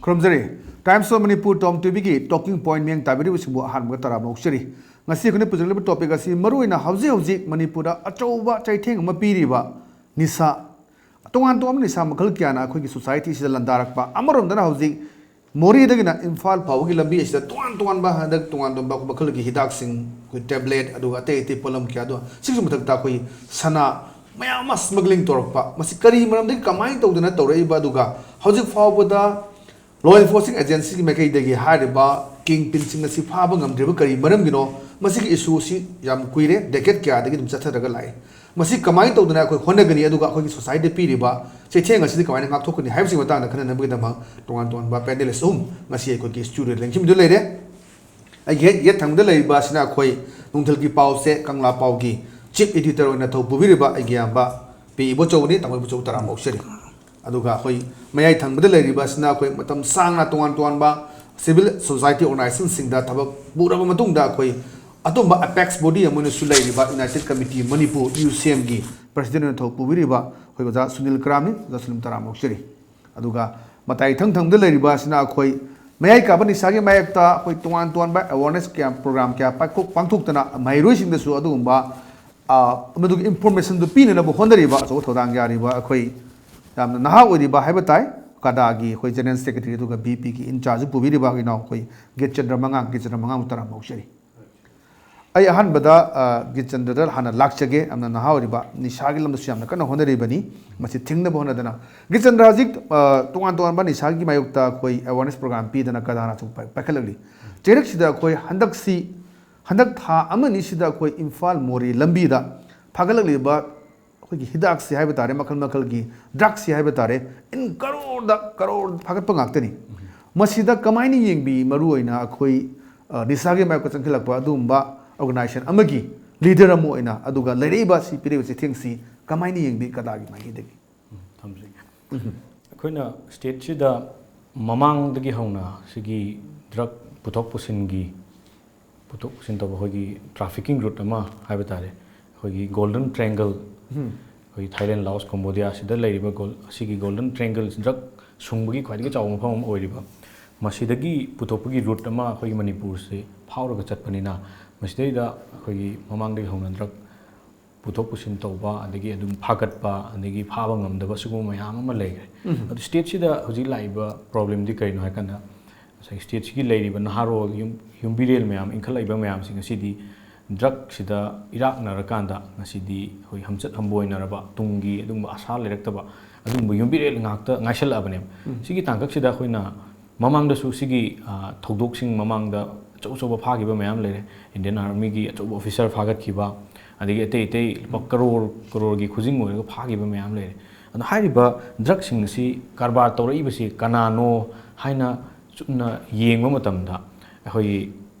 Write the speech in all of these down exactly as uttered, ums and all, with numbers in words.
ꯈꯨꯔꯨꯝꯖꯔꯤ꯫ Times of Manipur Tom ꯇꯤꯚꯤꯒꯤ talking point ꯃꯤꯠꯌꯦꯡ ꯇꯥꯕꯤꯔꯤꯕꯁꯤꯡꯕꯨ ꯑꯍꯥꯟꯕꯗ ꯇꯔꯥꯝꯅ ꯑꯣꯛꯆꯔꯤ꯫ ꯉꯁꯤ ꯑꯩꯈꯣꯏꯅ ꯄꯨꯖꯔꯛꯂꯤꯕ topic ꯑꯁꯤ ꯃꯔꯨꯑꯣꯏꯅ ꯍꯧꯖꯤꯛ ꯍꯧꯖꯤꯛ ꯃꯅꯤꯄꯨꯔꯗ ꯑꯆꯧꯕ ꯆꯩꯊꯦꯡ ꯑꯃ ꯄꯤꯔꯤꯕ ꯅꯤꯁꯥ, ꯇꯣꯉꯥꯟ ꯇꯣꯉꯥꯟꯕ ꯅꯤꯁꯥ ꯃꯈꯜ ꯀꯌꯥꯅ ꯑꯩꯈꯣꯏꯒꯤ society ꯁꯤꯗ ꯂꯥꯟꯗꯥꯔꯛꯄ, ꯑꯃꯔꯣꯝꯗꯅ ꯍꯧꯖꯤꯛ ꯃꯣꯔꯦꯗꯒꯤꯅ ꯏꯝꯐꯥꯜ ꯐꯥꯎꯕꯒꯤ ꯂꯝꯕꯤ ꯑꯁꯤꯗ ꯇꯣꯉꯥꯟ ꯇꯣꯉꯥꯟꯕ ꯍꯟꯗꯛ ꯇꯣꯉꯥꯟ ꯇꯣꯉꯥꯟꯕ ꯃꯈꯜꯒꯤ ꯍꯤꯗꯥꯛꯁꯤꯡ, ꯑꯩꯈꯣꯏ tablet, ꯑꯗꯨꯒ ꯑꯇꯩ ꯑꯇꯩ ꯄꯣꯠꯂꯝ ꯀꯌꯥꯗꯣ, ꯁꯤꯒꯤ ꯃꯊꯛꯇ ꯑꯩꯈꯣꯏ ꯁꯅꯥ ꯃꯌꯥꯝ ꯑꯃ smuggling ꯇꯧꯔꯛꯄ, ꯃꯁꯤ ꯀꯔꯤ ꯃꯔꯝꯗꯒꯤ, ꯀꯃꯥꯏꯅ ꯇꯧꯗꯅ ꯇꯧꯔꯛꯏꯕ, ꯑꯗꯨꯒ ꯍꯧꯖꯤꯛ ꯐꯥꯎꯕꯗ law enforcing agencyꯒꯤ ꯃꯥꯏꯀꯩꯗꯒꯤ ꯍꯥꯏꯔꯤꯕ king pinꯁꯤꯡ ꯑꯁꯤ ꯐꯥꯕ ꯉꯝꯗ꯭ꯔꯤꯕ ꯀꯔꯤ ꯃꯔꯝꯒꯤꯅꯣ? ꯃꯁꯤꯒꯤ issue ꯑꯁꯤ ꯌꯥꯝ ꯀꯨꯏꯔꯦ, decade ꯀꯌꯥꯗꯒꯤ ꯑꯗꯨꯝ ꯆꯠꯊꯔꯒ ꯂꯥꯛꯏ꯫ ꯃꯁꯤ ꯀꯃꯥꯏꯅ ꯇꯧꯗꯅ ꯑꯩꯈꯣꯏ ꯍꯣꯠꯅꯒꯅꯤ, ꯑꯗꯨꯒ ꯑꯩꯈꯣꯏꯒꯤ societyꯗ ꯄꯤꯔꯤꯕ ꯆꯩꯊꯦꯡ ꯑꯁꯤꯗꯤ ꯀꯃꯥꯏꯅ ꯉꯥꯛꯊꯣꯛꯀꯅꯤ ꯍꯥꯏꯕꯁꯤꯒꯤ ꯃꯇꯥꯡꯗ ꯈꯟꯅꯅꯕꯒꯤꯗꯃꯛ ꯇꯣꯉꯥꯟ ꯇꯣꯉꯥꯟꯕ panelist ꯑꯍꯨꯝ ꯉꯁꯤ ꯑꯩꯈꯣꯏꯒꯤ studioꯗ ꯂꯦꯡꯁꯤꯟꯕꯤꯗꯨꯅ ꯂꯩꯔꯦ꯫ ꯑꯩꯒꯤ ꯍꯦꯛ ꯌꯦꯠ ꯊꯪꯕꯗ ꯂꯩꯔꯤꯕ ꯑꯁꯤꯅ ꯑꯩꯈꯣꯏ ꯅꯨꯡꯊꯤꯜꯒꯤ ꯄꯥꯎꯁꯦ ꯀꯪꯂꯥ ꯄꯥꯎꯒꯤ chief editor ꯑꯣꯏꯅ ꯊꯧ ꯄꯨꯕꯤꯔꯤꯕ ꯑꯩꯒꯤ ꯏꯌꯥꯝꯕ ꯄꯤ ꯏꯕꯣꯆꯧꯕꯅꯤ꯫ ꯇꯥꯃꯣ ꯏꯕꯣꯆꯧ, ꯇꯔꯥꯝꯅ ꯑꯣꯛꯆꯔꯤ꯫ ꯑꯗꯨꯒ ꯑꯩꯈꯣꯏ ꯃꯌꯥꯏ ꯊꯪꯕꯗ ꯂꯩꯔꯤꯕ ꯑꯁꯤꯅ ꯑꯩꯈꯣꯏ ꯃꯇꯝ ꯁꯥꯡꯅ ꯇꯣꯉꯥꯟ ꯇꯣꯉꯥꯟꯕ civil society organizationꯁꯤꯡꯗ ꯊꯕꯛ ꯄꯨꯔꯕ ꯃꯇꯨꯡꯗ ꯑꯩꯈꯣꯏ ꯑꯗꯨꯝꯕ apex body ꯑꯃ ꯑꯣꯏꯅꯁꯨ ꯂꯩꯔꯤꯕ United Committee Manipur, UCMꯒꯤ president ꯑꯣꯏꯅ ꯊꯧ ꯄꯨꯕꯤꯔꯤꯕ ꯑꯩꯈꯣꯏ ꯑꯣꯖꯥ ꯁꯨꯅꯤꯜ ꯀ꯭ꯔꯥꯝꯅꯤ꯫ ꯑꯣꯖꯥ ꯁꯨꯅꯤꯜ, ꯇꯔꯥꯝꯅ ꯑꯣꯛꯆꯔꯤ꯫ ꯑꯗꯨꯒ ꯃꯇꯥꯏ ꯏꯊꯪ ꯊꯪꯕꯗ ꯂꯩꯔꯤꯕ ꯑꯁꯤꯅ ꯑꯩꯈꯣꯏ ꯃꯌꯥꯏ ꯀꯥꯕ ꯅꯤꯁꯥꯒꯤ ꯃꯥꯌꯣꯛꯇ ꯑꯩꯈꯣꯏ ꯇꯣꯉꯥꯟ ꯇꯣꯉꯥꯟꯕ awareness ꯀꯌꯥ, program ꯀꯌꯥ ꯄꯥꯡꯊꯣꯛ-, ꯄꯥꯡꯊꯣꯛꯇꯅ ꯃꯍꯩꯔꯣꯏꯁꯤꯡꯗꯁꯨ ꯑꯗꯨꯒꯨꯝꯕ, ꯑ, ꯃꯗꯨꯒꯤ informationꯗꯨ ꯄꯤꯅꯅꯕ ꯍꯣꯠꯅꯔꯤꯕ ꯑꯆꯧꯕ ꯊꯧꯗꯥꯡ ꯌꯥꯔꯤꯕ ꯑꯩꯈꯣꯏ ꯌꯥꯝꯅ ꯅꯍꯥ ꯑꯣꯏꯔꯤꯕ ꯍꯥꯏꯕ ꯇꯥꯏ, ꯀꯗꯥꯒꯤ ꯑꯩꯈꯣꯏ general secretary ꯑꯗꯨꯒ VPꯒꯤ in charge ꯄꯨꯕꯤꯔꯤꯕ ꯏꯅꯥꯎ ꯑꯩꯈꯣꯏ ꯒꯤꯠꯆꯟꯗ꯭ꯔ ꯃꯉꯥꯡ, ꯒꯤꯠꯆꯟꯗ꯭ꯔ ꯃꯉꯥꯡꯕꯨ ꯇꯔꯥꯝꯅ ꯑꯣꯛꯆꯔꯤ꯫ ꯑꯩ ꯑꯍꯥꯟꯕꯗ, ꯑ, ꯒꯤꯠꯆꯟꯗ꯭ꯔꯗ ꯍꯥꯟꯅ ꯂꯥꯛꯆꯒꯦ꯫ ꯌꯥꯝꯅ ꯅꯍꯥ ꯑꯣꯏꯔꯤꯕ, ꯅꯤꯁꯥꯒꯤ ꯂꯝꯗꯁꯨ ꯌꯥꯝꯅ ꯀꯟꯅ ꯍꯣꯠꯅꯔꯤꯕꯅꯤ꯫ ꯃꯁꯤ ꯊꯤꯡꯅꯕ ꯍꯣꯠꯅꯗꯅ ꯒꯤꯠꯆꯟꯗ꯭ꯔ ꯍꯧꯖꯤꯛ, ꯑ, ꯇꯣꯉꯥꯟ ꯇꯣꯉꯥꯟꯕ ꯅꯤꯁꯥꯒꯤ ꯃꯥꯌꯣꯛꯇ ꯑꯩꯈꯣꯏ awareness program ꯄꯤꯗꯅ ꯀꯗꯥꯅ ꯁꯨꯝ ꯄꯥꯏ-, ꯄꯥꯏꯈꯠꯂꯛꯂꯤ꯫ ꯆꯩꯔꯛꯁꯤꯗ ꯑꯩꯈꯣꯏ ꯍꯟꯗꯛꯁꯤ, ꯍꯟꯗꯛ ꯊꯥ ꯑꯃꯅꯤꯁꯤꯗ ꯑꯩꯈꯣꯏ ꯏꯝꯐꯥꯜ ꯃꯣꯔꯦ ꯂꯝꯕꯤꯗ ꯐꯥꯒꯠꯂꯛꯂꯤꯕ ꯑꯩꯈꯣꯏꯒꯤ ꯍꯤꯗꯥꯛꯁꯤ ꯍꯥꯏꯕ ꯇꯥꯔꯦ, ꯃꯈꯜ ꯃꯈꯜꯒꯤ ꯗ꯭ꯔꯒꯁꯤ ꯍꯥꯏꯕ ꯇꯥꯔꯦ, in ꯀꯔꯣꯔꯗ ꯀꯔꯣꯔ ꯐꯥꯒꯠꯄ ꯉꯥꯛꯇꯅꯤ꯫ ꯃꯁꯤꯗ ꯀꯃꯥꯏꯅ ꯌꯦꯡꯕꯤ? ꯃꯔꯨꯑꯣꯏꯅ ꯑꯩꯈꯣꯏ, ꯑ, ꯅꯤꯁꯥꯒꯤ ꯃꯥꯌꯣꯛꯇ ꯆꯪꯁꯤꯜꯂꯛꯄ ꯑꯗꯨꯒꯨꯝꯕ organization ꯑꯃꯒꯤ leader ꯑꯃ ꯑꯣꯏꯅ, ꯑꯗꯨꯒ ꯂꯩꯔꯛꯏꯕ ꯁꯤ ꯄꯤꯔꯤꯕ ꯆꯩꯊꯦꯡꯁꯤ ꯀꯃꯥꯏꯅ ꯌꯦꯡꯕꯤ ꯀꯗꯥꯒꯤ ꯃꯥꯏꯀꯩꯗꯒꯤ? ꯎꯝ, ꯊꯝꯖꯒꯦ꯫ ꯑꯩꯈꯣꯏꯅ stateꯁꯤꯗ ꯃꯃꯥꯡꯗꯒꯤ ꯍꯧꯅ ꯁꯤꯒꯤ drug ꯄꯨꯊꯣꯛ ꯄꯨꯁꯤꯟꯒꯤ, ꯄꯨꯊꯣꯛ ꯄꯨꯁꯤꯟ ꯇꯧꯕ ꯑꯩꯈꯣꯏꯒꯤ trafficking route ꯑꯃ ꯍꯥꯏꯕ ꯇꯥꯔꯦ, ꯑꯩꯈꯣꯏꯒꯤ Golden Triangle, ꯎꯝ꯫ ꯑꯩꯈꯣꯏꯒꯤ Thailand, Laos, Cambodia ꯁꯤꯗ ꯂꯩꯔꯤꯕ ꯒꯣꯜ-, ꯑꯁꯤꯒꯤ Golden Triangle drug ꯁꯨꯡꯕꯒꯤ ꯈ꯭ꯋꯥꯏꯗꯒꯤ ꯆꯥꯎꯕ ꯃꯐꯝ ꯑꯃ ꯑꯣꯏꯔꯤꯕ ꯃꯁꯤꯗꯒꯤ ꯄꯨꯊꯣꯛꯄꯒꯤ ꯔꯨꯠ ꯑꯃ ꯑꯩꯈꯣꯏꯒꯤ ꯃꯅꯤꯄꯨꯔꯁꯤ ꯐꯥꯎꯔꯒ ꯆꯠꯄꯅꯤꯅ, ꯃꯁꯤꯗꯩꯗ ꯑꯩꯈꯣꯏꯒꯤ ꯃꯃꯥꯡꯗꯒꯤ ꯍꯧꯅ ꯗ꯭ꯔꯒ ꯄꯨꯊꯣꯛ ꯄꯨꯁꯤꯟ ꯇꯧꯕ, ꯑꯗꯒꯤ ꯑꯗꯨꯝ ꯐꯥꯒꯠꯄ, ꯑꯗꯒꯤ ꯐꯥꯕ ꯉꯝꯗꯕ, ꯁꯤꯒꯨꯝꯕ ꯃꯌꯥꯝ ꯑꯃ ꯂꯩꯈ꯭ꯔꯦ꯫ ꯑꯗꯨ ꯁ꯭ꯇꯦꯠꯁꯤꯗ ꯍꯧꯖꯤꯛ ꯂꯥꯛꯏꯕ ꯄ꯭ꯔꯣꯕ꯭ꯂꯦꯝꯗꯤ ꯀꯔꯤꯅꯣ ꯍꯥꯏ ꯀꯥꯟꯗ, ꯉꯁꯥꯏ ꯁ꯭ꯇꯦꯠꯁꯤꯒꯤ ꯂꯩꯔꯤꯕ ꯅꯍꯥꯔꯣꯜ ꯌꯨꯝ ꯌꯨꯝꯕꯤꯔꯦꯜ ꯃꯌꯥꯝ, ꯏꯟꯈꯠꯂꯛꯏꯕ ꯃꯌꯥꯝꯁꯤꯡ ꯑꯁꯤꯗꯤ ꯗ꯭ꯔꯒꯁꯤꯗ ꯏꯔꯥꯛꯅꯔꯀꯥꯟꯗ ꯉꯁꯤꯗꯤ ꯑꯩꯈꯣꯏ ꯍꯝꯆꯠ ꯍꯝꯕꯣꯏꯅꯔꯕ, ꯇꯨꯡꯒꯤ ꯑꯗꯨꯒꯨꯝꯕ ꯑꯁꯥ ꯂꯩꯔꯛꯇꯕ ꯑꯗꯨꯒꯨꯝꯕ ꯌꯨꯝꯕꯤꯔꯦꯜ ꯉꯥꯛꯇ ꯉꯥꯏꯁꯜꯂꯛꯑꯕꯅꯦꯕ꯫ ꯁꯤꯒꯤ ꯇꯥꯡꯀꯛꯁꯤꯗ ꯑꯩꯈꯣꯏꯅ ꯃꯃꯥꯡꯗꯁꯨ ꯁꯤꯒꯤ, ꯑ, ꯊꯧꯗꯣꯛꯁꯤꯡ ꯃꯃꯥꯡꯗ ꯑꯆꯧ ꯑꯆꯧꯕ ꯐꯥꯈꯤꯕ ꯃꯌꯥꯝ ꯂꯩꯔꯦ꯫ ꯏꯟꯗꯤꯌꯟ ꯑꯥꯔꯃꯤꯒꯤ ꯑꯆꯧꯕ ꯑꯣꯐꯤꯁꯥꯔ ꯐꯥꯒꯠꯈꯤꯕ, ꯑꯗꯒꯤ ꯑꯇꯩ ꯑꯇꯩ ꯂꯨꯄꯥ ꯀꯔꯣꯔ ꯀꯔꯣꯔꯒꯤ ꯈꯨꯖꯤꯡ ꯑꯣꯏꯔꯒ ꯐꯥꯈꯤꯕ ꯃꯌꯥꯝ ꯂꯩꯔꯦ꯫ ꯑꯗꯣ ꯍꯥꯏꯔꯤꯕ ꯗ꯭ꯔꯒꯁꯤꯡ ꯑꯁꯤ ꯀꯔꯕꯥꯔ ꯇꯧꯔꯛꯏꯕꯁꯤ ꯀꯅꯥꯅꯣ ꯍꯥꯏꯅ ꯆꯨꯝꯅ ꯌꯦꯡꯕ ꯃꯇꯝꯗ, ꯑꯩꯈꯣꯏꯒꯤ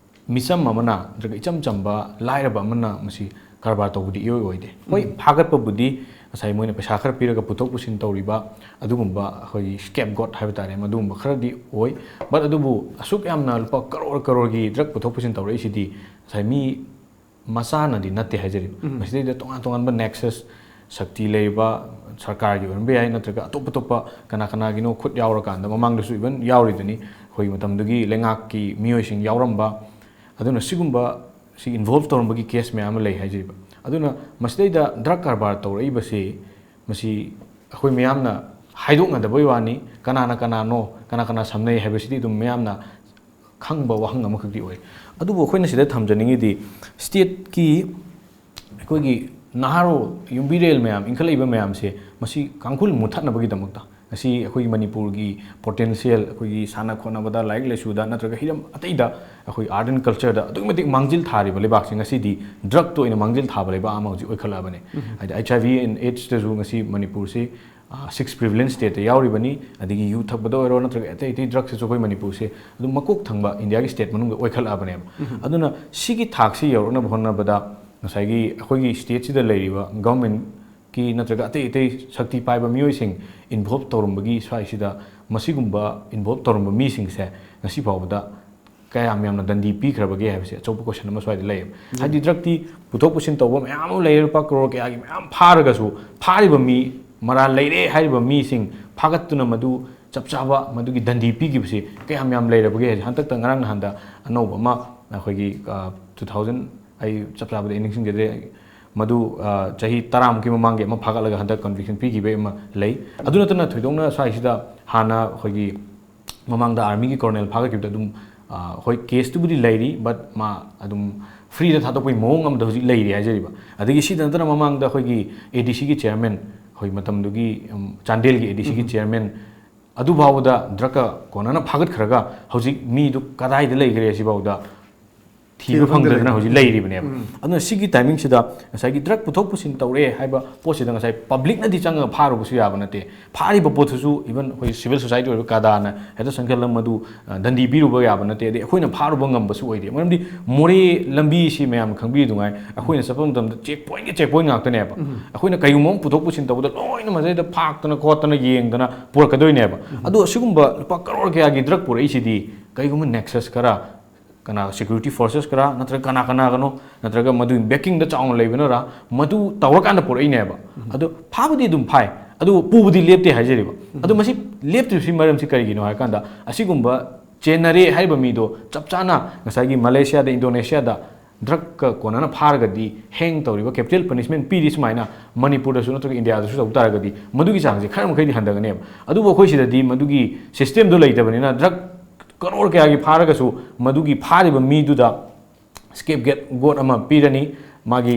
ꯃꯤꯆꯝ ꯑꯃꯅ ꯅꯠꯇ꯭ꯔꯒ ꯏꯆꯝ ꯆꯝꯕ ꯂꯥꯏꯔꯕ ꯑꯃꯅ ꯃꯁꯤ ꯀꯔꯕꯥꯔ ꯇꯧꯕꯗꯤ ꯏꯑꯣꯏ ꯑꯣꯏꯗꯦ꯫ ꯍꯣꯏ, ꯐꯥꯒꯠꯄꯕꯨꯗꯤ ꯉꯁꯥꯏ ꯃꯣꯏꯅ ꯄꯩꯁꯥ ꯈꯔ ꯄꯤꯔꯒ ꯄꯨꯊꯣꯛ ꯄꯨꯁꯤꯟ ꯇꯧꯔꯤꯕ ꯑꯗꯨꯒꯨꯝꯕ ꯑꯩꯈꯣꯏꯒꯤ ꯁ꯭ꯀꯦꯞ ꯒꯣꯠ ꯍꯥꯏꯕ ꯇꯥꯔꯦ, ꯃꯗꯨꯒꯨꯝꯕ ꯈꯔꯗꯤ ꯑꯣꯏ꯫ ꯕꯠ ꯑꯗꯨꯕꯨ ꯑꯁꯨꯛ ꯌꯥꯝꯅ ꯂꯨꯄꯥ ꯀꯔꯣꯔ ꯀꯔꯣꯔꯒꯤ ꯗ꯭ꯔꯒ ꯄꯨꯊꯣꯛ ꯄꯨꯁꯤꯟ ꯇꯧꯔꯛꯏꯁꯤꯗꯤ ꯉꯁꯥꯏ ꯃꯤ ꯃꯆꯥꯅꯗꯤ ꯅꯠꯇꯦ ꯍꯥꯏꯖꯔꯤꯕ꯫ ꯃꯁꯤꯗꯩꯗ ꯇꯣꯉꯥꯟ ꯇꯣꯉꯥꯟꯕ ꯅꯦꯛꯁꯁ ꯁꯛꯇꯤ ꯂꯩꯔꯤꯕ ꯁꯔꯀꯥꯔꯒꯤ ꯑꯣꯏꯔꯝꯕ ꯌꯥꯏ, ꯅꯠꯇ꯭ꯔꯒ ꯑꯇꯣꯞ ꯑꯇꯣꯞꯄ ꯀꯅꯥ ꯀꯅꯥꯒꯤꯅꯣ ꯈꯨꯠ ꯌꯥꯎꯔꯀꯥꯟꯗ, ꯃꯃꯥꯡꯗꯁꯨ ꯏꯚꯟ ꯌꯥꯎꯔꯤꯗꯨꯅꯤ, ꯑꯩꯈꯣꯏꯒꯤ ꯃꯇꯝꯗꯨꯒꯤ ꯂꯩꯉꯥꯛꯀꯤ ꯃꯤꯑꯣꯏꯁꯤꯡ ꯌꯥꯎꯔꯝꯕ꯫ ꯑꯗꯨꯅ ꯁꯤꯒꯨꯝꯕ ꯁꯤ ꯏꯟꯚꯣꯜꯕ ꯇꯧꯔꯝꯕꯒꯤ ꯀꯦꯁ ꯃꯌꯥꯝ ꯑꯃ ꯂꯩ ꯍꯥꯏꯖꯔꯤꯕ꯫ ꯑꯗꯨꯅ ꯃꯁꯤꯗꯩꯗ ꯗ꯭ꯔꯒ ꯀꯔꯕꯥꯔ ꯇꯧꯔꯛꯏꯕꯁꯤ ꯃꯁꯤ ꯑꯩꯈꯣꯏ ꯃꯌꯥꯝꯅ ꯍꯥꯏꯗꯣꯛꯅꯗꯕꯩ ꯋꯥꯅꯤ, ꯀꯅꯥꯅ ꯀꯅꯥꯅꯣ, ꯀꯅꯥ ꯀꯅꯥ ꯁꯝꯅꯩ ꯍꯥꯏꯕꯁꯤꯗꯤ ꯑꯗꯨꯝ ꯃꯌꯥꯝꯅ ꯈꯪꯕ ꯋꯥꯍꯪ ꯑꯃꯈꯛꯇꯤ ꯑꯣꯏ꯫ ꯑꯗꯨꯕꯨ ꯑꯩꯈꯣꯏꯅ ꯁꯤꯗ ꯊꯝꯖꯅꯤꯡꯉꯤꯗꯤ, ꯁ꯭ꯇꯦꯠꯀꯤ ꯑꯩꯈꯣꯏꯒꯤ ꯅꯍꯥꯔꯣꯜ ꯌꯨꯝꯕꯤꯔꯦꯜ ꯃꯌꯥꯝ, ꯏꯟꯈꯠꯂꯛꯏꯕ ꯃꯌꯥꯝꯁꯦ, ꯃꯁꯤ ꯀꯥꯡꯈꯨꯜ ꯃꯨꯠꯊꯠꯅꯕꯒꯤꯗꯃꯛꯇ, ꯉꯁꯤ ꯑꯩꯈꯣꯏꯒꯤ ꯃꯅꯤꯄꯨꯔꯒꯤ ꯄꯣꯇꯦꯟꯁꯤꯌꯦꯜ, ꯑꯩꯈꯣꯏꯒꯤ ꯁꯥꯟꯅ ꯈꯣꯠꯅꯕꯗ, ꯂꯥꯏꯔꯤꯛ ꯂꯥꯏꯁꯨꯗ ꯅꯠꯇ꯭ꯔꯒ ꯍꯤꯔꯝ ꯑꯇꯩꯗ ꯑꯩꯈꯣꯏ ꯑꯥꯔꯠ ꯑꯦꯟ ꯀꯜꯆꯔꯗ ꯑꯗꯨꯛꯀꯤ ꯃꯇꯤꯛ ꯃꯥꯡꯖꯤꯜ ꯊꯥꯔꯤꯕ ꯂꯩꯕꯥꯛꯁꯦ ꯉꯁꯤꯗꯤ ꯗ꯭ꯔꯒꯇ ꯑꯣꯏꯅ ꯃꯥꯡꯖꯤꯜ ꯊꯥꯕ ꯂꯩꯕꯥꯛ ꯑꯃ ꯍꯧꯖꯤꯛ ꯑꯣꯏꯈꯠꯂꯛꯑꯕꯅꯦ꯫ ꯍꯥꯏꯗꯤ ꯑꯩꯠꯆ ꯑꯥꯏ ꯚꯤ ꯑꯦꯟ ꯑꯦꯠꯁꯇꯁꯨ ꯉꯁꯤ ꯃꯅꯤꯄꯨꯔꯁꯤ, ꯑ, ꯁꯤꯛꯁ ꯄ꯭ꯔꯤꯚꯤꯂꯦꯟꯁ ꯁ꯭ꯇꯦꯠꯇ ꯌꯥꯎꯔꯤꯕꯅꯤ, ꯑꯗꯒꯤ ꯌꯨ ꯊꯛꯄꯗ ꯑꯣꯏꯔꯣ ꯅꯠꯇ꯭ꯔꯒ ꯑꯇꯩ ꯑꯇꯩ ꯗ꯭ꯔꯒꯁꯤꯁꯨ ꯑꯩꯈꯣꯏ ꯃꯅꯤꯄꯨꯔꯁꯦ ꯑꯗꯨꯝ ꯃꯀꯣꯛ ꯊꯪꯕ ꯏꯟꯗꯤꯌꯥꯒꯤ ꯁ꯭ꯇꯦꯠ ꯃꯅꯨꯡꯗ ꯑꯣꯏꯈꯠꯂꯛꯑꯕꯅꯦꯕ꯫ ꯑꯗꯨꯅ ꯁꯤꯒꯤ ꯊꯥꯛꯁꯤ ꯌꯧꯔꯛꯅꯕ ꯍꯣꯠꯅꯕꯗ ꯉꯁꯥꯏꯒꯤ ꯑꯩꯈꯣꯏꯒꯤ ꯁ꯭ꯇꯦꯠꯁꯤꯗ ꯂꯩꯔꯤꯕ ꯒꯚꯔꯟꯃꯦꯟꯠꯀꯤ ꯅꯠꯇ꯭ꯔꯒ ꯑꯇꯩ ꯑꯇꯩ ꯁꯛꯇꯤ ꯄꯥꯏꯕ ꯃꯤꯑꯣꯏꯁꯤꯡ ꯏꯟꯚꯣꯜꯕ ꯇꯧꯔꯝꯕꯒꯤ ꯁ꯭ꯋꯥꯏꯁꯤꯗ ꯃꯁꯤꯒꯨꯝꯕ ꯏꯟꯚꯣꯜꯕ ꯇꯧꯔꯝꯕ ꯃꯤꯁꯤꯡꯁꯦ ꯉꯁꯤ ꯐꯥꯎꯕꯗ ꯀꯌꯥꯝ ꯌꯥꯝꯅ ꯗꯟꯗꯤ ꯄꯤꯈ꯭ꯔꯕꯒꯦ ꯍꯥꯏꯕꯁꯦ ꯑꯆꯧꯕ ꯀꯣꯏꯁꯟ ꯑꯃ ꯁ꯭ꯋꯥꯏꯗ ꯂꯩꯌꯦꯕ꯫ ꯍꯥꯏꯗꯤ ꯗ꯭ꯔꯒꯇꯤ ꯄꯨꯊꯣꯛ ꯄꯨꯁꯤꯟ ꯇꯧꯕ ꯃꯌꯥꯝ ꯑꯃ ꯂꯩꯔꯦ, ꯂꯨꯄꯥ ꯀ꯭ꯔꯣꯔ ꯀꯌꯥꯒꯤ ꯃꯌꯥꯝ ꯐꯥꯔꯒꯁꯨ, ꯐꯥꯔꯤꯕ ꯃꯤ, ꯃꯔꯥꯜ ꯂꯩꯔꯦ ꯍꯥꯏꯔꯤꯕ ꯃꯤꯁꯤꯡ ꯐꯥꯒꯠꯇꯨꯅ ꯃꯗꯨ ꯆꯞ ꯆꯥꯕ ꯃꯗꯨꯒꯤ ꯗꯟꯗꯤ ꯄꯤꯈꯤꯕꯁꯤ ꯀꯌꯥꯝ ꯌꯥꯝ ꯂꯩꯔꯕꯒꯦ ꯍꯥꯏꯁꯦ? ꯍꯟꯗꯛꯇ ꯉꯔꯥꯡ ꯅꯍꯥꯟꯗ ꯑꯅꯧꯕ ꯑꯃ ꯑꯩꯈꯣꯏꯒꯤ ꯇꯨ ꯊꯥꯎꯖꯟ, ꯑꯩ ꯆꯞ ꯆꯥꯕꯗꯤ ꯑꯩ ꯅꯤꯡꯁꯤꯡꯖꯗ꯭ꯔꯦ, ꯃꯗꯨ ꯆꯍꯤ ꯇꯔꯥꯃꯨꯛꯀꯤ ꯃꯃꯥꯡꯒꯤ ꯑꯃ ꯐꯥꯒꯠꯂꯒ ꯍꯟꯗꯛ ꯀꯟꯚꯤꯛꯁꯟ ꯄꯤꯈꯤꯕꯩ ꯑꯃ ꯂꯩ꯫ ꯑꯗꯨ ꯅꯠꯇꯅ ꯊꯣꯏꯗꯣꯛꯅ ꯁ꯭ꯋꯥꯏꯁꯤꯗ ꯍꯥꯟꯅ ꯑꯩꯈꯣꯏꯒꯤ ꯃꯃꯥꯡꯗ ꯑꯥꯔꯃꯤꯒꯤ ꯀꯣꯔꯣꯅꯦꯜ ꯐꯥꯒꯠꯈꯤꯕꯗ ꯑꯗꯨꯝ, ꯑ, ꯍꯣꯏ, ꯀꯦꯁꯇꯨꯕꯨꯗꯤ ꯂꯩꯔꯤ, ꯕꯠ ꯃꯥ ꯑꯗꯨꯝ ꯐ꯭ꯔꯤꯗ ꯊꯥꯗꯣꯛꯄꯒꯤ ꯃꯑꯣꯡ ꯑꯃꯗ ꯍꯧꯖꯤꯛ ꯂꯩꯔꯤ ꯍꯥꯏꯖꯔꯤꯕ꯫ ꯑꯗꯒꯤ ꯁꯤꯗ ꯅꯠꯇꯅ ꯃꯃꯥꯡꯗ ꯑꯩꯈꯣꯏꯒꯤ ꯑꯦ ꯗꯤ ꯁꯤꯒꯤ ꯆꯤꯌꯔꯃꯦꯟ, ꯑꯩꯈꯣꯏ ꯃꯇꯝꯗꯨꯒꯤ, ꯎꯝ, ꯆꯥꯟꯗꯦꯜꯒꯤ ꯑꯦ ꯗꯤ ꯁꯤꯒꯤ ꯎꯝ꯫ ꯆꯤꯌꯔꯃꯦꯟ, ꯑꯗꯨꯐꯥꯎꯕꯗ ꯗ꯭ꯔꯒꯀ ꯀꯣꯟꯅꯅ ꯐꯥꯒꯠꯈ꯭ꯔꯒ ꯍꯧꯖꯤꯛ ꯃꯤꯗꯨ ꯀꯗꯥꯏꯗ ꯂꯩꯈ꯭ꯔꯦ ꯁꯤꯐꯥꯎꯗ ꯊꯤꯕ ꯊꯤꯕ ꯐꯪꯗꯅ ꯐꯪꯗ꯭ꯔꯦ꯫ ꯍꯧꯖꯤꯛ ꯂꯩꯔꯤꯕꯅꯦꯕ꯫ ꯎꯝ꯫ ꯑꯗꯨꯅ ꯁꯤꯒꯤ ꯇꯥꯏꯃꯤꯡꯁꯤꯗ ꯉꯁꯥꯏꯒꯤ ꯗ꯭ꯔꯒ ꯄꯨꯊꯣꯛ ꯄꯨꯁꯤꯟ ꯇꯧꯔꯦ ꯍꯥꯏꯕ ꯄꯣꯠꯁꯤꯗ ꯉꯁꯥꯏ ꯄꯕ꯭ꯂꯤꯛꯅꯗꯤ ꯆꯪꯉꯒ ꯐꯥꯔꯨꯕꯁꯨ ꯌꯥꯕ ꯅꯠꯇꯦ꯫ ꯐꯥꯔꯤꯕ ꯄꯣꯠꯇꯨꯁꯨ even ꯑꯩꯈꯣꯏ ꯁꯤꯚꯤꯜ ꯁꯣꯁꯥꯏꯇꯤ ꯑꯣꯏꯕ ꯀꯗꯥꯅ ꯍꯦꯛꯇ ꯆꯪꯁꯤꯜꯂꯒ ꯃꯗꯨ, ꯑ, ꯗꯟꯗꯤ ꯄꯤꯔꯨꯕ ꯌꯥꯕ ꯅꯠꯇꯦ꯫ ꯑꯗꯩ ꯑꯩꯈꯣꯏꯅ ꯐꯥꯔꯨꯕ ꯉꯝꯕꯁꯨ ꯑꯣꯏꯗꯦ꯫ ꯃꯔꯝꯗꯤ ꯃꯣꯔꯦ ꯂꯝꯕꯤꯁꯤ ꯃꯌꯥꯝꯅ ꯈꯪꯕꯤꯗꯨꯉꯥꯏ ꯑꯩꯈꯣꯏꯅ ꯆꯠꯄ ꯃꯇꯝꯗ ꯆꯦꯛ ꯄꯣꯏꯟꯒꯤ ꯆꯦꯛ ꯄꯣꯏꯟ ꯉꯥꯛꯇꯅꯦꯕ꯫ ꯎꯝ꯫ ꯑꯩꯈꯣꯏꯅ ꯀꯩꯒꯨꯝꯕ ꯑꯃ ꯄꯨꯊꯣꯛ ꯄꯨꯁꯤꯟ ꯇꯧꯕꯗ ꯂꯣꯏꯅ ꯃꯁꯤꯗ ꯐꯥꯛꯇꯅ ꯈꯣꯠꯇꯅ ꯌꯦꯡꯗꯅ ꯄꯨꯔꯛꯀꯗꯣꯏꯅꯦꯕ꯫ ꯎꯝ꯫ ꯑꯗꯣ ꯑꯁꯤꯒꯨꯝꯕ ꯂꯨꯄꯥ ꯀꯔꯣꯔ ꯀꯌꯥꯒꯤ ꯗ꯭ꯔꯒ ꯄꯨꯔꯛꯏꯁꯤꯗꯤ ꯀꯩꯒꯨꯝꯕ ꯅꯦꯛꯁꯁ ꯈꯔ, ꯀꯅꯥ, ꯁꯦꯀ꯭ꯌꯨꯔꯤꯇꯤ ꯐꯣꯔꯁꯦꯁ ꯈꯔ ꯅꯠꯇ꯭ꯔꯒ ꯀꯅꯥ ꯀꯅꯥꯒꯅꯣ ꯅꯠꯇ꯭ꯔꯒ ꯃꯗꯨꯒꯤ ꯕꯦꯀꯤꯡꯗ ꯆꯥꯎꯅ ꯂꯩꯕꯅꯔ ꯃꯗꯨ ꯇꯧꯔꯀꯥꯟꯗ ꯄꯨꯔꯛꯏꯅꯦꯕ꯫ ꯎꯝ꯫ ꯑꯗꯣ ꯐꯥꯕꯗꯤ ꯑꯗꯨꯝ ꯐꯥꯏ, ꯑꯗꯨꯕꯨ ꯄꯨꯕꯗꯤ ꯂꯦꯞꯇꯦ ꯍꯥꯏꯖꯔꯤꯕ꯫ ꯎꯝ꯫ ꯑꯗꯣ ꯃꯁꯤ ꯂꯦꯞꯇ꯭ꯔꯤꯕꯁꯤ ꯃꯔꯝꯁꯤ ꯀꯔꯤꯒꯤꯅꯣ ꯍꯥꯏ ꯀꯥꯟꯗ ꯑꯁꯤꯒꯨꯝꯕ ꯆꯦꯟꯅꯔꯦ ꯍꯥꯏꯔꯤꯕ ꯃꯤꯗꯣ ꯆꯞ ꯆꯥꯅ ꯉꯁꯥꯏꯒꯤ ꯃꯂꯦꯁꯤꯌꯥꯗ, ꯏꯟꯗꯣꯅꯦꯁꯤꯌꯥꯗ ꯗ꯭ꯔꯒꯀ ꯀꯣꯟꯅꯅ ꯐꯥꯔꯒꯗꯤ ꯍꯦꯡ ꯇꯧꯔꯤꯕ, ꯀꯦꯄꯤꯇꯦꯜ ꯄꯅꯤꯁꯃꯦꯟ ꯄꯤꯔꯤ ꯁꯨꯃꯥꯏꯅ ꯃꯅꯤꯄꯨꯔꯗꯁꯨ ꯅꯠꯇ꯭ꯔꯒ ꯏꯟꯗꯤꯌꯥꯗꯁꯨ ꯇꯧ ꯇꯥꯔꯒꯗꯤ ꯃꯗꯨꯒꯤ ꯆꯥꯡꯁꯦ ꯈꯔ ꯃꯈꯩꯗꯤ ꯍꯟꯊꯒꯅꯦꯕ꯫ ꯑꯗꯨꯕꯨ ꯑꯩꯈꯣꯏ ꯁꯤꯗꯗꯤ ꯃꯗꯨꯒꯤ ꯁꯤꯁꯇꯦꯝꯗꯣ ꯂꯩꯇꯕꯅꯤꯅ ꯗ꯭ꯔꯒ ꯀꯔꯣꯔ ꯀꯌꯥꯒꯤ ꯐꯥꯔꯒꯁꯨ ꯃꯗꯨꯒꯤ ꯐꯥꯔꯤꯕ ꯃꯤꯗꯨꯗ ꯁ꯭ꯀꯦꯞ ꯒꯦꯠ ꯒꯣꯠ ꯑꯃ ꯄꯤꯔꯅꯤ, ꯃꯥꯒꯤ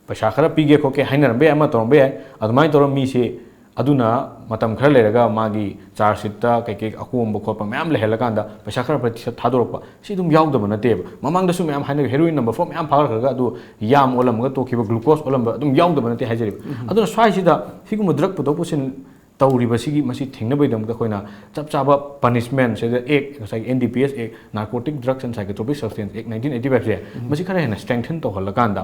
ꯄꯩꯁꯥ ꯈꯔ ꯄꯤꯒꯦ ꯈꯣꯠꯀꯦ ꯍꯥꯏꯅꯔꯝꯕ ꯌꯥꯏ, ꯑꯃ ꯇꯧꯔꯝꯕ ꯌꯥꯏ꯫ ꯑꯗꯨꯃꯥꯏꯅ ꯇꯧꯔꯒ ꯃꯤꯁꯦ ꯑꯗꯨꯅ ꯃꯇꯝ ꯈꯔ ꯂꯩꯔꯒ ꯃꯥꯒꯤ ꯆꯥꯔꯖ ꯁꯤꯠꯇ ꯀꯩꯀꯩ ꯑꯀꯣꯝꯕ ꯈꯣꯠꯄ ꯃꯌꯥꯝ ꯂꯩꯍꯜꯂꯀꯥꯟꯗ ꯄꯩꯁꯥ ꯈꯔ ꯈꯔ ꯊꯥꯗꯣꯔꯛꯄ, ꯁꯤ ꯑꯗꯨꯝ ꯌꯥꯎꯗꯕ ꯅꯠꯇꯦꯕ꯫ ꯃꯃꯥꯡꯗꯁꯨ ꯃꯌꯥꯝ ꯍꯥꯏꯅꯔꯤ, ꯍꯦꯔꯣꯏꯟ ꯅꯝꯕ ꯐꯥꯎ ꯃꯌꯥꯝ ꯐꯥꯒꯠꯈ꯭ꯔꯒ ꯑꯗꯨ ꯌꯥꯝ ꯑꯣꯜꯂꯝꯃꯒ ꯇꯣꯛꯈꯤꯕ, ꯒ꯭ꯂꯨꯀꯣꯁ ꯑꯣꯜꯂꯝꯕ ꯑꯗꯨꯝ ꯌꯥꯎꯗꯕ ꯅꯠꯇꯦ ꯍꯥꯏꯖꯔꯤꯕ꯫ ꯎꯝ꯫ ꯑꯗꯨꯅ ꯁ꯭ꯋꯥꯏꯁꯤꯗ ꯁꯤꯒꯨꯝꯕ ꯗ꯭ꯔꯒ ꯄꯨꯊꯣꯛ ꯄꯨꯁꯤꯟ ꯇꯧꯔꯤꯕꯁꯤꯒꯤ ꯃꯁꯤ ꯊꯤꯡꯅꯕꯒꯤꯗꯃꯛꯇ ꯑꯩꯈꯣꯏꯅ ꯆꯞ ꯆꯥꯕ ꯄꯅꯤꯁꯃꯦꯟ, ꯁꯤꯗ ꯑꯦꯛ, ꯉꯁꯥꯏꯒꯤ N D P S Act, Narcotic Drugs and Psychotropic Substance Act nineteen eighty five ꯁꯦ, ꯎꯝ꯫ ꯃꯁꯤ ꯈꯔ ꯍꯦꯟꯅ ꯁ꯭ꯇꯔꯦꯡꯊꯟ ꯇꯧꯍꯜꯂꯀꯥꯟꯗ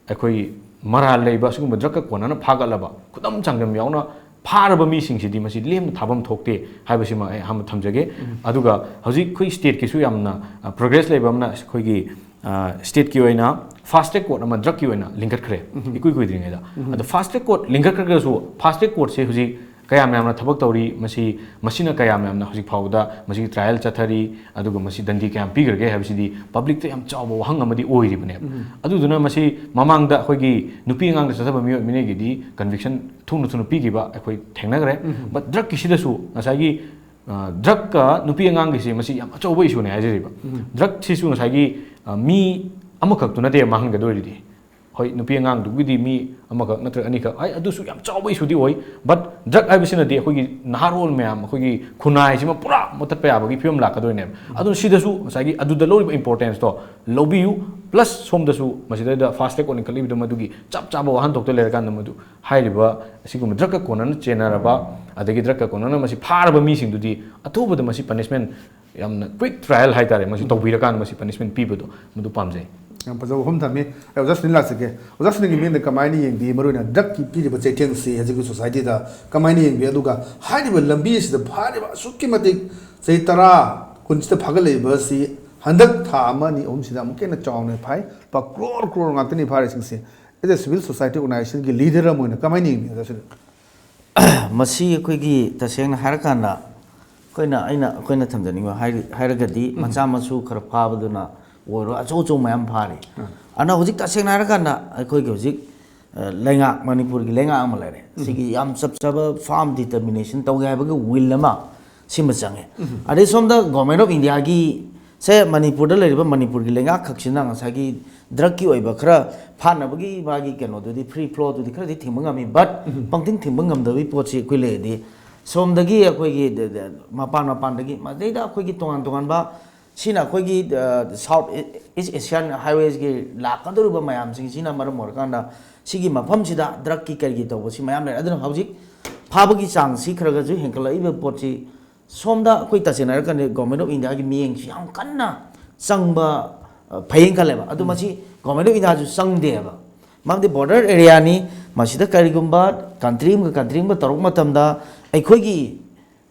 ꯑꯩꯈꯣꯏ ꯃꯔꯥꯜ ꯂꯩꯕ ꯑꯁꯤꯒꯨꯝꯕ ꯗ꯭ꯔꯒꯀ ꯀꯣꯟꯅꯅ ꯐꯥꯒꯠꯂꯕ, ꯈꯨꯗꯝ ꯆꯥꯡꯗꯝ ꯌꯥꯎꯅ ꯐꯥꯔꯕ ꯃꯤꯁꯤꯡꯁꯤꯗꯤ ꯃꯁꯤ ꯂꯦꯝꯅ ꯊꯥꯐꯝ ꯊꯣꯛꯇꯦ ꯍꯥꯏꯕꯁꯤꯃ ꯑꯩ ꯑꯍꯥꯟꯕ ꯊꯝꯖꯒꯦ꯫ ꯎꯝ꯫ ꯑꯗꯨꯒ ꯍꯧꯖꯤꯛ ꯑꯩꯈꯣꯏ ꯁ꯭ꯇꯦꯠꯀꯤꯁꯨ ꯌꯥꯝꯅ, ꯑ, ꯄ꯭ꯔꯣꯒ꯭ꯔꯦꯁ ꯂꯩꯕ ꯑꯃꯅ ꯑꯩꯈꯣꯏꯒꯤ, ꯑ, ꯁ꯭ꯇꯦꯠꯀꯤ ꯑꯣꯏꯅ ꯐꯥꯁ ꯇ꯭ꯔꯦꯛ ꯀꯣꯔꯠ ꯑꯃ ꯗ꯭ꯔꯒꯀꯤ ꯑꯣꯏꯅ ꯂꯤꯡꯈꯠꯈ꯭ꯔꯦ, ꯎꯝ꯫ ꯏꯀꯨꯏ ꯀꯨꯏꯗ꯭ꯔꯤꯉꯩꯗ꯫ ꯎꯝ꯫ ꯑꯗꯣ ꯐꯥꯁ ꯇ꯭ꯔꯦꯛ ꯀꯣꯔꯠ ꯂꯤꯡꯈꯠꯈ꯭ꯔꯒꯁꯨ ꯐꯥꯁ ꯇ꯭ꯔꯦꯛ ꯀꯣꯔꯠꯁꯦ ꯍꯧꯖꯤꯛ ꯀꯌꯥꯝ ꯌꯥꯝꯅ ꯊꯕꯛ ꯇꯧꯔꯤ, ꯃꯁꯤ, ꯃꯁꯤꯅ ꯀꯌꯥꯝ ꯌꯥꯝꯅ ꯍꯧꯖꯤꯛ ꯐꯥꯎꯕꯗ ꯃꯁꯤꯒꯤ trial ꯆꯠꯊꯔꯤ, ꯑꯗꯨꯒ ꯃꯁꯤ ꯗꯟꯗꯤ ꯀꯌꯥꯝ ꯄꯤꯈ꯭ꯔꯒꯦ ꯍꯥꯏꯕꯁꯤꯗꯤ publicꯇ ꯌꯥꯝ ꯆꯥꯎꯕ ꯋꯥꯍꯪ ꯑꯃꯗꯤ ꯑꯣꯏꯔꯤꯕꯅꯦꯕ꯫ ꯑꯗꯨꯗꯨꯅ ꯃꯁꯤ ꯃꯃꯥꯡꯗ ꯑꯩꯈꯣꯏꯒꯤ ꯅꯨꯄꯤ ꯑꯉꯥꯡꯗ ꯆꯠꯊꯕ ꯃꯤꯑꯣꯏ ꯑꯃꯒꯤꯗꯤ conviction ꯊꯨꯅ ꯊꯨꯅ ꯄꯤꯈꯤꯕ ꯑꯩꯈꯣꯏ ꯊꯦꯡꯅꯈ꯭ꯔꯦ꯫ But drugꯀꯤꯁꯤꯗꯁꯨ ꯉꯁꯥꯏꯒꯤ, ꯑ, drugꯀ ꯅꯨꯄꯤ ꯑꯉꯥꯡꯒꯤꯁꯤ ꯃꯁꯤ ꯌꯥꯝ ꯑꯆꯧꯕ issueꯅꯦ ꯍꯥꯏꯖꯔꯤꯕ꯫ Drugꯁꯤꯁꯨ ꯉꯁꯥꯏꯒꯤ, ꯑ, ꯃꯤ ꯑꯃꯈꯛꯇꯨ ꯅꯠꯇꯦ ꯃꯥꯡꯍꯟꯒꯗꯣꯏꯔꯤꯗꯤ꯫ ꯍꯣꯏ, ꯅꯨꯄꯤ ꯑꯉꯥꯡꯗꯨꯒꯤꯗꯤ ꯃꯤ ꯑꯃꯈꯛ ꯅꯠꯇ꯭ꯔꯒ ꯑꯅꯤꯈꯛ, ꯍꯣꯏ, ꯑꯗꯨꯁꯨ ꯌꯥꯝ ꯆꯥꯎꯕ issueꯗꯤ ꯑꯣꯏ꯫ But drug ꯍꯥꯏꯕꯁꯤꯅꯗꯤ ꯑꯩꯈꯣꯏꯒꯤ ꯅꯍꯥꯔꯣꯜ ꯃꯌꯥꯝ, ꯑꯩꯈꯣꯏꯒꯤ ꯈꯨꯟꯅꯥꯏꯁꯤꯃ ꯄꯨꯔꯥ ꯃꯨꯠꯊꯠꯄ ꯌꯥꯕꯒꯤ ꯐꯤꯕꯝ ꯂꯥꯛꯀꯗꯣꯏꯅꯦꯕ꯫ ꯑꯗꯨꯅ ꯁꯤꯗꯁꯨ ꯉꯁꯥꯏꯒꯤ ꯑꯗꯨꯗ ꯂꯧꯔꯤꯕ importanceꯇꯣ ꯂꯧꯕꯤꯌꯨ, plus ꯁꯣꯝꯗꯁꯨ ꯃꯁꯤꯗꯩꯗ fast track ꯑꯣꯏꯅ ꯏꯟꯈꯠꯂꯛꯏꯕꯗꯣ ꯃꯗꯨꯒꯤ ꯆꯞ ꯆꯥꯕ ꯋꯥꯍꯟꯊꯣꯛꯇ ꯂꯩꯔꯀꯥꯟꯗ ꯃꯗꯨ ꯍꯥꯏꯔꯤꯕ ꯑꯁꯤꯒꯨꯝꯕ drugꯀ ꯀꯣꯟꯅꯅ ꯆꯦꯟꯅꯔꯕ, ꯑꯗꯒꯤ drugꯀ ꯀꯣꯟꯅꯅ ꯃꯁꯤ ꯐꯥꯔꯕ ꯃꯤꯁꯤꯡꯗꯨꯗꯤ ꯑꯊꯨꯕꯗ ꯃꯁꯤ punishment ꯌꯥꯝꯅ quick trial ꯍꯥꯏꯇꯥꯔꯦ, ꯃꯁꯤ ꯇꯧꯕꯤꯔꯀꯥꯟꯗ ꯃꯁꯤ punishment ꯄꯤꯕꯗꯣ ꯃꯗꯨ ꯄꯥꯝꯖꯩ꯫ ꯌꯥꯝ ꯐꯖꯕ ꯋꯥꯐꯝ ꯊꯝꯃꯤ꯫ ꯑꯩ ꯑꯣꯖꯥ ꯁꯨꯅꯤꯜ ꯂꯥꯛꯆꯒꯦ꯫ ꯑꯣꯖꯥ ꯁꯨꯅꯤꯜꯒꯤ ꯃꯤꯠꯌꯦꯡꯗ ꯀꯃꯥꯏꯅ ꯌꯦꯡꯕꯤ? ꯃꯔꯨꯑꯣꯏꯅ drugꯀꯤ ꯄꯤꯔꯤꯕ ꯆꯩꯊꯦꯡꯁꯤ ꯍꯧꯖꯤꯛꯀꯤ societyꯗ ꯀꯃꯥꯏꯅ ꯌꯦꯡꯕꯤ? ꯑꯗꯨꯒ ꯍꯥꯏꯔꯤꯕ ꯂꯝꯕꯤ ꯑꯁꯤꯗ ꯐꯥꯔꯤꯕ ꯑꯁꯨꯛꯀꯤ ꯃꯇꯤꯛ ꯆꯍꯤ ꯇꯔꯥ, ꯀꯨꯟꯁꯤꯗ ꯐꯥꯒꯠꯂꯛꯏꯕ ꯑꯁꯤ ꯍꯟꯗꯛ ꯊꯥ ꯑꯃ ꯑꯅꯤ ꯑꯍꯨꯝꯁꯤꯗ ꯑꯃꯨꯛꯀ ꯍꯦꯟꯅ ꯆꯥꯎꯅ ꯐꯥꯏ꯫ ꯂꯨꯄꯥ crore crore ꯉꯥꯛꯇꯅꯤ ꯐꯥꯔꯤꯁꯤꯡꯁꯦ꯫ As a civil society organizationꯒꯤ leader ꯑꯃ ꯑꯣꯏꯅ ꯀꯃꯥꯏꯅ ꯌꯦꯡꯕꯤ, ꯑꯣꯖꯥ ꯁꯨꯅꯤꯜ? ꯃꯁꯤ ꯑꯩꯈꯣꯏꯒꯤ ꯇꯁꯦꯡꯅ ꯍꯥꯏꯔꯀꯥꯟꯗ ꯑꯩꯈꯣꯏꯅ, ꯑꯩꯅ, ꯑꯩꯈꯣꯏꯅ ꯊꯝꯖꯅꯤꯡꯕ ꯍꯥꯏꯔ-, ꯍꯥꯏꯔꯒꯗꯤ ꯃꯆꯥ ꯃꯁꯨ ꯈꯔ ꯐꯥꯕꯗꯨꯅ ꯑꯣꯏꯔꯣ, ꯑꯆꯧ ꯑꯆꯧ ꯃꯌꯥꯝ ꯐꯥꯔꯤ꯫ ꯑꯗꯨꯅ ꯍꯧꯖꯤꯛ ꯇꯁꯦꯡꯅ ꯍꯥꯏꯔꯀꯥꯟꯗ ꯑꯩꯈꯣꯏꯒꯤ ꯍꯧꯖꯤꯛ, ꯑ, ꯂꯩꯉꯥꯛ, ꯃꯅꯤꯄꯨꯔꯒꯤ ꯂꯩꯉꯥꯛ ꯑꯃ ꯂꯩꯔꯦ꯫ ꯁꯤꯒꯤ ꯌꯥꯝ ꯆꯞ ꯆꯥꯕ firm determination ꯇꯧꯒꯦ ꯍꯥꯏꯕꯒꯤ will ꯑꯃ ꯁꯤꯃ ꯆꯪꯉꯦ꯫ ꯑꯗꯩ ꯁꯣꯝꯗ Government of Indiaꯒꯤ ꯁꯦ ꯃꯅꯤꯄꯨꯔꯗ ꯂꯩꯔꯤꯕ ꯃꯅꯤꯄꯨꯔꯒꯤ ꯂꯩꯉꯥꯛ ꯈꯛꯁꯤꯅ ꯉꯁꯥꯏꯒꯤ drugꯀꯤ ꯑꯣꯏꯕ ꯈꯔ ꯐꯥꯅꯕꯒꯤ ꯃꯥꯒꯤ ꯀꯩꯅꯣꯗꯨꯗꯤ, free flowꯗꯨꯗꯤ ꯈꯔꯗꯤ ꯊꯤꯡꯕ ꯉꯝꯃꯤ, but ꯄꯪꯊꯤꯡ ꯊꯤꯡꯕ ꯉꯝꯗꯕꯒꯤ ꯄꯣꯠꯁꯤ ꯑꯩꯈꯣꯏ ꯂꯩꯔꯗꯤ ꯁꯣꯝꯗꯒꯤ ꯑꯩꯈꯣꯏꯒꯤ ꯗ-, ꯗ-, ꯃꯄꯥꯟ ꯃꯄꯥꯟꯗꯒꯤ ꯃꯗꯩꯗ ꯑꯩꯈꯣꯏꯒꯤ ꯇꯣꯉꯥꯟ ꯇꯣꯉꯥꯟꯕ ꯁꯤꯅ ꯑꯩꯈꯣꯏꯒꯤ, ꯑ, South East Asian highwaysꯀꯤ ꯂꯥꯛꯀꯗꯧꯔꯤꯕ ꯃꯌꯥꯝꯁꯤꯡꯁꯤꯅ ꯃꯔꯝ ꯑꯣꯏꯔꯀꯥꯟꯗ ꯁꯤꯒꯤ ꯃꯐꯝꯁꯤꯗ drugꯀꯤ ꯀꯔꯤꯒꯤ ꯇꯧꯕꯁꯤ ꯃꯌꯥꯝ ꯂꯩꯔꯦ꯫ ꯑꯗꯨꯅ ꯍꯧꯖꯤꯛ ꯐꯥꯕꯒꯤ ꯆꯥꯡꯁꯤ ꯈꯔ ꯈꯔꯁꯨ ꯍꯦꯟꯒꯠꯂꯛꯏꯕ ꯄꯣꯠꯁꯤ ꯁꯣꯝꯗ ꯑꯩꯈꯣꯏ ꯇꯁꯦꯡꯅ ꯍꯥꯏꯔꯀꯥꯟꯗ Government of Indiaꯒꯤ ꯃꯤꯠꯌꯦꯡꯁꯤ ꯌꯥꯝ ꯀꯟꯅ ꯆꯪꯕ, ꯑ, ꯐꯩꯌꯦꯅ ꯈꯜꯂꯦꯕ꯫ ꯑꯗꯨ ꯃꯁꯤ Government of Indiaꯁꯨ ꯆꯪꯗꯦꯕ꯫ ꯃꯔꯝꯗꯤ border areaꯅꯤ, ꯃꯁꯤꯗ ꯀꯔꯤꯒꯨꯝꯕ country ꯑꯃꯒ country ꯑꯃꯒ ꯇꯧꯔꯛꯄ ꯃꯇꯝꯗ ꯑꯩꯈꯣꯏꯒꯤ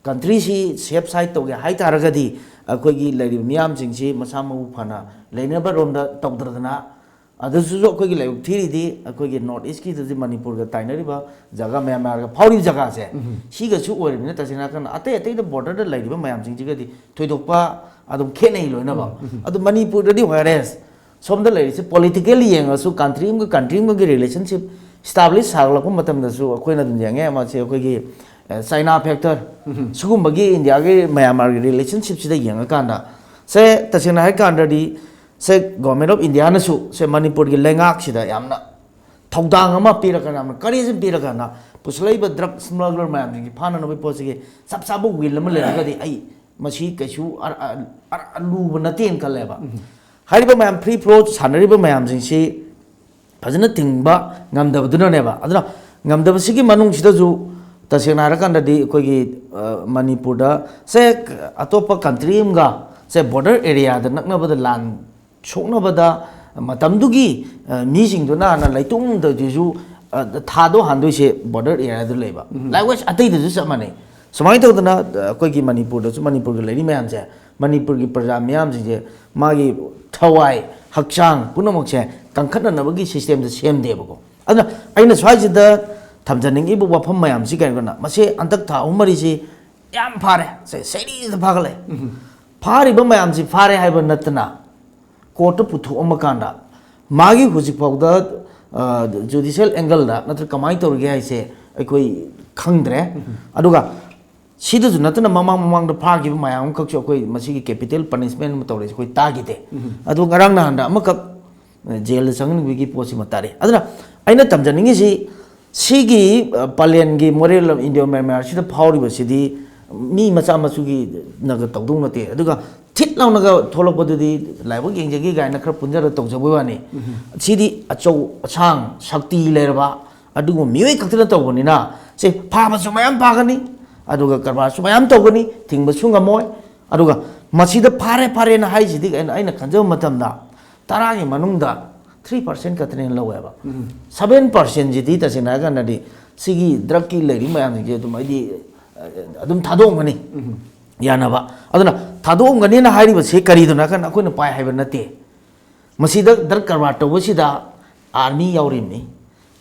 countryꯁꯤ safe side ꯇꯧꯒꯦ ꯍꯥꯏ ꯇꯥꯔꯒꯗꯤ ꯑꯩꯈꯣꯏꯒꯤ ꯂꯩꯔꯤꯕ ꯃꯤꯌꯥꯝꯁꯤꯡꯁꯤ ꯃꯁꯥ ꯃꯎ ꯐꯅ ꯂꯩꯅꯕ ꯔꯣꯝꯗ ꯇꯧꯗ꯭ꯔꯗꯅ ꯑꯗꯨꯁꯨ ꯑꯩꯈꯣꯏꯒꯤ ꯂꯥꯏꯕꯛ ꯊꯤꯔꯤꯗꯤ ꯑꯩꯈꯣꯏꯒꯤ ꯅꯣꯔꯠ ꯏꯁꯀꯤꯗꯗꯤ ꯃꯅꯤꯄꯨꯔꯒ ꯇꯥꯏꯅꯔꯤꯕ ꯖꯒꯥ, ꯃ꯭ꯌꯥꯟꯃꯥꯔꯒ ꯐꯥꯎꯔꯤꯕ ꯖꯒꯥꯁꯦ, ꯁꯤꯒꯁꯨ ꯑꯣꯏꯔꯕꯅꯤꯅ, ꯇꯁꯦꯡꯅ ꯍꯥꯏꯔꯀꯥꯟꯗ ꯑꯇꯩ ꯑꯇꯩꯗ ꯕꯣꯔꯗꯔꯗ ꯂꯩꯔꯤꯕ ꯃꯌꯥꯝꯁꯤꯡꯁꯤꯒꯗꯤ ꯊꯣꯏꯗꯣꯛꯄ ꯑꯗꯨꯝ ꯈꯦꯠꯅꯩ ꯂꯣꯏꯅꯃꯛ꯫ ꯑꯗꯨ ꯃꯅꯤꯄꯨꯔꯗꯗꯤ ꯋꯥꯏꯔꯦꯁ ꯁꯣꯝꯗ ꯂꯩꯔꯤꯁꯦ, ꯄꯣꯂꯤꯇꯤꯀꯦꯜ ꯌꯦꯡꯉꯁꯨ ꯀꯟꯇ꯭ꯔꯤ ꯑꯃꯒ ꯀꯟꯇ꯭ꯔꯤ ꯑꯃꯒꯤ ꯔꯤꯂꯦꯁꯟꯁꯤꯞ ꯏꯁꯇꯥꯕ꯭ꯂꯤꯁ ꯁꯥꯒꯠꯂꯛꯄ ꯃꯇꯝꯗꯁꯨ ꯑꯩꯈꯣꯏꯅ ꯑꯗꯨꯝ ꯌꯦꯡꯉꯦ, ꯃꯁꯤ ꯑꯩꯈꯣꯏꯒꯤ ꯆꯥꯏꯅꯥ ꯐꯦꯛꯇꯔ, ꯁꯤꯒꯨꯝꯕꯒꯤ ꯏꯟꯗꯤꯌꯥꯒꯤ ꯃꯌꯥꯟꯃꯥꯔꯒꯤ ꯔꯤꯂꯦꯁꯟꯁꯤꯞꯁꯤꯗ ꯌꯦꯡꯉꯀꯥꯟꯗ, ꯁꯦ, ꯇꯁꯦꯡꯅ ꯍꯥꯏꯔꯀꯥꯟꯗꯗꯤ, ꯁꯦ, ꯒꯣꯔꯃꯦꯟ ꯑꯣꯐ ꯏꯟꯗꯤꯌꯥꯅꯁꯨ, ꯁꯦ, ꯃꯅꯤꯄꯨꯔꯒꯤ ꯂꯩꯉꯥꯛꯁꯤꯗ ꯌꯥꯝꯅ ꯊꯧꯗꯥꯡ ꯑꯃ ꯄꯤꯔꯀꯥꯟꯗ, ꯌꯥꯝꯅ ꯀꯔꯦꯖ ꯑꯃ ꯄꯤꯔꯀꯥꯟꯗ, ꯄꯨꯁꯜꯂꯛꯏꯕ ꯗ꯭ꯔꯒ ꯁ꯭ꯃꯒꯂꯔ ꯃꯌꯥꯝꯁꯤꯡꯁꯤ ꯐꯥꯅꯅꯕꯒꯤ ꯄꯣꯠꯁꯤꯒꯤ ꯆꯞ ꯆꯥꯕ ꯋꯤꯜ ꯑꯃ ꯂꯩꯔꯒꯗꯤ, ꯑꯩ ꯃꯁꯤ ꯀꯩꯁꯨ ꯑꯔ-, ꯑꯔ-, ꯑꯔ-, ꯂꯨꯕ ꯅꯠꯇꯦꯅ ꯈꯜꯂꯦꯕ꯫ ꯍꯥꯏꯔꯤꯕ ꯃꯌꯥꯝ, ꯐ꯭ꯔꯤ ꯐ꯭ꯂꯣ ꯁꯥꯟꯅꯔꯤꯕ ꯃꯌꯥꯝꯁꯤꯡꯁꯤ ꯐꯖꯅ ꯊꯤꯡꯕ ꯉꯝꯗꯕꯗꯨꯅꯅꯦꯕ꯫ ꯑꯗꯨꯅ ꯉꯝꯗꯕꯁꯤꯒꯤ ꯃꯅꯨꯡꯁꯤꯗꯁꯨ, ꯇꯁꯦꯡꯅ ꯍꯥꯏꯔꯀꯥꯟꯗꯗꯤ, ꯑꯩꯈꯣꯏꯒꯤ, ꯑ, ꯃꯅꯤꯄꯨꯔꯗ, ꯁꯦ, ꯑꯇꯣꯞꯄ ꯀꯟꯇ꯭ꯔꯤ ꯑꯃꯒ, ꯁꯦ, ꯕꯣꯔꯗꯔ ꯑꯦꯔꯤꯌꯥꯗ ꯅꯛꯅꯕꯗ ꯂꯥꯟ ꯁꯣꯛꯅꯕꯗ ꯃꯇꯝꯗꯨꯒꯤ, ꯑ, ꯃꯤꯁꯤꯡꯗꯨꯅ ꯍꯥꯟꯅ ꯂꯩꯇꯨꯝꯗꯗꯨꯁꯨ, ꯑ, ꯊꯥꯗꯣ ꯍꯥꯟꯗꯣꯏꯁꯦ ꯕꯣꯔꯗꯔ ꯑꯦꯔꯤꯌꯥꯗ ꯂꯩꯕ꯫ ꯂꯥꯏꯛꯋꯥꯏꯁ ꯑꯇꯩꯗꯁꯨ ꯆꯞ ꯃꯥꯟꯅꯩ꯫ ꯁꯨꯃꯥꯏꯅ ꯇꯧꯗꯅ, ꯑ, ꯑꯩꯈꯣꯏꯒꯤ ꯃꯅꯤꯄꯨꯔꯗꯁꯨ, ꯃꯅꯤꯄꯨꯔꯒ ꯂꯩꯔꯤ ꯃꯌꯥꯝꯁꯦ, ꯃꯅꯤꯄꯨꯔꯒꯤ ꯄ꯭ꯔꯖꯥ ꯃꯤꯌꯥꯝꯁꯤꯡꯁꯦ ꯃꯥꯒꯤ ꯊꯋꯥꯏ, ꯍꯛꯆꯥꯡ ꯄꯨꯝꯅꯃꯛꯁꯦ ꯀꯟꯈꯠꯅꯅꯕꯒꯤ ꯁꯤꯁꯇꯦꯝꯁꯦ ꯁꯦꯝꯗꯦꯕꯀꯣ꯫ ꯑꯗꯨꯅ ꯑꯩꯅ ꯁ꯭ꯋꯥꯏꯁꯤꯗ ꯊꯝꯖꯅꯤꯡꯉꯤꯕ ꯋꯥꯐꯝ ꯃꯌꯥꯝꯁꯤ ꯀꯔꯤꯒꯤꯅꯣ? ꯃꯁꯤ ꯍꯟꯗꯛ ꯊꯥ ꯑꯍꯨꯝ ꯃꯔꯤꯁꯤ ꯌꯥꯝ ꯐꯥꯔꯦ, ꯁꯦ, ꯁꯦꯔꯤꯁꯤꯗ ꯐꯥꯒꯠꯂꯛꯑꯦ꯫ ꯐꯥꯔꯤꯕ ꯃꯌꯥꯝꯁꯤ ꯐꯥꯔꯦ ꯍꯥꯏꯕ ꯅꯠꯇꯅ, ꯀꯣꯔꯠꯇ ꯄꯨꯊꯣꯛꯑꯝꯃꯀꯥꯟꯗ ꯃꯥꯒꯤ ꯍꯧꯖꯤꯛꯐꯥꯎꯗ, ꯑ, ꯖꯨꯗꯤꯁꯤꯌꯦꯜ ꯑꯦꯡꯒꯜꯗ ꯅꯠꯇ꯭ꯔꯒ ꯀꯃꯥꯏꯅ ꯇꯧꯔꯤꯒꯦ ꯍꯥꯏꯁꯦ ꯑꯩꯈꯣꯏ ꯈꯪꯗ꯭ꯔꯦ꯫ ꯑꯗꯨꯒ ꯁꯤꯗꯁꯨ ꯅꯠꯇꯅ ꯃꯃꯥꯡ ꯃꯃꯥꯡꯗ ꯐꯥꯈꯤꯕ ꯃꯌꯥꯝ ꯑꯃꯈꯛꯁꯨ ꯑꯩꯈꯣꯏ ꯃꯁꯤꯒꯤ ꯀꯦꯄꯤꯇꯦꯜ ꯄꯅꯤꯁꯃꯦꯟ ꯑꯃ ꯇꯧꯔꯦ, ꯑꯩꯈꯣꯏ ꯇꯥꯈꯤꯗꯦ꯫ ꯑꯗꯨ ꯉꯔꯥꯡ ꯅꯍꯥꯟꯗ ꯑꯃꯈꯛ, ꯑ, ꯖꯦꯜꯗ ꯆꯪꯍꯟꯕꯒꯤ ꯄꯣꯠꯁꯤꯃ ꯇꯥꯔꯦ꯫ ꯑꯗꯨꯅ ꯑꯩꯅ ꯇꯝꯖꯅꯤꯡꯉꯤꯁꯤ, ꯁꯤꯒꯤ, ꯑ, ꯄꯂꯦꯟꯒꯤ ꯃꯣꯔꯦ ꯂꯝ ꯏꯟꯗꯤꯌꯥ ꯃꯌꯥꯟꯃꯥꯔꯁꯤꯗ ꯐꯥꯎꯔꯤꯕꯁꯤꯗꯤ ꯃꯤ ꯃꯆꯥ ꯃꯁꯨꯒꯤꯅꯒ ꯇꯧꯗꯧ ꯅꯠꯇꯦ꯫ ꯑꯗꯨꯒ ꯊꯤꯠ ꯂꯥꯎꯅꯒ ꯊꯣꯛꯂꯛꯄꯗꯨꯗꯤ ꯂꯥꯏꯕꯛ ꯌꯦꯡꯖꯒꯦ ꯀꯥꯏꯅ ꯈꯔ ꯄꯨꯟꯖꯔ ꯇꯧꯖꯕꯩ ꯋꯥꯅꯤ꯫ ꯁꯤꯗꯤ ꯑꯆꯧ ꯑꯁꯥꯡ ꯁꯛꯇꯤ ꯂꯩꯔꯕ ꯑꯗꯨꯒꯨꯝꯕ ꯃꯤꯑꯣꯏ ꯈꯛꯇꯅ ꯇꯧꯕꯅꯤꯅ, ꯁꯦ, ꯐꯥꯕꯁꯨ ꯃꯌꯥꯝ ꯐꯥꯒꯅꯤ, ꯑꯗꯨꯒ ꯀꯔꯕꯥꯔꯁꯨ ꯃꯌꯥꯝ ꯇꯧꯒꯅꯤ, ꯊꯤꯡꯕꯁꯨ ꯉꯝꯃꯣꯏ꯫ ꯑꯗꯨꯒ ꯃꯁꯤꯗ ꯐꯥꯔꯦ ꯐꯥꯔꯦꯅ ꯍꯥꯏꯁꯤꯗꯤ ꯑꯩꯅ, ꯑꯩꯅ ꯈꯟꯖꯕ ꯃꯇꯝꯗ ꯇꯔꯥꯒꯤ ꯃꯅꯨꯡꯗ ꯊ꯭ꯔꯤ ꯄꯥꯔꯁꯦꯟ ꯈꯛꯇꯅꯦꯅ ꯂꯧꯋꯦꯕ꯫ ꯁꯚꯦꯟ ꯄꯥꯔꯁꯦꯟꯁꯤꯗꯤ ꯇꯁꯦꯡꯅ ꯍꯥꯏꯔꯀꯥꯟꯗꯗꯤ ꯁꯤꯒꯤ ꯗ꯭ꯔꯒꯀꯤ ꯂꯩꯔꯤꯕ ꯃꯌꯥꯝꯁꯤꯡꯁꯦ ꯑꯗꯨꯝ ꯑꯩꯗꯤ, ꯑ, ꯑꯗꯨꯝ ꯊꯥꯗꯣꯛꯑꯝꯒꯅꯤ, ꯌꯥꯅꯕ꯫ ꯑꯗꯨꯅ ꯊꯥꯗꯣꯛꯑꯝꯒꯅꯤꯅ ꯍꯥꯏꯔꯤꯕꯁꯤ ꯀꯔꯤꯗꯅꯣ ꯍꯥꯏꯔꯀꯥꯟꯗ ꯑꯩꯈꯣꯏꯅ ꯄꯥꯏ ꯍꯥꯏꯕ ꯅꯠꯇꯦ꯫ ꯃꯁꯤꯗ ꯗ꯭ꯔꯒ ꯀꯔꯕꯥꯔ ꯇꯧꯕꯁꯤꯗ ꯑꯥꯔꯃꯤ ꯌꯥꯎꯔꯤꯕꯅꯤ,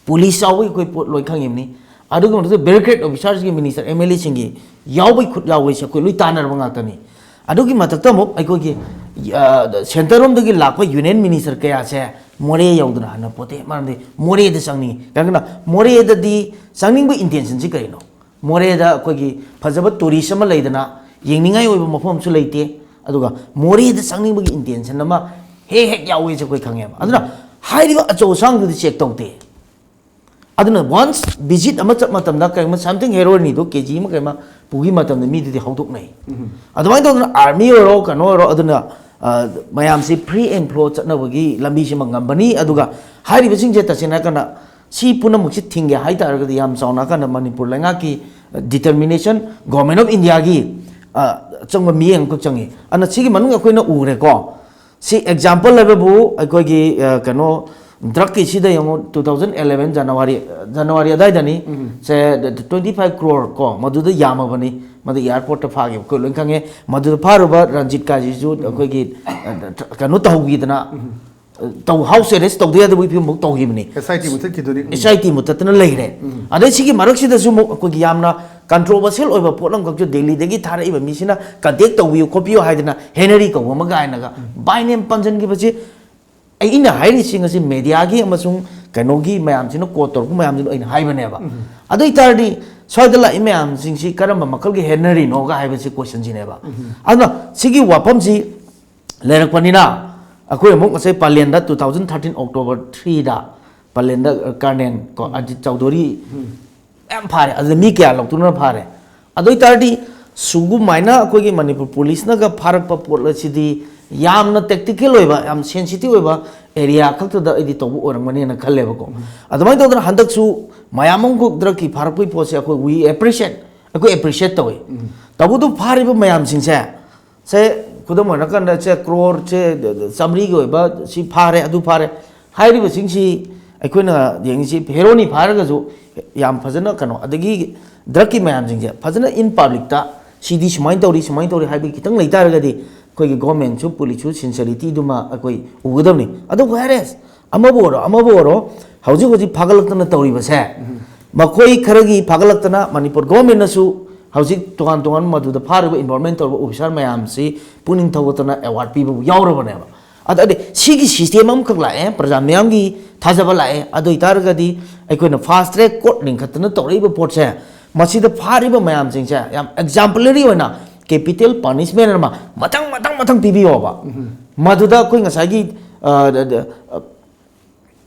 ꯄꯨꯂꯤꯁ ꯌꯥꯎꯕꯒꯤ ꯑꯩꯈꯣꯏ ꯄꯣꯠ ꯂꯣꯏ ꯈꯪꯉꯤꯕꯅꯤ, ꯑꯗꯨꯒꯤ ꯃꯊꯛꯇ ꯕ꯭ꯌꯨꯔꯣꯀ꯭ꯔꯦꯠ ꯑꯣꯐꯤꯁꯥꯔꯁꯤꯡꯒꯤ, ꯃꯤꯅꯤꯁꯇꯔ, ꯑꯦꯝ ꯑꯦꯜ ꯑꯦꯁꯤꯡꯒꯤ ꯌꯥꯎꯕꯒꯤ ꯈꯨꯠ ꯌꯥꯎꯕꯁꯦ ꯑꯩꯈꯣꯏ ꯂꯣꯏ ꯇꯥꯟꯅꯔꯕ ꯉꯥꯛꯇꯅꯤ꯫ ꯑꯗꯨꯒꯤ ꯃꯊꯛꯇ ꯑꯃꯨꯛ ꯑꯩꯈꯣꯏꯒꯤ ꯁꯦꯟꯇꯔ ꯔꯣꯝꯗꯒꯤ ꯂꯥꯛꯄ ꯌꯨꯅꯤꯌꯟ ꯃꯤꯅꯤꯁꯇꯔ ꯀꯌꯥꯁꯦ ꯃꯣꯔꯦ ꯌꯧꯗꯅ ꯍꯟꯅ ꯄꯣꯠꯇꯦ, ꯃꯔꯝꯗꯤ ꯃꯣꯔꯦꯗ ꯆꯪꯅꯤꯡꯉꯤ꯫ ꯀꯩꯒꯤꯅꯣ, ꯃꯣꯔꯦꯗꯗꯤ ꯆꯪꯅꯤꯡꯕ ꯏꯟꯇꯦꯟꯁꯟꯁꯤ ꯀꯔꯤꯅꯣ? ꯃꯣꯔꯦꯗ ꯑꯩꯈꯣꯏꯒꯤ ꯐꯖꯕ ꯇꯨꯔꯤꯁ ꯑꯃ ꯂꯩꯗꯅ, ꯌꯦꯡꯅꯤꯡꯉꯥꯏ ꯑꯣꯏꯕ ꯃꯐꯝ ꯑꯃꯁꯨ ꯂꯩꯇꯦ꯫ ꯑꯗꯨꯒ ꯃꯣꯔꯦꯗ ꯆꯪꯅꯤꯡꯕꯒꯤ ꯏꯟꯇꯦꯟꯁꯟ ꯑꯃ ꯍꯦꯛ ꯍꯦꯛ ꯌꯥꯎꯋꯦꯁꯦ ꯑꯩꯈꯣꯏ ꯈꯪꯉꯦꯕ꯫ ꯑꯗꯨꯅ ꯍꯥꯏꯔꯤꯕ ꯑꯆꯧ ꯑꯁꯥꯡꯗꯨꯗꯤ ꯆꯦꯛ ꯇꯧꯗꯦ꯫ ꯑꯗꯨꯅ ꯋꯥꯟꯁ ꯚꯤꯖꯤꯠ ꯑꯃ ꯆꯠꯄ ꯃꯇꯝꯗ ꯀꯔꯤꯒꯨꯝꯕ ꯁꯝꯊꯤꯡ ꯍꯦꯔꯣꯏꯟꯅꯤꯗꯣ ꯀꯦ ꯖꯤ ꯑꯃ ꯀꯩ ꯑꯃ ꯄꯨꯈꯤ ꯃꯇꯝꯗ ꯃꯤꯗꯨꯗꯤ ꯍꯧꯗꯣꯛꯅꯩ꯫ ꯑꯗꯨꯃꯥꯏꯅ ꯇꯧꯗꯅ ꯑꯥꯔꯃꯤ ꯑꯣꯏꯔꯣ, ꯀꯩꯅꯣ ꯑꯣꯏꯔꯣ, ꯑꯗꯨꯅ ꯃꯌꯥꯝꯁꯤ ꯐ꯭ꯔꯤ ꯑꯦꯟ ꯐ꯭ꯂꯣ ꯆꯠꯅꯕꯒꯤ ꯂꯝꯕꯤꯁꯤꯃ ꯉꯝꯕꯅꯤ꯫ ꯑꯗꯨꯒ ꯍꯥꯏꯔꯤꯕꯁꯤꯡꯁꯦ ꯇꯁꯦꯡꯅ ꯍꯥꯏꯔꯀꯥꯟꯗ ꯁꯤ ꯄꯨꯝꯅꯃꯛꯁꯤ ꯊꯤꯡꯒꯦ ꯍꯥꯏ ꯇꯥꯔꯒꯗꯤ ꯌꯥꯝ ꯆꯥꯎꯅ ꯍꯥꯏꯔꯀꯥꯟꯗ ꯃꯅꯤꯄꯨꯔ ꯂꯩꯉꯥꯛꯀꯤ ꯗꯤꯇꯔꯃꯤꯅꯦꯁꯟ, ꯒꯣꯔꯃꯦꯟ ꯑꯣꯐ ꯏꯟꯗꯤꯌꯥꯒꯤ ꯑꯆꯪꯕ ꯃꯤꯠꯌꯦꯡ ꯑꯃꯈꯛ ꯆꯪꯉꯤ꯫ ꯑꯗꯨꯅ ꯁꯤꯒꯤ ꯃꯅꯨꯡꯗ ꯑꯩꯈꯣꯏꯅ ꯎꯔꯦꯀꯣ, ꯁꯤ ꯑꯦꯛꯖꯥꯝꯄꯜ ꯍꯥꯏꯕꯕꯨ ꯑꯩꯈꯣꯏꯒꯤ ꯀꯩꯅꯣ ꯗ꯭ꯔꯒꯀꯤꯁꯤꯗ ꯌꯦꯡꯉꯣ, two thousand eleven January, January ꯑꯗꯨꯋꯥꯏꯗꯅꯤ꯫ ꯁꯦ, ꯇ꯭ꯋꯦꯟꯇꯤ ꯐꯥꯏꯚ ꯀ꯭ꯔꯣꯔ ꯀꯣ, ꯃꯗꯨꯗ ꯌꯥꯝꯃꯕꯅꯤ꯫ ꯃꯗꯨ ꯑꯦꯌꯥꯔꯄꯣꯔꯠꯇ ꯐꯥꯈꯤꯕ ꯑꯩꯈꯣꯏ ꯂꯣꯏ ꯈꯪꯉꯦ꯫ ꯃꯗꯨꯗ ꯐꯥꯔꯨꯕ ꯔꯟꯖꯤꯠ ꯀꯥꯖꯤꯁꯨ ꯑꯩꯈꯣꯏꯒꯤ ꯀꯩꯅꯣ ꯇꯧꯍꯧꯈꯤꯗꯅ, ꯇꯧ ꯍꯥꯎꯁ ꯑꯦꯔꯦꯁ ꯇꯧꯗ ꯌꯥꯗꯕꯒꯤ ꯐꯤꯕꯝꯐꯥꯎ ꯇꯧꯈꯤꯕꯅꯤ꯫ ꯑꯦꯁ ꯑꯥꯏ ꯇꯤ ꯃꯨꯊꯠꯈꯤꯗꯨꯅꯤ꯫ ꯑꯦꯁ ꯑꯥꯏ ꯇꯤ ꯃꯨꯊꯠꯇꯅ ꯂꯩꯔꯦ꯫ ꯑꯗꯩ ꯁꯤꯒꯤ ꯃꯔꯛꯁꯤꯗꯁꯨ ꯑꯃꯨꯛ ꯑꯩꯈꯣꯏꯒꯤ ꯌꯥꯝꯅ ꯀꯟꯇ꯭ꯔꯣꯚꯔꯁꯤꯌꯦꯜ ꯑꯣꯏꯕ ꯄꯣꯠ ꯑꯃꯈꯛꯁꯨ ꯗꯦꯜꯂꯤꯗꯒꯤ ꯊꯥꯔꯛꯏꯕ ꯃꯤꯁꯤꯅ ꯀꯟꯇꯦꯛ ꯇꯧꯕꯤꯌꯨ ꯈꯣꯠꯄꯤꯌꯨ ꯍꯥꯏꯗꯅ ꯍꯦꯅꯔꯤ ꯀꯧꯕ ꯑꯃ ꯀꯥꯏꯅꯒ ꯕꯥꯏ ꯅꯦꯝ ꯄꯟꯁꯤꯟꯈꯤꯕꯁꯤ ꯑꯩꯅ ꯍꯥꯏꯔꯤꯁꯤꯡ ꯑꯁꯤ ꯃꯦꯗꯤꯌꯥꯒꯤ ꯑꯃꯁꯨꯡ ꯀꯩꯅꯣꯒꯤ ꯃꯌꯥꯝꯁꯤꯅ ꯀꯣꯠ ꯇꯧꯔꯛꯄ ꯃꯌꯥꯝꯁꯤꯅ ꯑꯩꯅ ꯍꯥꯏꯕꯅꯦꯕ꯫ ꯑꯗꯨ ꯑꯣꯏ ꯇꯥꯔꯗꯤ ꯁ꯭ꯋꯥꯏꯗ ꯂꯥꯛꯏ ꯃꯌꯥꯝꯁꯤꯡꯁꯤ ꯀꯔꯝꯕ ꯃꯈꯜꯒꯤ ꯍꯦꯅꯔꯤꯅꯣꯒ ꯍꯥꯏꯕꯁꯤ ꯀꯣꯏꯁꯟꯁꯤꯅꯦꯕ꯫ ꯑꯗꯨꯅ ꯁꯤꯒꯤ ꯋꯥꯐꯝꯁꯤ ꯂꯩꯔꯛꯄꯅꯤꯅ ꯑꯩꯈꯣꯏ ꯑꯃꯨꯛ ꯉꯁꯥꯏ ꯄꯥꯂꯦꯟꯗ ꯇꯨ ꯊꯥꯎꯖꯟ ꯊꯥꯔꯇꯤꯟ ꯑꯣꯛꯇꯣꯕꯔ ꯊ꯭ꯔꯤꯗ ꯄꯥꯂꯦꯟꯗ ꯀꯔꯅꯦꯜ ꯀꯣ ꯑꯖꯤꯠ ꯆꯧꯙꯨꯔꯤ ꯃꯌꯥꯝ ꯐꯥꯔꯦ꯫ ꯑꯗꯨꯗ ꯃꯤ ꯀꯌꯥ ꯂꯧꯊꯣꯛꯅ ꯐꯥꯔꯦ? ꯑꯗꯨ ꯑꯣꯏ ꯇꯥꯔꯗꯤ ꯁꯨꯒꯨꯃꯥꯏꯅ ꯑꯩꯈꯣꯏꯒꯤ ꯃꯅꯤꯄꯨꯔ ꯄꯨꯂꯤꯁꯅꯒ ꯐꯥꯔꯛꯄ ꯄꯣꯠ ꯑꯁꯤꯗꯤ ꯌꯥꯝꯅ ꯇꯦꯛꯇꯤꯀꯦꯜ ꯑꯣꯏꯕ, ꯌꯥꯝ ꯁꯦꯟꯁꯤꯇꯤꯚ ꯑꯣꯏꯕ ꯑꯦꯔꯤꯌꯥ ꯈꯛꯇꯗ ꯑꯩꯗꯤ ꯇꯧꯕ ꯑꯣꯏꯔꯝꯒꯅꯤꯅ ꯈꯜꯂꯦꯕꯀꯣ꯫ ꯑꯗꯨꯃꯥꯏꯅ ꯇꯧꯗꯅ ꯍꯟꯗꯛꯁꯨ ꯃꯌꯥꯝ ꯑꯃ ꯗ꯭ꯔꯒꯀꯤ ꯐꯥꯔꯛꯄꯒꯤ ꯄꯣꯠꯁꯦ ꯑꯩꯈꯣꯏ we appreciate, ꯑꯩꯈꯣꯏ ꯑꯦꯄ꯭ꯔꯤꯁꯤꯌꯦꯠ ꯇꯧꯋꯤ꯫ ꯇꯧꯕꯇꯕꯨ ꯐꯥꯔꯤꯕ ꯃꯌꯥꯝꯁꯤꯡꯁꯦ, ꯁꯦ, ꯈꯨꯗꯝ ꯑꯣꯏꯅ ꯀꯥꯟꯗ ꯁꯦ ꯀ꯭ꯔꯣꯔ ꯁꯦ ꯆꯥꯃꯔꯤꯒꯤ ꯑꯣꯏꯕ ꯁꯤ ꯐꯥꯔꯦ, ꯑꯗꯨ ꯐꯥꯔꯦ ꯍꯥꯏꯔꯤꯕꯁꯤꯡꯁꯤ ꯑꯩꯈꯣꯏꯅ ꯌꯦꯡꯉꯤꯁꯤ ꯍꯦꯔꯣꯅꯤ ꯐꯥꯔꯒꯁꯨ ꯌꯥꯝ ꯐꯖꯅ ꯀꯩꯅꯣ, ꯑꯗꯒꯤ ꯗ꯭ꯔꯒꯀꯤ ꯃꯌꯥꯝꯁꯤꯡꯁꯦ ꯐꯖꯅ ꯏꯟ ꯄꯥꯕ꯭ꯂꯤꯛꯇ ꯁꯤꯗꯤ ꯁꯨꯃꯥꯏꯅ ꯇꯧꯔꯤ, ꯁꯨꯃꯥꯏꯅ ꯇꯧꯔꯤ ꯍꯥꯏꯕꯒꯤ ꯈꯤꯇꯪ ꯂꯩꯇꯥꯔꯒꯗꯤ ꯑꯩꯈꯣꯏꯒꯤ ꯒꯣꯔꯃꯦꯟꯁꯨ ꯄꯨꯂꯤꯁꯁꯨ ꯁꯤꯟꯁꯤꯌꯔꯤꯇꯤꯗꯨꯃ ꯑꯩꯈꯣꯏ ꯎꯒꯗꯕꯅꯤ꯫ ꯑꯗꯨꯕꯨ ꯍꯥꯏꯔꯦ, ꯑꯃꯕꯨ ꯑꯣꯏꯔꯣ ꯑꯃꯕꯨ ꯑꯣꯏꯔꯣ, ꯍꯧꯖꯤꯛ ꯍꯧꯖꯤꯛ ꯐꯥꯒꯠꯂꯛꯇꯅ ꯇꯧꯔꯤꯕꯁꯦ, ꯃꯈꯣꯏ ꯈꯔꯒꯤ ꯐꯥꯒꯠꯂꯛꯇꯅ ꯃꯅꯤꯄꯨꯔ ꯒꯣꯔꯃꯦꯟꯅꯁꯨ ꯍꯧꯖꯤꯛ ꯇꯣꯉꯥꯟ ꯇꯣꯉꯥꯟꯕ ꯃꯗꯨꯗ ꯐꯥꯔꯤꯕ ꯏꯟꯚꯣꯜꯕꯃꯦꯟ ꯇꯧꯔꯤꯕ ꯑꯣꯐꯤꯁꯥꯔ ꯃꯌꯥꯝꯁꯤ ꯄꯨꯛꯅꯤꯡ ꯊꯧꯒꯠꯇꯅ ꯑꯦꯋꯥꯔꯗ ꯄꯤꯕꯕꯨ ꯌꯥꯎꯔꯕꯅꯦꯕ꯫ ꯑꯗꯨꯗꯤ ꯁꯤꯒꯤ ꯁꯤꯁꯇꯦꯝ ꯑꯃꯈꯛ ꯂꯥꯛꯑꯦ, ꯄ꯭ꯔꯖꯥ ꯃꯤꯌꯥꯝꯒꯤ ꯊꯥꯖꯕ ꯂꯥꯛꯑꯦ꯫ ꯑꯗꯨ ꯑꯣꯏꯇꯥꯔꯒꯗꯤ ꯑꯩꯈꯣꯏꯅ ꯐꯥꯁ ꯇ꯭ꯔꯦꯛ ꯀꯣꯔꯠ ꯂꯤꯡꯈꯠꯇꯅ ꯇꯧꯔꯛꯏꯕ ꯄꯣꯠꯁꯦ, ꯃꯁꯤꯗ ꯐꯥꯔꯤꯕ ꯃꯌꯥꯝꯁꯤꯡꯁꯦ ꯌꯥꯝ ꯑꯦꯛꯖꯥꯝꯄꯂꯔꯤ ꯑꯣꯏꯅ ꯀꯦꯄꯤꯇꯦꯜ ꯄꯅꯤꯁꯃꯦꯟ ꯑꯃ ꯃꯊꯪ ꯃꯊꯪ ꯃꯊꯪ ꯄꯤꯕꯤꯌꯣꯕ꯫ ꯃꯗꯨꯗ ꯑꯩꯈꯣꯏ ꯉꯁꯥꯏꯒꯤ, ꯑ, ꯗ-, ꯗ-, ꯑ,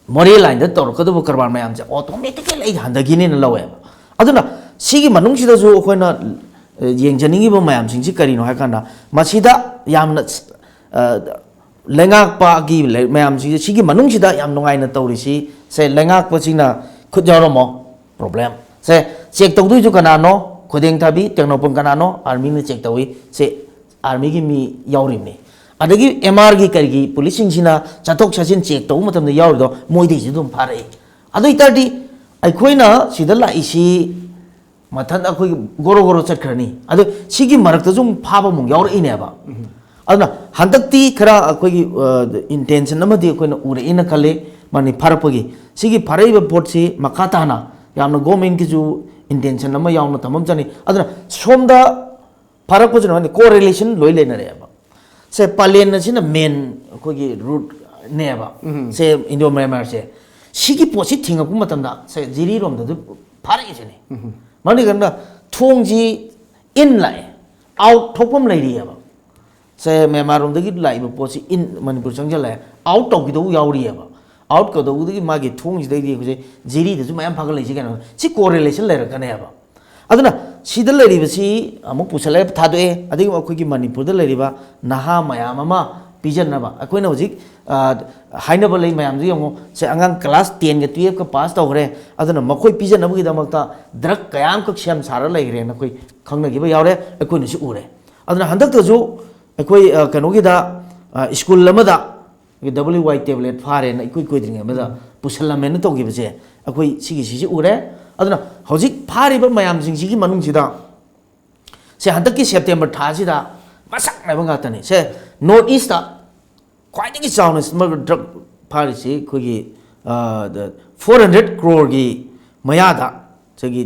ꯃꯣꯔꯦ ꯂꯥꯏꯟꯗ ꯇꯧꯔꯛꯀꯗꯕ ꯀꯔꯕꯥꯔ ꯃꯌꯥꯝꯁꯦ ꯑꯣꯇꯣꯃꯦꯇꯤꯀꯦꯂꯤ ꯑꯩ ꯍꯟꯊꯈꯤꯅꯦꯅ ꯂꯧꯋꯦꯕ꯫ ꯑꯗꯨꯅ ꯁꯤꯒꯤ ꯃꯅꯨꯡꯁꯤꯗꯁꯨ ꯑꯩꯈꯣꯏꯅ, ꯑ, ꯌꯦꯡꯖꯅꯤꯡꯉꯤꯕ ꯃꯌꯥꯝꯁꯤꯡꯁꯤ ꯀꯔꯤꯅꯣ ꯍꯥꯏ ꯀꯥꯟꯗ, ꯃꯁꯤꯗ ꯌꯥꯝꯅ, ꯑ, ꯂꯩꯉꯥꯛꯄꯒꯤ ꯂꯩ-, ꯃꯌꯥꯝꯁꯤꯡꯁꯦ ꯁꯤꯒꯤ ꯃꯅꯨꯡꯁꯤꯗ ꯌꯥꯝ ꯅꯨꯡꯉꯥꯏꯅ ꯇꯧꯔꯤꯁꯤ, ꯁꯦ, ꯂꯩꯉꯥꯛꯄꯁꯤꯡꯅ ꯈꯨꯠ ꯌꯥꯎꯔꯝꯃꯣ꯫ ꯄ꯭ꯔꯣꯕ꯭ꯂꯦꯝ ꯁꯦ, ꯆꯦꯛ ꯇꯧꯗꯣꯏꯁꯨ ꯀꯅꯥꯅꯣ? ꯈꯨꯗꯦꯡ ꯊꯥꯕꯤ, ꯇꯦꯡꯅꯧꯄꯜ ꯀꯅꯥꯅꯣ? ꯑꯥꯔꯃꯤꯅ ꯆꯦꯛ ꯇꯧꯏ꯫ ꯁꯦ, ꯑꯥꯔꯃꯤꯒꯤ ꯃꯤ ꯌꯥꯎꯔꯤꯕꯅꯤ꯫ ꯑꯗꯒꯤ ꯑꯦꯝ ꯑꯥꯔꯒꯤ ꯀꯔꯤꯒꯤ ꯄꯨꯂꯤꯁꯁꯤꯡꯁꯤꯅ ꯆꯠꯊꯣꯛ ꯆꯠꯁꯤꯟ ꯆꯦꯛ ꯇꯧꯕ ꯃꯇꯝꯗ ꯌꯥꯎꯔꯤꯗꯣ ꯃꯣꯏꯗꯩꯁꯨ ꯑꯗꯨꯝ ꯐꯥꯔꯛꯏ꯫ ꯑꯗꯨ ꯑꯣꯏꯇꯥꯔꯗꯤ ꯑꯩꯈꯣꯏꯅ ꯁꯤꯗ ꯂꯥꯛꯏꯁꯤ ꯃꯊꯟꯇ ꯑꯩꯈꯣꯏꯒꯤ ꯒꯣꯔꯣ ꯒꯣꯔꯣ ꯆꯠꯈ꯭ꯔꯅꯤ꯫ ꯑꯗꯣ ꯁꯤꯒꯤ ꯃꯔꯛꯇꯁꯨ ꯑꯃꯨꯛ ꯐꯥꯕ ꯑꯃꯨꯛ ꯌꯥꯎꯔꯛꯏꯅꯦꯕ꯫ ꯑꯗꯨꯅ ꯍꯟꯗꯛꯇꯤ ꯈꯔ ꯑꯩꯈꯣꯏꯒꯤ, ꯑ, ꯏꯟꯇꯦꯟꯁꯟ ꯑꯃꯗꯤ ꯑꯩꯈꯣꯏꯅ ꯎꯔꯛꯏꯅ ꯈꯜꯂꯤ꯫ ꯃꯥꯅꯤ ꯐꯥꯔꯛꯄꯒꯤ ꯁꯤꯒꯤ ꯐꯥꯔꯛꯏꯕ ꯄꯣꯠꯁꯤ ꯃꯈꯥ ꯇꯥꯅ ꯌꯥꯝꯅ ꯒꯣꯔꯃꯦꯟꯒꯤꯁꯨ ꯏꯟꯇꯦꯟꯁꯟ ꯑꯃ ꯌꯥꯎꯅ ꯊꯝꯕ ꯑꯃ ꯆꯪꯉꯤ꯫ ꯑꯗꯨꯅ ꯁꯣꯝꯗ ꯐꯥꯔꯛꯄꯁꯤꯅ ꯍꯥꯏꯗꯤ ꯀꯣꯔꯦꯂꯦꯁꯟ ꯂꯣꯏ ꯂꯩꯅꯔꯦꯕ꯫ ꯁꯦ, ꯄꯂꯦꯟ ꯑꯁꯤꯅ ꯃꯦꯟ ꯑꯩꯈꯣꯏꯒꯤ ꯔꯨꯠꯅꯦꯕ꯫ ꯁꯦ, ꯏꯟꯗꯣ ꯃꯌꯥꯟꯃꯥꯔꯁꯦ, ꯁꯤꯒꯤ ꯄꯣꯠꯁꯤ ꯊꯤꯡꯉꯛꯄ ꯃꯇꯝꯗ ꯁꯦ ꯖꯤꯔꯤꯔꯣꯝꯗ ꯑꯗꯨꯝ ꯐꯥꯔꯛꯏꯁꯤꯅꯤ꯫ ꯃꯔꯝꯗꯤ ꯀꯩꯅꯣꯗ ꯊꯣꯡꯁꯤ ꯏꯟ ꯂꯥꯛꯑꯦ, ꯑꯥꯎꯠ ꯊꯣꯛꯐꯝ ꯂꯩꯔꯤꯑꯕ꯫ ꯁꯦ, ꯃ꯭ꯌꯥꯟꯃꯥꯔ ꯔꯣꯝꯗꯒꯤ ꯂꯥꯛꯏꯕ ꯄꯣꯠꯁꯤ ꯏꯟ ꯃꯅꯤꯄꯨꯔ ꯆꯪꯁꯤꯜꯂꯛꯑꯦ, ꯑꯥꯎꯠ ꯇꯧꯈꯤꯗꯧꯕ ꯌꯥꯎꯔꯤꯑꯕ꯫ ꯑꯥꯎꯠ ꯇꯧꯗꯧꯕꯗꯒꯤ ꯃꯥꯒꯤ ꯊꯣꯡꯁꯤꯗꯩꯗꯤ ꯑꯩꯈꯣꯏꯁꯦ ꯖꯤꯔꯤꯗꯁꯨ ꯃꯌꯥꯝ ꯐꯥꯒꯠꯂꯛꯏꯁꯤ ꯀꯩꯅꯣ, ꯁꯤ ꯀꯣꯔꯦꯂꯦꯁꯟ ꯂꯩꯔꯛꯀꯅꯦꯕ꯫ ꯑꯗꯨꯅ ꯁꯤꯗ ꯂꯩꯔꯤꯕꯁꯤ ꯑꯃꯨꯛ ꯄꯨꯁꯜꯂꯛꯑꯦ, ꯊꯥꯗꯣꯛꯑꯦ, ꯑꯗꯒꯤ ꯑꯩꯈꯣꯏꯒꯤ ꯃꯅꯤꯄꯨꯔꯗ ꯂꯩꯔꯤꯕ ꯅꯍꯥ ꯃꯌꯥꯝ ꯑꯃ ꯄꯤꯖꯅꯕ ꯑꯩꯈꯣꯏꯅ ꯍꯧꯖꯤꯛ, ꯑ, ꯍꯥꯏꯅꯕ ꯂꯩ ꯃꯌꯥꯝꯗꯨ ꯌꯦꯡꯉꯣ꯫ ꯁꯦ, ꯑꯉꯥꯡ ꯀ꯭ꯂꯥꯁ ꯇꯦꯟꯒ ꯇꯨꯌꯦꯜꯐꯀ ꯄꯥꯁ ꯇꯧꯈ꯭ꯔꯦ, ꯑꯗꯨꯅ ꯃꯈꯣꯏ ꯄꯤꯖꯅꯕꯒꯤꯗꯃꯛꯇ ꯗ꯭ꯔꯒ ꯀꯌꯥ ꯑꯃꯈꯛ ꯁꯦꯝ ꯁꯥꯔ ꯂꯩꯈ꯭ꯔꯦꯅ ꯑꯩꯈꯣꯏ ꯈꯪꯅꯈꯤꯕ ꯌꯥꯎꯔꯦ, ꯑꯩꯈꯣꯏꯅꯁꯨ ꯎꯔꯦ꯫ ꯑꯗꯨꯅ ꯍꯟꯗꯛꯇꯁꯨ ꯑꯩꯈꯣꯏ, ꯑ, ꯀꯩꯅꯣꯒꯤꯗ, ꯑ, ꯁ꯭ꯀꯨꯜ ꯑꯃꯗ ꯗꯕꯜꯌꯨ ꯋꯥꯏ ꯇꯦꯕ꯭ꯂꯦꯠ ꯐꯥꯔꯦꯅ ꯏꯀꯨꯏ ꯀꯨꯏꯗ꯭ꯔꯤꯉꯩ ꯑꯃꯗ ꯄꯨꯁꯜꯂꯝꯃꯦꯅ ꯇꯧꯈꯤꯕꯁꯦ ꯑꯩꯈꯣꯏ ꯁꯤꯒꯤꯁꯤꯁꯨ ꯎꯔꯦ꯫ ꯑꯗꯨꯅ ꯍꯧꯖꯤꯛ ꯐꯥꯔꯤꯕ ꯃꯌꯥꯝꯁꯤꯡꯁꯤꯒꯤ ꯃꯅꯨꯡꯁꯤꯗ ꯁꯦ, ꯍꯟꯗꯛꯀꯤ ꯁꯦꯞꯇꯦꯝꯕꯔ ꯊꯥꯁꯤꯗ ꯃꯁꯛ ꯅꯥꯏꯕ ꯉꯥꯛꯇꯅꯤ꯫ ꯁꯦ, ꯅꯣꯔꯠ ꯏꯁꯇ ꯈ꯭ꯋꯥꯏꯗꯒꯤ ꯆꯥꯎꯅ ꯁ꯭ꯃꯒꯜ ꯗ꯭ꯔꯒ ꯐꯥꯔꯤꯁꯤ ꯑꯩꯈꯣꯏꯒꯤ ꯐꯣꯔ ꯍꯟꯗ꯭ꯔꯦꯠ ꯀ꯭ꯔꯣꯔꯒꯤ ꯃꯌꯥꯗ ꯆꯍꯤ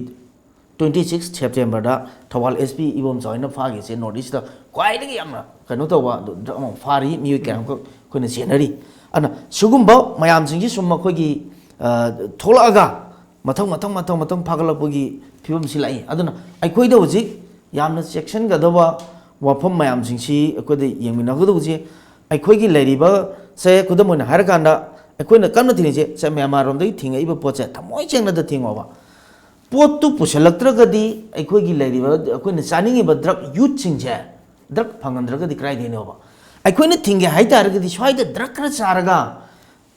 ꯇ꯭ꯋꯦꯟꯇꯤ ꯁꯤꯛꯁ ꯁꯦꯞꯇꯦꯝꯕꯔꯗ ꯊꯧꯕꯥꯜ ꯑꯦꯁ ꯄꯤ ꯏꯕꯣꯝꯆꯥ ꯍꯣꯏꯅ ꯐꯥꯈꯤꯕꯁꯦ ꯅꯣꯔꯠ ꯏꯁꯇ ꯈ꯭ꯋꯥꯏꯗꯒꯤ ꯌꯥꯝꯅ ꯀꯩꯅꯣ ꯇꯧꯕ ꯑꯗꯨ ꯗ꯭ꯔꯒ ꯑꯃ ꯐꯥꯔꯤ, ꯃꯤꯑꯣꯏ ꯀꯌꯥ ꯑꯃꯈꯛ ꯑꯩꯈꯣꯏꯅ ꯆꯦꯟꯅꯔꯤ꯫ ꯑꯗꯨꯅ ꯁꯤꯒꯨꯝꯕ ꯃꯌꯥꯝꯁꯤꯡꯁꯤ ꯁꯨꯝ ꯑꯩꯈꯣꯏꯒꯤ ꯊꯣꯛꯂꯛꯑꯒ ꯃꯊꯪ ꯃꯊꯪ ꯃꯊꯪ ꯃꯊꯪ ꯐꯥꯒꯠꯂꯛꯄꯒꯤ ꯐꯤꯕꯝꯁꯤ ꯂꯥꯛꯏ꯫ ꯑꯗꯨꯅ ꯑꯩꯈꯣꯏꯗ ꯍꯧꯖꯤꯛ ꯌꯥꯝꯅ ꯆꯦꯛꯁꯤꯟꯒꯗꯕ ꯋꯥꯐꯝ ꯃꯌꯥꯝꯁꯤꯡꯁꯤ ꯑꯩꯈꯣꯏꯗ ꯌꯦꯡꯃꯤꯟꯅꯒꯗꯧꯕꯁꯤ, ꯑꯩꯈꯣꯏꯒꯤ ꯂꯩꯔꯤꯕꯁꯦ, ꯈꯨꯗꯝ ꯑꯣꯏꯅ ꯍꯥꯏꯔꯀꯥꯟꯗ, ꯑꯩꯈꯣꯏꯅ ꯀꯟꯅ ꯊꯤꯡꯉꯤꯁꯦ, ꯁꯦ, ꯃ꯭ꯌꯥꯟꯃꯥꯔꯔꯣꯝꯗꯒꯤ ꯊꯤꯡꯉꯛꯏꯕ ꯄꯣꯠꯁꯦ ꯊꯃꯣꯏ ꯁꯦꯡꯅꯗ ꯊꯤꯡꯉꯣꯕ꯫ ꯄꯣꯠꯇꯨ ꯄꯨꯁꯤꯜꯂꯛꯇ꯭ꯔꯒꯗꯤ ꯑꯩꯈꯣꯏꯒꯤ ꯂꯩꯔꯤꯕ, ꯑꯩꯈꯣꯏꯅ ꯆꯥꯅꯤꯡꯉꯤꯕ ꯗ꯭ꯔꯒ ꯌꯨꯠꯁꯤꯡꯁꯦ ꯗ꯭ꯔꯒ ꯐꯪꯍꯟꯗ꯭ꯔꯒꯗꯤ ꯀꯗꯥꯏꯗꯩꯅꯣꯕ? ꯑꯩꯈꯣꯏꯅ ꯊꯤꯡꯒꯦ ꯍꯥꯏ ꯇꯥꯔꯒꯗꯤ ꯁ꯭ꯋꯥꯏꯗ ꯗ꯭ꯔꯒ ꯈꯔ ꯆꯥꯔꯒ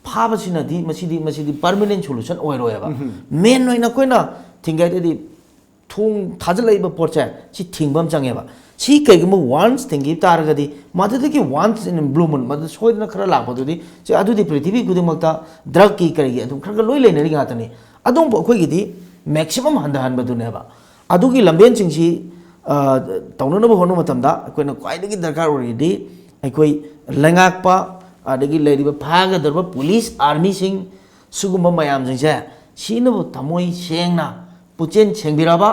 ꯐꯥꯕꯁꯤꯅꯗꯤ ꯃꯁꯤꯗꯤ, ꯃꯁꯤꯗꯤ ꯄꯔꯃꯅꯦꯟ ꯁꯣꯂꯨꯁꯟ ꯑꯣꯏꯔꯣꯏꯕ꯫ ꯃꯦꯟ ꯑꯣꯏꯅ ꯑꯩꯈꯣꯏꯅ ꯊꯤꯡꯒꯦ ꯍꯥꯏꯔꯗꯤ ꯊꯣꯡ ꯊꯥꯖꯤꯜꯂꯛꯏꯕ ꯄꯣꯠꯁꯦ ꯁꯤ ꯊꯤꯡꯕ ꯑꯃ ꯆꯪꯉꯦꯕ꯫ ꯁꯤ ꯀꯩꯒꯨꯝꯕ ꯋꯥꯟꯁ ꯊꯤꯡꯈꯤꯕ ꯇꯥꯔꯒꯗꯤ, ꯃꯗꯨꯗꯒꯤ ꯋꯥꯟꯁ ꯏꯟ ꯕ꯭ꯂꯨ ꯃꯨꯟ, ꯃꯗꯨ ꯁꯣꯏꯗꯅ ꯈꯔ ꯂꯥꯛꯄꯗꯨꯗꯤ, ꯁꯤ ꯑꯗꯨꯗꯤ ꯄ꯭ꯔꯤꯊꯤꯕꯤ ꯈꯨꯗꯤꯡꯃꯛꯇ ꯗ꯭ꯔꯒꯀꯤ ꯀꯔꯤꯒꯤ ꯑꯗꯨꯝ ꯈꯔ ꯈꯔ ꯂꯣꯏ ꯂꯩꯅꯔꯤ ꯉꯥꯛꯇꯅꯤ꯫ ꯑꯗꯨꯝꯕ ꯑꯩꯈꯣꯏꯒꯤꯗꯤ ꯃꯦꯛꯁꯤꯃꯝ ꯍꯟꯊꯍꯟꯕꯗꯨꯅꯦꯕ꯫ ꯑꯗꯨꯒꯤ ꯂꯝꯕꯦꯟꯁꯤꯡꯁꯤ, ꯑ, ꯇꯧꯅꯅꯕ ꯍꯣꯠꯅꯕ ꯃꯇꯝꯗ ꯑꯩꯈꯣꯏꯅ ꯈ꯭ꯋꯥꯏꯗꯒꯤ ꯗꯔꯀꯥꯔ ꯑꯣꯏꯔꯤꯗꯤ ꯑꯩꯈꯣꯏ ꯂꯩꯉꯥꯛꯄ, ꯑꯗꯒꯤ ꯂꯩꯔꯤꯕ ꯐꯥꯒꯗꯧꯔꯤꯕ ꯄꯨꯂꯤꯁ, ꯑꯥꯔꯃꯤꯁꯤꯡ, ꯁꯤꯒꯨꯝꯕ ꯃꯌꯥꯝꯁꯤꯡꯁꯦ ꯁꯤꯅꯕꯨ ꯊꯃꯣꯏ ꯁꯦꯡꯅ ꯄꯨꯛꯆꯦꯜ ꯁꯦꯡꯕꯤꯔꯕ,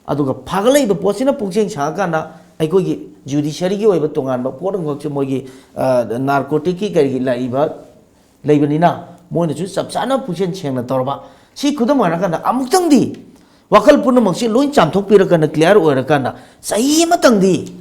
ꯑꯗꯨꯒ ꯐꯥꯒꯠꯂꯛꯏꯕ ꯄꯣꯠꯁꯤꯅ ꯄꯨꯛꯆꯦꯜ ꯁꯦꯡꯉꯀꯥꯟꯗ ꯑꯩꯈꯣꯏꯒꯤ ꯖꯨꯗꯤꯁꯔꯤꯒꯤ ꯑꯣꯏꯕ ꯇꯣꯉꯥꯟꯕ ꯄꯣꯠ ꯑꯃꯈꯛꯁꯦ ꯃꯣꯏꯒꯤ, ꯑ, ꯅꯥꯔꯀꯣꯇꯤꯛꯀꯤ ꯀꯔꯤꯒꯤ ꯂꯥꯛꯏꯕ ꯂꯩꯕꯅꯤꯅ ꯃꯣꯏꯅꯁꯨ ꯆꯞ ꯆꯥꯅ ꯄꯨꯛꯆꯦꯜ ꯁꯦꯡꯅ ꯇꯧꯔꯕ꯫ ꯁꯤ ꯈꯨꯗꯝ ꯑꯣꯏꯅ ꯍꯥꯏꯔꯀꯥꯟꯗ ꯑꯃꯨꯛꯇꯪꯗꯤ ꯋꯥꯈꯜ ꯄꯨꯝꯅꯃꯛꯁꯤ ꯂꯣꯏ ꯆꯥꯝꯊꯣꯛꯄꯤꯔꯀꯥꯟꯗ, ꯀ꯭ꯂꯤꯌꯥꯔ ꯑꯣꯏꯔꯀꯥꯟꯗ, ꯆꯍꯤ ꯑꯃꯇꯪꯗꯤ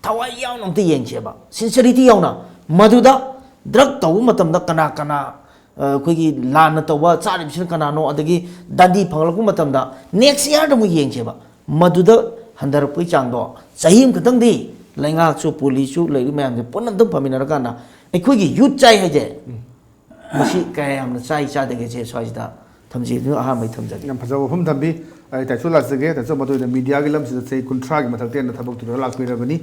ꯊꯋꯥꯏ ꯌꯥꯎꯅ ꯑꯝꯇ ꯌꯦꯡꯁꯦꯕ, ꯁꯤꯟꯁꯔꯤꯇꯤ ꯌꯥꯎꯅ꯫ ꯃꯗꯨꯗ ꯗ꯭ꯔꯒ ꯇꯧꯕ ꯃꯇꯝꯗ ꯀꯅꯥ ꯀꯅꯥ, ꯑ, ꯑꯩꯈꯣꯏꯒꯤ ꯂꯥꯟꯅ ꯇꯧꯕ ꯆꯥꯔꯤꯕꯁꯤꯅ ꯀꯅꯥꯅꯣ, ꯑꯗꯒꯤ ꯗꯟꯗꯤ ꯐꯪꯂꯛꯄ ꯃꯇꯝꯗ ꯅꯦꯛꯁ ꯏꯌꯥꯔꯗ ꯑꯃꯨꯛ ꯌꯦꯡꯁꯦꯕ꯫ ꯃꯗꯨꯗ ꯍꯟꯊꯔꯛꯄꯒꯤ ꯆꯥꯡꯗꯣ ꯆꯍꯤ ꯑꯃꯈꯛꯇꯪꯗꯤ ꯂꯩꯉꯥꯛꯁꯨ, ꯄꯨꯂꯤꯁꯁꯨ, ꯂꯩꯔꯤꯕ ꯃꯌꯥꯝꯁꯦ ꯄꯨꯟꯅ ꯑꯝꯇꯪ ꯐꯝꯃꯤꯟꯅꯔꯀꯥꯟꯗ ꯑꯩꯈꯣꯏꯒꯤ ꯌꯨꯠ ꯆꯥꯏ ꯍꯥꯏꯁꯦ, ꯃꯁꯤ ꯀꯌꯥ ꯌꯥꯝꯅ ꯆꯥꯏ ꯆꯥꯗꯒꯦꯁꯦ ꯁ꯭ꯋꯥꯏꯁꯤꯗ ꯊꯝꯖꯒꯦ, ꯑꯗꯨꯅ ꯑꯍꯥꯟꯕꯒꯤ ꯊꯝꯖꯒꯦ꯫ ꯌꯥꯝ ꯐꯖꯕ ꯋꯥꯐꯝ ꯊꯝꯕꯤ꯫ ꯑꯩ ꯇꯥꯏꯁꯣ ꯂꯥꯛꯆꯒꯦ꯫ ꯇꯥꯏꯁꯣ, ꯃꯗꯨꯗ ꯃꯤꯗꯤꯌꯥꯒꯤ ꯂꯝꯁꯤꯗ ꯆꯍꯤ ꯀꯨꯟꯊ꯭ꯔꯥꯒꯤ ꯃꯊꯛꯇ ꯍꯦꯟꯅ ꯊꯕꯛ ꯊꯤꯗꯨꯅ ꯂꯥꯛꯄꯤꯔꯕꯅꯤ꯫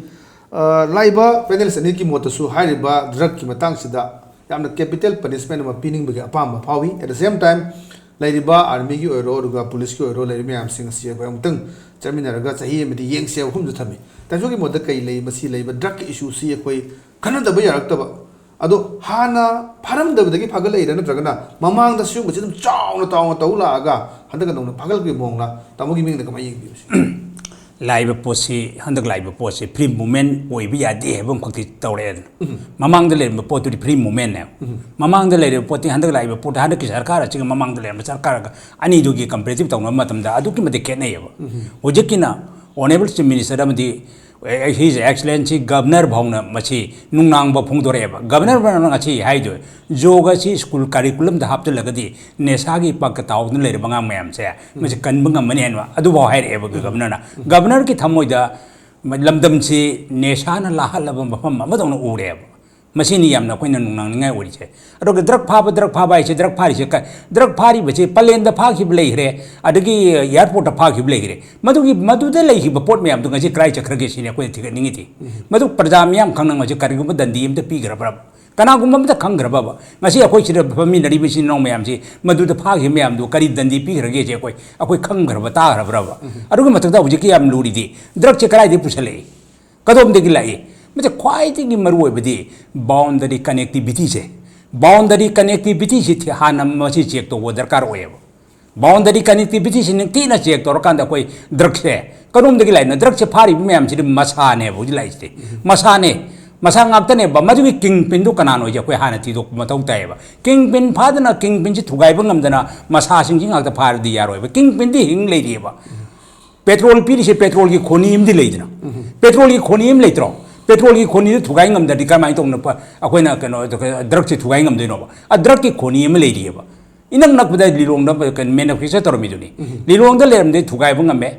ꯑ, ꯂꯥꯛꯏꯕ ꯄꯦꯅꯦꯜꯁ ꯑꯅꯤꯒꯤ ꯃꯣꯠꯇꯁꯨ ꯍꯥꯏꯔꯤꯕ ꯗ꯭ꯔꯒꯀꯤ ꯃꯇꯥꯡꯁꯤꯗ ꯌꯥꯝꯅ ꯀꯦꯄꯤꯇꯦꯜ ꯄꯅꯤꯁꯃꯦꯟ ꯑꯃ ꯄꯤꯅꯤꯡꯕꯒꯤ ꯑꯄꯥꯝꯕ ꯐꯥꯎꯏ꯫ At the same time, ꯂꯩꯔꯤꯕ ꯑꯥꯔꯃꯤꯒꯤ ꯑꯣꯏꯔꯣ, ꯑꯗꯨꯒ ꯄꯨꯂꯤꯁꯀꯤ ꯑꯣꯏꯔꯣ, ꯂꯩꯔꯤꯕ ꯃꯌꯥꯝꯁꯤꯡ ꯑꯁꯤ ꯑꯩꯈꯣꯏ ꯑꯃꯨꯛꯇꯪ ꯆꯠꯃꯤꯟꯅꯔꯒ ꯆꯍꯤ ꯑꯃꯗꯤ ꯌꯦꯡꯁꯦ ꯍꯥꯏꯕ ꯋꯥꯐꯝꯗꯨ ꯊꯝꯃꯤ꯫ ꯇꯥꯏꯁꯣꯒꯤ ꯃꯣꯠꯇ ꯀꯩ ꯂꯩ? ꯃꯁꯤ ꯂꯩꯕ ꯗ꯭ꯔꯛꯀꯤ ꯏꯁꯨꯁꯤ ꯑꯩꯈꯣꯏ ꯈꯟꯅꯗꯕ ꯌꯥꯔꯛꯇꯕ, ꯑꯗꯣ ꯍꯥꯟꯅ ꯐꯥꯔꯝꯗꯕꯗꯒꯤ ꯐꯥꯒꯠꯂꯛꯏꯔꯥ, ꯅꯠꯇ꯭ꯔꯒꯅ ꯃꯃꯥꯡꯗ ꯁꯤꯒꯨꯝꯕꯁꯤ ꯑꯗꯨꯝ ꯆꯥꯎꯅ ꯆꯥꯎꯅ ꯇꯧ ꯂꯥꯛꯑꯒ ꯍꯟꯗꯛꯀ ꯅꯧꯅ ꯐꯥꯒꯠꯂꯛꯄꯒꯤ ꯃꯑꯣꯡꯂ? ꯇꯥꯃꯣꯒꯤ ꯃꯤꯠꯌꯦꯡꯗ ꯀꯃꯥꯏꯅ ꯌꯦꯡꯕꯤꯕꯁꯤ? ꯂꯥꯛꯏꯕ ꯄꯣꯠꯁꯤ, ꯍꯟꯗꯛ ꯂꯥꯛꯏꯕ ꯄꯣꯠꯁꯤ free movement ꯑꯣꯏꯕ ꯌꯥꯗꯦ ꯍꯥꯏꯕ ꯑꯃꯈꯛꯇꯤ ꯇꯧꯔꯛꯑꯦꯗꯅ꯫ ꯃꯃꯥꯡꯗ ꯂꯩꯔꯝꯕ ꯄꯣꯠꯇꯨꯗꯤ free movementꯅꯦꯕ꯫ ꯃꯃꯥꯡꯗ ꯂꯩꯔꯤꯕ ꯄꯣꯠꯇꯤ ꯍꯟꯗꯛ ꯂꯥꯛꯏꯕ ꯄꯣꯠꯇꯤ ꯍꯟꯗꯛꯀꯤ ꯁꯔꯀꯥꯔ ꯑꯁꯤꯒ ꯃꯃꯥꯡꯗ ꯂꯩꯔꯝꯕ ꯁꯔꯀꯥꯔꯒ ꯑꯅꯤꯗꯨꯒꯤ comparative ꯇꯧꯅꯕ ꯃꯇꯝꯗ ꯑꯗꯨꯛꯀꯤ ꯃꯇꯤꯛ ꯈꯦꯠꯅꯩꯌꯦꯕ꯫ ꯍꯧꯖꯤꯛꯀꯤꯅ Honourable Chief Minister ꯑꯃꯗꯤ His Excellency Governor ꯐꯥꯎꯅ ꯃꯁꯤ ꯅꯨꯡꯅꯥꯡꯕ ꯐꯣꯡꯗꯣꯔꯛꯑꯦꯕ꯫ Governor ꯐꯥꯎꯅ ꯉꯁꯤ ꯍꯥꯏꯗꯣ, ꯌꯣꯒ ꯑꯁꯤ school curriculumꯗ ꯍꯥꯞꯆꯤꯜꯂꯒꯗꯤ ꯅꯦꯁꯥꯒꯤ ꯄꯥꯛꯀ ꯇꯥꯎꯗꯨꯅ ꯂꯩꯔꯤꯕ ꯑꯉꯥꯡ ꯃꯌꯥꯝꯁꯦ ꯃꯁꯤ ꯀꯟꯕ ꯉꯝꯃꯅꯤ ꯍꯥꯏꯅ ꯑꯗꯨꯐꯥꯎ ꯍꯥꯏꯔꯛꯑꯦꯕ꯫ Governorꯅ, Governorꯒꯤ ꯊꯃꯣꯏꯗ ꯂꯝꯗꯝꯁꯤ ꯅꯦꯁꯥꯅ ꯂꯥꯍꯜꯂꯕ ꯃꯐꯝ ꯑꯃꯗꯧꯅ ꯎꯔꯦꯕ꯫ ꯃꯁꯤꯅꯤ ꯌꯥꯝꯅ ꯑꯩꯈꯣꯏꯅ ꯅꯨꯡꯅꯥꯡꯅꯤꯡꯉꯥꯏ ꯑꯣꯏꯔꯤꯁꯦ꯫ ꯑꯗꯨꯒ drug ꯐꯥꯕ, drug ꯐꯥꯕ ꯍꯥꯏꯁꯦ, drug ꯐꯥꯔꯤꯁꯦ ꯀ-, drug ꯐꯥꯔꯤꯕꯁꯦ ꯄꯂꯦꯟꯗ ꯐꯥꯈꯤꯕ ꯂꯩꯈ꯭ꯔꯦ, ꯑꯗꯒꯤ airportꯇ ꯐꯥꯈꯤꯕ ꯂꯩꯈ꯭ꯔꯦ꯫ ꯃꯗꯨꯒꯤ, ꯃꯗꯨꯗ ꯂꯩꯈꯤꯕ ꯄꯣꯠ ꯃꯌꯥꯝꯗꯣ ꯉꯁꯤ ꯀꯗꯥꯏ ꯆꯠꯈ꯭ꯔꯒꯦ ꯁꯤꯅꯤ ꯑꯩꯈꯣꯏꯅ ꯊꯤꯒꯠꯅꯤꯡꯉꯤꯗꯤ꯫ ꯃꯗꯨ ꯄ꯭ꯔꯖꯥ ꯃꯤꯌꯥꯝ ꯈꯪꯅ ꯉꯁꯤ ꯀꯔꯤꯒꯨꯝꯕ ꯗꯟꯗꯤ ꯑꯃꯇ ꯄꯤꯈ꯭ꯔꯕ꯭ꯔꯕ? ꯀꯅꯥꯒꯨꯝꯕ ꯑꯃꯇ ꯈꯪꯈ꯭ꯔꯕꯕ? ꯉꯁꯤ ꯑꯩꯈꯣꯏ ꯁꯤꯗ ꯐꯝꯃꯤꯟꯅꯔꯤꯕ ꯏꯆꯤꯟ ꯏꯅꯥꯎ ꯃꯌꯥꯝꯁꯤ ꯃꯗꯨꯗ ꯐꯥꯈꯤꯕ ꯃꯌꯥꯝꯗꯨ ꯀꯔꯤ ꯗꯟꯗꯤ ꯄꯤꯈ꯭ꯔꯒꯦꯁꯦ ꯑꯩꯈꯣꯏ, ꯑꯩꯈꯣꯏ ꯈꯪꯈ꯭ꯔꯕ, ꯇꯥꯈ꯭ꯔꯕ꯭ꯔꯕ? ꯑꯗꯨꯒꯤ ꯃꯊꯛꯇ ꯍꯧꯖꯤꯛꯀꯤ ꯌꯥꯝ ꯂꯨꯔꯤꯗꯤ drugꯁꯦ ꯀꯗꯥꯏꯗꯒꯤ ꯄꯨꯁꯜꯂꯛꯏ? ꯀꯗꯣꯝꯗꯒꯤ ꯂꯥꯛꯏ? ꯃꯁꯤ ꯈ꯭ꯋꯥꯏꯗꯒꯤ ꯃꯔꯨꯑꯣꯏꯕꯗꯤ boundary connectivityꯁꯦ꯫ Boundary connectivityꯁꯤ ꯊꯤ-, ꯍꯥꯟꯅ ꯃꯁꯤ check ꯇꯧꯕ ꯗꯔꯀꯥꯔ ꯑꯣꯏꯌꯦꯕ꯫ Boundary connectivityꯁꯤ ꯅꯤꯡꯊꯤꯅ check ꯇꯧꯔꯀꯥꯟꯗ ꯑꯩꯈꯣꯏ drugꯁꯦ ꯀꯔꯣꯝꯗꯒꯤ ꯂꯥꯛꯏꯅꯣ? Drugꯁꯦ ꯐꯥꯔꯤꯕ ꯃꯌꯥꯝꯁꯤꯗꯤ ꯃꯁꯥꯅꯦꯕ ꯍꯧꯖꯤꯛ ꯂꯥꯛꯏꯁꯤꯗꯤ꯫ ꯃꯁꯥꯅꯦ꯫ ꯃꯁꯥ ꯉꯥꯛꯇꯅꯦꯕ꯫ ꯃꯗꯨꯒꯤ kingpinꯗꯨ ꯀꯅꯥꯅꯣ ꯍꯥꯏꯁꯦ ꯑꯩꯈꯣꯏ ꯍꯥꯟꯅ ꯊꯤꯗꯣꯛꯄ ꯃꯊꯧ ꯇꯥꯏꯌꯦꯕ꯫ Kingpin ꯐꯥꯗꯅ kingpinꯁꯤ ꯊꯨꯒꯥꯏꯕ ꯉꯝꯗꯅ ꯃꯁꯥꯁꯤꯡꯁꯤ ꯉꯥꯛꯇ ꯐꯥꯔꯗꯤ ꯌꯥꯔꯣꯏꯕ꯫ Kingpinꯗꯤ ꯍꯤꯡ ꯂꯩꯔꯤꯑꯕ꯫ Petrol ꯄꯤꯔꯤꯁꯦ petrolꯒꯤ ꯈꯣꯅꯤ ꯑꯃꯗꯤ ꯂꯩꯗꯅ꯫ Petrolꯒꯤ ꯈꯣꯅꯤ ꯑꯃ ꯂꯩꯇ꯭ꯔꯣ? Petrolꯒꯤ ꯈꯣꯅꯤꯗꯨ ꯊꯨꯒꯥꯏ ꯉꯝꯗ꯭ꯔꯗꯤ ꯀꯃꯥꯏꯅ ꯇꯧꯅ ꯄ-, ꯑꯩꯈꯣꯏꯅ ꯀꯩꯅꯣ, drugꯁꯦ ꯊꯨꯒꯥꯏ ꯉꯝꯗꯣꯏꯅꯣꯕ? ꯑ, drugꯀꯤ ꯈꯣꯅꯤ ꯑꯃ ꯂꯩꯔꯤꯑꯕ꯫ ꯏꯅꯛ ꯅꯛꯄꯗ ꯂꯤꯂꯣꯡꯗ ꯀꯩꯅꯣ manufacture ꯇꯧꯔꯝꯃꯤꯗꯨꯅꯤ꯫ ꯂꯤꯂꯣꯡꯗ ꯂꯩꯔꯝꯗꯦ ꯊꯨꯒꯥꯏꯕ ꯉꯝꯃꯦ꯫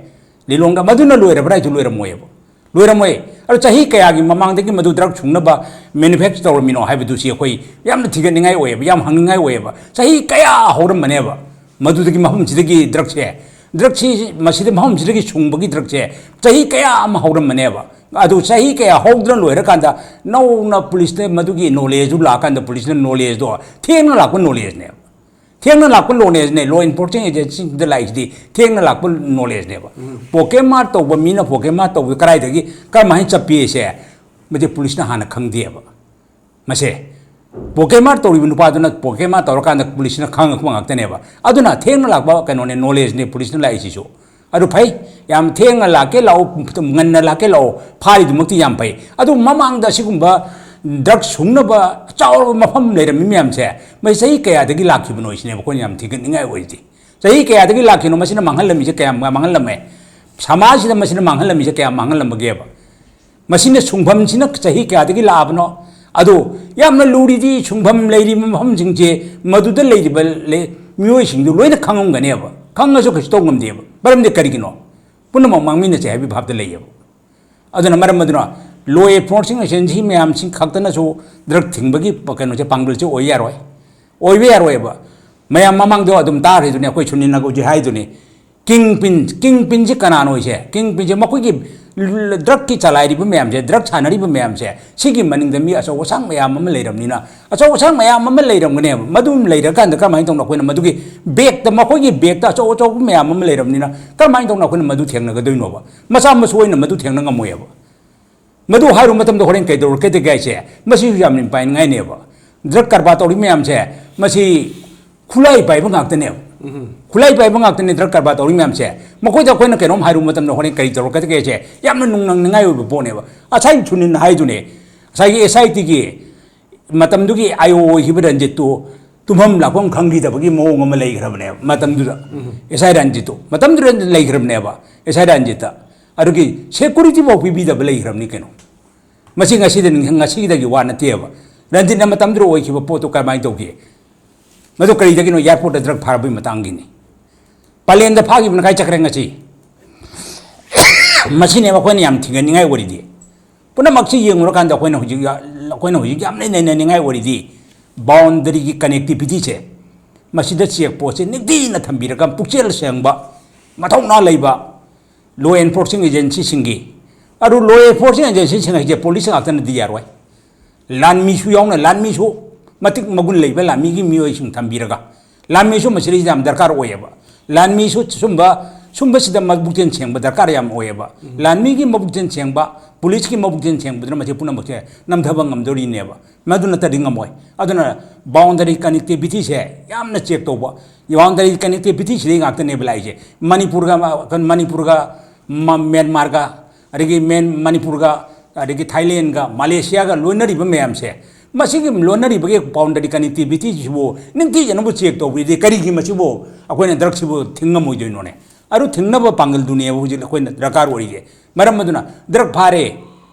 ꯂꯤꯂꯣꯡꯗ ꯃꯗꯨꯅ ꯂꯣꯏꯔꯕ꯭ꯔꯥ ꯍꯥꯏꯁꯨ ꯂꯣꯏꯔꯝꯃꯣꯏꯌꯦꯕ꯫ ꯂꯣꯏꯔꯝꯃꯣꯏ꯫ ꯑꯗꯣ ꯆꯍꯤ ꯀꯌꯥꯒꯤ ꯃꯃꯥꯡꯗꯒꯤ ꯃꯗꯨ drug ꯁꯨꯡꯅꯕ manufacture ꯇꯧꯔꯝꯃꯤꯅꯣ ꯍꯥꯏꯕꯗꯨ ꯁꯤ ꯑꯩꯈꯣꯏ ꯌꯥꯝꯅ ꯊꯤꯒꯠꯅꯤꯡꯉꯥꯏ ꯑꯣꯏꯌꯦꯕ, ꯌꯥꯝ ꯍꯪꯅꯤꯡꯉꯥꯏ ꯑꯣꯏꯌꯦꯕ꯫ ꯆꯍꯤ ꯀꯌꯥ ꯍꯧꯔꯝꯕꯅꯦꯕ ꯃꯗꯨꯗꯒꯤ, ꯃꯐꯝꯁꯤꯗꯒꯤ drugꯁꯦ, drugꯁꯤ ꯃꯁꯤꯗ, ꯃꯐꯝꯁꯤꯗꯒꯤ ꯁꯨꯡꯕꯒꯤ drugꯁꯦ ꯆꯍꯤ ꯀꯌꯥ ꯑꯃ ꯍꯧꯔꯝꯕꯅꯦꯕ꯫ ꯑꯗꯨ ꯆꯍꯤ ꯀꯌꯥ ꯍꯧꯗꯅ ꯂꯣꯏꯔꯀꯥꯟꯗ ꯅꯧꯅ policeꯇ ꯃꯗꯨꯒꯤ knowledgeꯗꯨ ꯂꯥꯛꯑꯀꯥꯟꯗ policeꯅ knowledgeꯗꯣ ꯊꯦꯡꯅ ꯂꯥꯛꯄ knowledgeꯅꯦꯕ꯫ ꯊꯦꯡꯅ ꯂꯥꯛꯄ ꯅꯣꯂꯦꯖꯅꯦ꯫ ꯂꯣ ꯏꯟꯐꯣꯔꯁꯤꯡ ꯑꯦꯖꯦꯟꯁꯤꯗ ꯂꯥꯛꯏꯁꯤꯗꯤ ꯊꯦꯡꯅ ꯂꯥꯛꯄ ꯅꯣꯂꯦꯖꯅꯦꯕ꯫ ꯄꯣꯀꯦꯠ ꯃꯥꯔ ꯇꯧꯕ ꯃꯤꯅ ꯄꯣꯀꯦꯠ ꯃꯥꯔ ꯇꯧꯕꯗ ꯀꯗꯥꯏꯗꯒꯤ ꯀꯔꯝꯍꯥꯏꯅ ꯆꯠꯄꯤꯁꯦ, ꯃꯁꯤ ꯄꯨꯂꯤꯁꯅ ꯍꯥꯟꯅ ꯈꯪꯗꯦꯕ꯫ ꯃꯁꯦ ꯄꯣꯀꯦꯠ ꯃꯥꯔ ꯇꯧꯔꯤꯕ ꯅꯨꯄꯥꯗꯨꯅ ꯄꯣꯀꯦꯠ ꯃꯥꯔ ꯇꯧꯔꯀꯥꯟꯗ ꯄꯨꯂꯤꯁꯅ ꯈꯪꯉꯛꯄ ꯉꯥꯛꯇꯅꯦꯕ꯫ ꯑꯗꯨꯅ ꯊꯦꯡꯅ ꯂꯥꯛꯄ ꯀꯩꯅꯣꯅꯦ, ꯅꯣꯂꯦꯖꯅꯦ ꯄꯨꯂꯤꯁꯅ ꯂꯥꯛꯏꯁꯤꯁꯨ꯫ ꯑꯗꯨ ꯐꯩ, ꯌꯥꯝ ꯊꯦꯡꯅ ꯂꯥꯛꯀꯦ ꯂꯥꯛꯑꯣ, ꯉꯟꯅ ꯂꯥꯛꯀꯦ ꯂꯥꯛꯑꯣ, ꯐꯥꯔꯤꯗꯨꯃꯛꯇꯤ ꯌꯥꯝ ꯐꯩ꯫ ꯑꯗꯨ ꯃꯃꯥꯡꯗ ꯑꯁꯤꯒꯨꯝꯕ ꯗ꯭ꯔꯒ ꯁꯨꯡꯅꯕ ꯆꯥꯎꯔꯕ ꯃꯐꯝ ꯂꯩꯔꯝꯃꯤ ꯃꯌꯥꯝꯁꯦ, ꯃꯁꯤ ꯆꯍꯤ ꯀꯌꯥꯗꯒꯤ ꯂꯥꯛꯈꯤꯕꯅꯣ ꯁꯤꯅꯦꯕ ꯑꯩꯈꯣꯏꯅ ꯌꯥꯝ ꯊꯤꯒꯠꯅꯤꯡꯉꯥꯏ ꯑꯣꯏꯔꯤꯁꯦ꯫ ꯆꯍꯤ ꯀꯌꯥꯗꯒꯤ ꯂꯥꯛꯈꯤꯅꯣ? ꯃꯁꯤꯅ ꯃꯥꯡꯍꯜꯂꯝꯃꯤꯁꯦ ꯀꯌꯥꯝ ꯃꯥꯡꯍꯜꯂꯝꯃꯦ? ꯁꯃꯥꯖꯁꯤꯗ ꯃꯁꯤꯅ ꯃꯥꯡꯍꯜꯂꯝꯃꯤꯁꯦ ꯀꯌꯥꯝ ꯃꯥꯡꯍꯜꯂꯝꯃꯒꯦꯕ? ꯃꯁꯤꯅ ꯁꯨꯡꯐꯝꯁꯤꯅ ꯆꯍꯤ ꯀꯌꯥꯗꯒꯤ ꯂꯥꯛꯑꯕꯅꯣ? ꯑꯗꯣ ꯌꯥꯝꯅ ꯂꯨꯔꯤꯗꯤ ꯁꯨꯡꯐꯝ ꯂꯩꯔꯤꯕ ꯃꯐꯝꯁꯤꯡꯁꯦ ꯃꯗꯨꯗ ꯂꯩꯔꯤꯕ ꯂꯩ-, ꯃꯤꯑꯣꯏꯁꯤꯡꯗꯨ ꯂꯣꯏꯅ ꯈꯪꯉꯝꯒꯅꯦꯕ꯫ ꯈꯪꯉꯁꯨ ꯀꯩꯁꯨ ꯇꯧ ꯉꯝꯗꯦꯕ꯫ ꯃꯔꯝꯗꯤ ꯀꯔꯤꯒꯤꯅꯣ? ꯄꯨꯝꯅꯃꯛ ꯃꯥꯡꯃꯤꯟꯅꯁꯦ ꯍꯥꯏꯕꯒꯤ ꯚꯥꯞꯇ ꯂꯩꯌꯦꯕ꯫ ꯑꯗꯨꯅ ꯃꯔꯝ ꯑꯗꯨꯅ ꯂꯣ ꯑꯦꯟꯐꯣꯔꯁꯤꯡ ꯑꯦꯖꯦꯟꯁꯤ ꯃꯌꯥꯝꯁꯤꯡ ꯈꯛꯇꯅꯁꯨ ꯗ꯭ꯔꯒ ꯊꯤꯡꯕꯒꯤ ꯀꯩꯅꯣꯁꯦ, ꯄꯥꯡꯒꯜꯁꯦ ꯑꯣꯏ ꯌꯥꯔꯣꯏ, ꯑꯣꯏꯕ ꯌꯥꯔꯣꯏꯕ꯫ ꯃꯌꯥꯝ ꯃꯃꯥꯡꯗ ꯑꯗꯨꯝ ꯇꯥꯔꯤꯗꯨꯅꯤ, ꯑꯩꯈꯣꯏ ꯁꯨꯅꯤꯜꯅꯒ ꯍꯧꯖꯤꯛ ꯍꯥꯏꯗꯨꯅꯤ, ꯀꯤꯡ ꯄꯤꯟ, ꯀꯤꯡ ꯄꯤꯟꯁꯤ ꯀꯅꯥꯅꯣ ꯁꯦ? ꯀꯤꯡ ꯄꯤꯟꯁꯦ ꯃꯈꯣꯏꯒꯤ ꯗ꯭ꯔꯒꯀꯤ ꯆꯂꯥꯏꯔꯤꯕ ꯃꯌꯥꯝꯁꯦ, ꯗ꯭ꯔꯒ ꯁꯥꯟꯅꯔꯤꯕ ꯃꯌꯥꯝꯁꯦ, ꯁꯤꯒꯤ ꯃꯅꯤꯡꯗ ꯃꯤ ꯑꯆꯧ ꯑꯁꯥꯡ ꯃꯌꯥꯝ ꯑꯃ ꯂꯩꯔꯕꯅꯤꯅ, ꯑꯆꯧ ꯑꯁꯥꯡ ꯃꯌꯥꯝ ꯑꯃ ꯂꯩꯔꯝꯒꯅꯦꯕ꯫ ꯃꯗꯨ ꯂꯩꯔꯀꯥꯟꯗ ꯀꯔꯝꯍꯥꯏꯅ ꯇꯧꯅ ꯑꯩꯈꯣꯏꯅ ꯃꯗꯨꯒꯤ ꯕꯦꯛꯇ, ꯃꯈꯣꯏꯒꯤ ꯕꯦꯛꯇ ꯑꯆꯧ ꯑꯆꯧꯕ ꯃꯌꯥꯝ ꯑꯃ ꯂꯩꯔꯕꯅꯤꯅ, ꯀꯔꯝꯍꯥꯏꯅ ꯇꯧꯅ ꯑꯩꯈꯣꯏꯅ ꯃꯗꯨ ꯊꯦꯡꯅꯒꯗꯣꯏꯅꯣꯕ? ꯃꯆꯥ ꯃꯁꯨ ꯑꯣꯏꯅ ꯃꯗꯨ ꯊꯦꯡꯅ ꯉꯝꯃꯣꯏꯕ꯫ ꯃꯗꯨ ꯍꯥꯏꯔꯨ ꯃꯇꯝꯗ ꯍꯣꯔꯦꯟ ꯀꯩꯗꯧꯔꯛꯀꯦ ꯍꯥꯏꯁꯦ, ꯃꯁꯤꯁꯨ ꯌꯥꯝꯅ ꯄꯥꯏꯅꯤꯡꯉꯥꯏꯅꯦꯕ꯫ ꯗ꯭ꯔꯒ ꯀꯔꯕꯥꯔ ꯇꯧꯔꯤ ꯃꯌꯥꯝꯁꯦ, ꯃꯁꯤ ꯈꯨꯠꯂꯥꯏ ꯄꯥꯏꯕ ꯉꯥꯛꯇꯅꯦꯕ꯫ ꯈꯨꯠꯂꯥꯏ ꯄꯥꯏꯕ ꯉꯥꯛꯇꯅꯦ ꯗ꯭ꯔꯒ ꯀꯔꯕꯥꯔ ꯇꯧꯔꯤ ꯃꯌꯥꯝꯁꯦ꯫ ꯃꯈꯣꯏꯗ ꯑꯩꯈꯣꯏꯅ ꯀꯩꯅꯣꯝ ꯍꯥꯏꯔꯨ ꯃꯇꯝꯗ ꯍꯣꯔꯦꯟ ꯀꯔꯤ ꯇꯧꯔꯛꯀꯗꯒꯦ ꯍꯥꯏꯁꯦ ꯌꯥꯝꯅ ꯅꯨꯡꯅꯪꯅꯤꯡꯉꯥꯏ ꯑꯣꯏꯕ ꯄꯣꯠꯅꯦꯕ꯫ ꯉꯁꯥꯏ ꯁꯨꯅꯤꯜꯅ ꯍꯥꯏꯗꯨꯅꯦ, ꯉꯁꯥꯏꯒꯤ ꯑꯦꯁ ꯑꯥꯏ ꯇꯤꯒꯤ ꯃꯇꯝꯗꯨꯒꯤ ꯑꯥꯏ ꯑꯣ ꯑꯣꯏꯈꯤꯕ ꯔꯟꯖꯤꯠꯇꯨ ꯇꯨꯝꯐꯝ ꯂꯥꯛꯐꯝ ꯈꯪꯈꯤꯗꯕꯒꯤ ꯃꯑꯣꯡ ꯑꯃ ꯂꯩꯈ꯭ꯔꯕꯅꯦꯕ ꯃꯇꯝꯗꯨꯗ꯫ ꯑꯦꯁ ꯑꯥꯏ ꯔꯟꯖꯤꯠꯇꯨ ꯃꯇꯝꯗꯨꯗ ꯂꯩꯈ꯭ꯔꯕꯅꯦꯕ, ꯑꯦꯁ ꯑꯥꯏ ꯔꯟꯖꯤꯠꯇ꯫ ꯑꯗꯨꯒꯤ ꯁꯦꯀꯨꯔꯤꯇꯤ ꯐꯥꯎ ꯄꯤꯕꯤꯗꯕ ꯂꯩꯈ꯭ꯔꯕꯅꯤ ꯀꯩꯅꯣ꯫ ꯃꯁꯤ ꯉꯁꯤꯗ, ꯉꯁꯤꯗꯒꯤ ꯋꯥ ꯅꯠꯇꯦꯕ꯫ ꯔꯟꯖꯤꯠꯅ ꯃꯇꯝꯗꯨꯗ ꯑꯣꯏꯈꯤꯕ ꯄꯣꯠꯇꯨ ꯀꯔꯝꯍꯥꯏꯅ ꯇꯧꯒꯦ? ꯃꯗꯨ ꯀꯔꯤꯗꯒꯤꯅꯣ? ꯑꯦꯌꯥꯔꯄꯣꯔꯠꯇ ꯗ꯭ꯔꯒ ꯐꯥꯔꯛꯄꯒꯤ ꯃꯇꯥꯡꯒꯤꯅꯤ꯫ ꯄꯂꯦꯟꯗ ꯐꯥꯈꯤꯕꯅ ꯀꯥꯏ ꯆꯠꯈ꯭ꯔꯦ ꯉꯁꯤ? ꯃꯁꯤꯅꯦꯕ ꯑꯩꯈꯣꯏꯅ ꯌꯥꯝ ꯊꯤꯒꯠꯅꯤꯡꯉꯥꯏ ꯑꯣꯏꯔꯤꯗꯤ꯫ ꯄꯨꯝꯅꯃꯛꯁꯤ ꯌꯦꯡꯉꯨꯔꯀꯥꯟꯗ ꯑꯩꯈꯣꯏꯅ ꯍꯧꯖꯤꯛ, ꯑꯩꯈꯣꯏꯅ ꯍꯧꯖꯤꯛ ꯌꯥꯝꯅ ꯅꯩꯅꯅꯤꯡꯉꯥꯏ ꯑꯣꯏꯔꯤꯗꯤ ꯕꯥꯎꯟꯗꯔꯤꯒꯤ ꯀꯅꯦꯛꯇꯤꯚꯤꯇꯤꯁꯦ꯫ ꯃꯁꯤꯗ ꯆꯦꯛ ꯄꯣꯁꯁꯦ ꯅꯤꯡꯊꯤꯅ ꯊꯝꯕꯤꯔꯒ ꯄꯨꯛꯆꯦꯜ ꯁꯦꯡꯕ, ꯃꯊꯧꯅꯥ ꯂꯩꯕ ꯂꯣ ꯑꯦꯟꯐꯣꯔꯁꯤꯡ ꯑꯦꯖꯦꯟꯁꯤꯁꯤꯡꯒꯤ, ꯑꯗꯨ ꯂꯣ ꯑꯦꯟꯐꯣꯔꯁꯤꯡ ꯑꯦꯖꯦꯟꯁꯤꯁꯤꯡ ꯍꯥꯏꯁꯦ ꯄꯨꯂꯤꯁ ꯉꯥꯛꯇꯅꯗꯤ ꯌꯥꯔꯣꯏ꯫ ꯂꯥꯟꯃꯤꯁꯨ ꯌꯥꯎꯅ, ꯂꯥꯟꯃꯤꯁꯨ ꯃꯇꯤꯛ ꯃꯒꯨꯟ ꯂꯩꯕ ꯂꯥꯟꯃꯤꯒꯤ ꯃꯤꯑꯣꯏꯁꯤꯡ ꯊꯝꯕꯤꯔꯒ ꯂꯥꯟꯃꯤꯁꯨ ꯃꯁꯤꯗ ꯌꯥꯝ ꯗꯔꯀꯥꯔ ꯑꯣꯏꯌꯦꯕ꯫ ꯂꯥꯟꯃꯤꯁꯨ ꯁꯨꯝꯕ, ꯁꯨꯝꯕꯁꯤꯗ ꯃꯕꯨꯛꯆꯦꯜ ꯁꯦꯡꯕ ꯗꯔꯀꯥꯔ ꯌꯥꯝ ꯑꯣꯏꯌꯦꯕ꯫ ꯂꯥꯟꯃꯤꯒꯤ ꯃꯕꯨꯛꯆꯦꯜ ꯁꯦꯡꯕ, ꯄꯨꯂꯤꯁꯀꯤ ꯃꯕꯨꯛꯆꯦꯜ ꯁꯦꯡꯕꯗꯨꯅ ꯃꯁꯤ ꯄꯨꯝꯅꯃꯛꯁꯦ ꯅꯝꯊꯕ ꯉꯝꯗꯣꯔꯤꯅꯦꯕ꯫ ꯃꯗꯨ ꯅꯠꯇ꯭ꯔꯗꯤ ꯉꯝꯃꯣꯏ꯫ ꯑꯗꯨꯅ boundary connectivityꯁꯦ ꯌꯥꯝꯅ check ꯇꯧꯕ꯫ Boundary connectivityꯁꯤꯗꯩ ꯉꯥꯛꯇꯅꯦꯕ ꯂꯥꯛꯏꯁꯦ꯫ ꯃꯅꯤꯄꯨꯔꯒ, ꯃꯅꯤꯄꯨꯔꯒ ꯃ-, ꯃ꯭ꯌꯥꯟꯃꯥꯔꯒ, ꯑꯗꯒꯤ ꯃꯦꯟ-, ꯃꯅꯤꯄꯨꯔꯒ, ꯑꯗꯒꯤ ꯊꯥꯏꯂꯦꯟꯒ, ꯃꯂꯦꯁꯤꯌꯥꯒ ꯂꯣꯏꯅꯔꯤꯕ ꯃꯌꯥꯝꯁꯦ, ꯃꯁꯤꯒꯤ ꯂꯣꯟꯅꯔꯤꯕꯒꯤ boundary connectivityꯁꯤꯕꯨ ꯅꯤꯡꯊꯤꯖꯅꯕꯨ check ꯇꯧꯕꯤꯗꯦ꯫ ꯀꯔꯤꯒꯤ ꯃꯁꯤꯕꯨ ꯑꯩꯈꯣꯏꯅ drugꯁꯤꯕꯨ ꯊꯤꯡꯉꯝꯃꯣꯏꯗꯣꯏꯅꯣꯅꯦ? ꯑꯗꯨ ꯊꯤꯡꯅꯕ ꯄꯥꯡꯒꯜꯗꯨꯅꯦꯕ ꯍꯧꯖꯤꯛ ꯑꯩꯈꯣꯏꯅ ꯗꯔꯀꯥꯔ ꯑꯣꯏꯔꯤꯁꯦ꯫ ꯃꯔꯝ ꯑꯗꯨꯅ drug ꯐꯥꯔꯦ,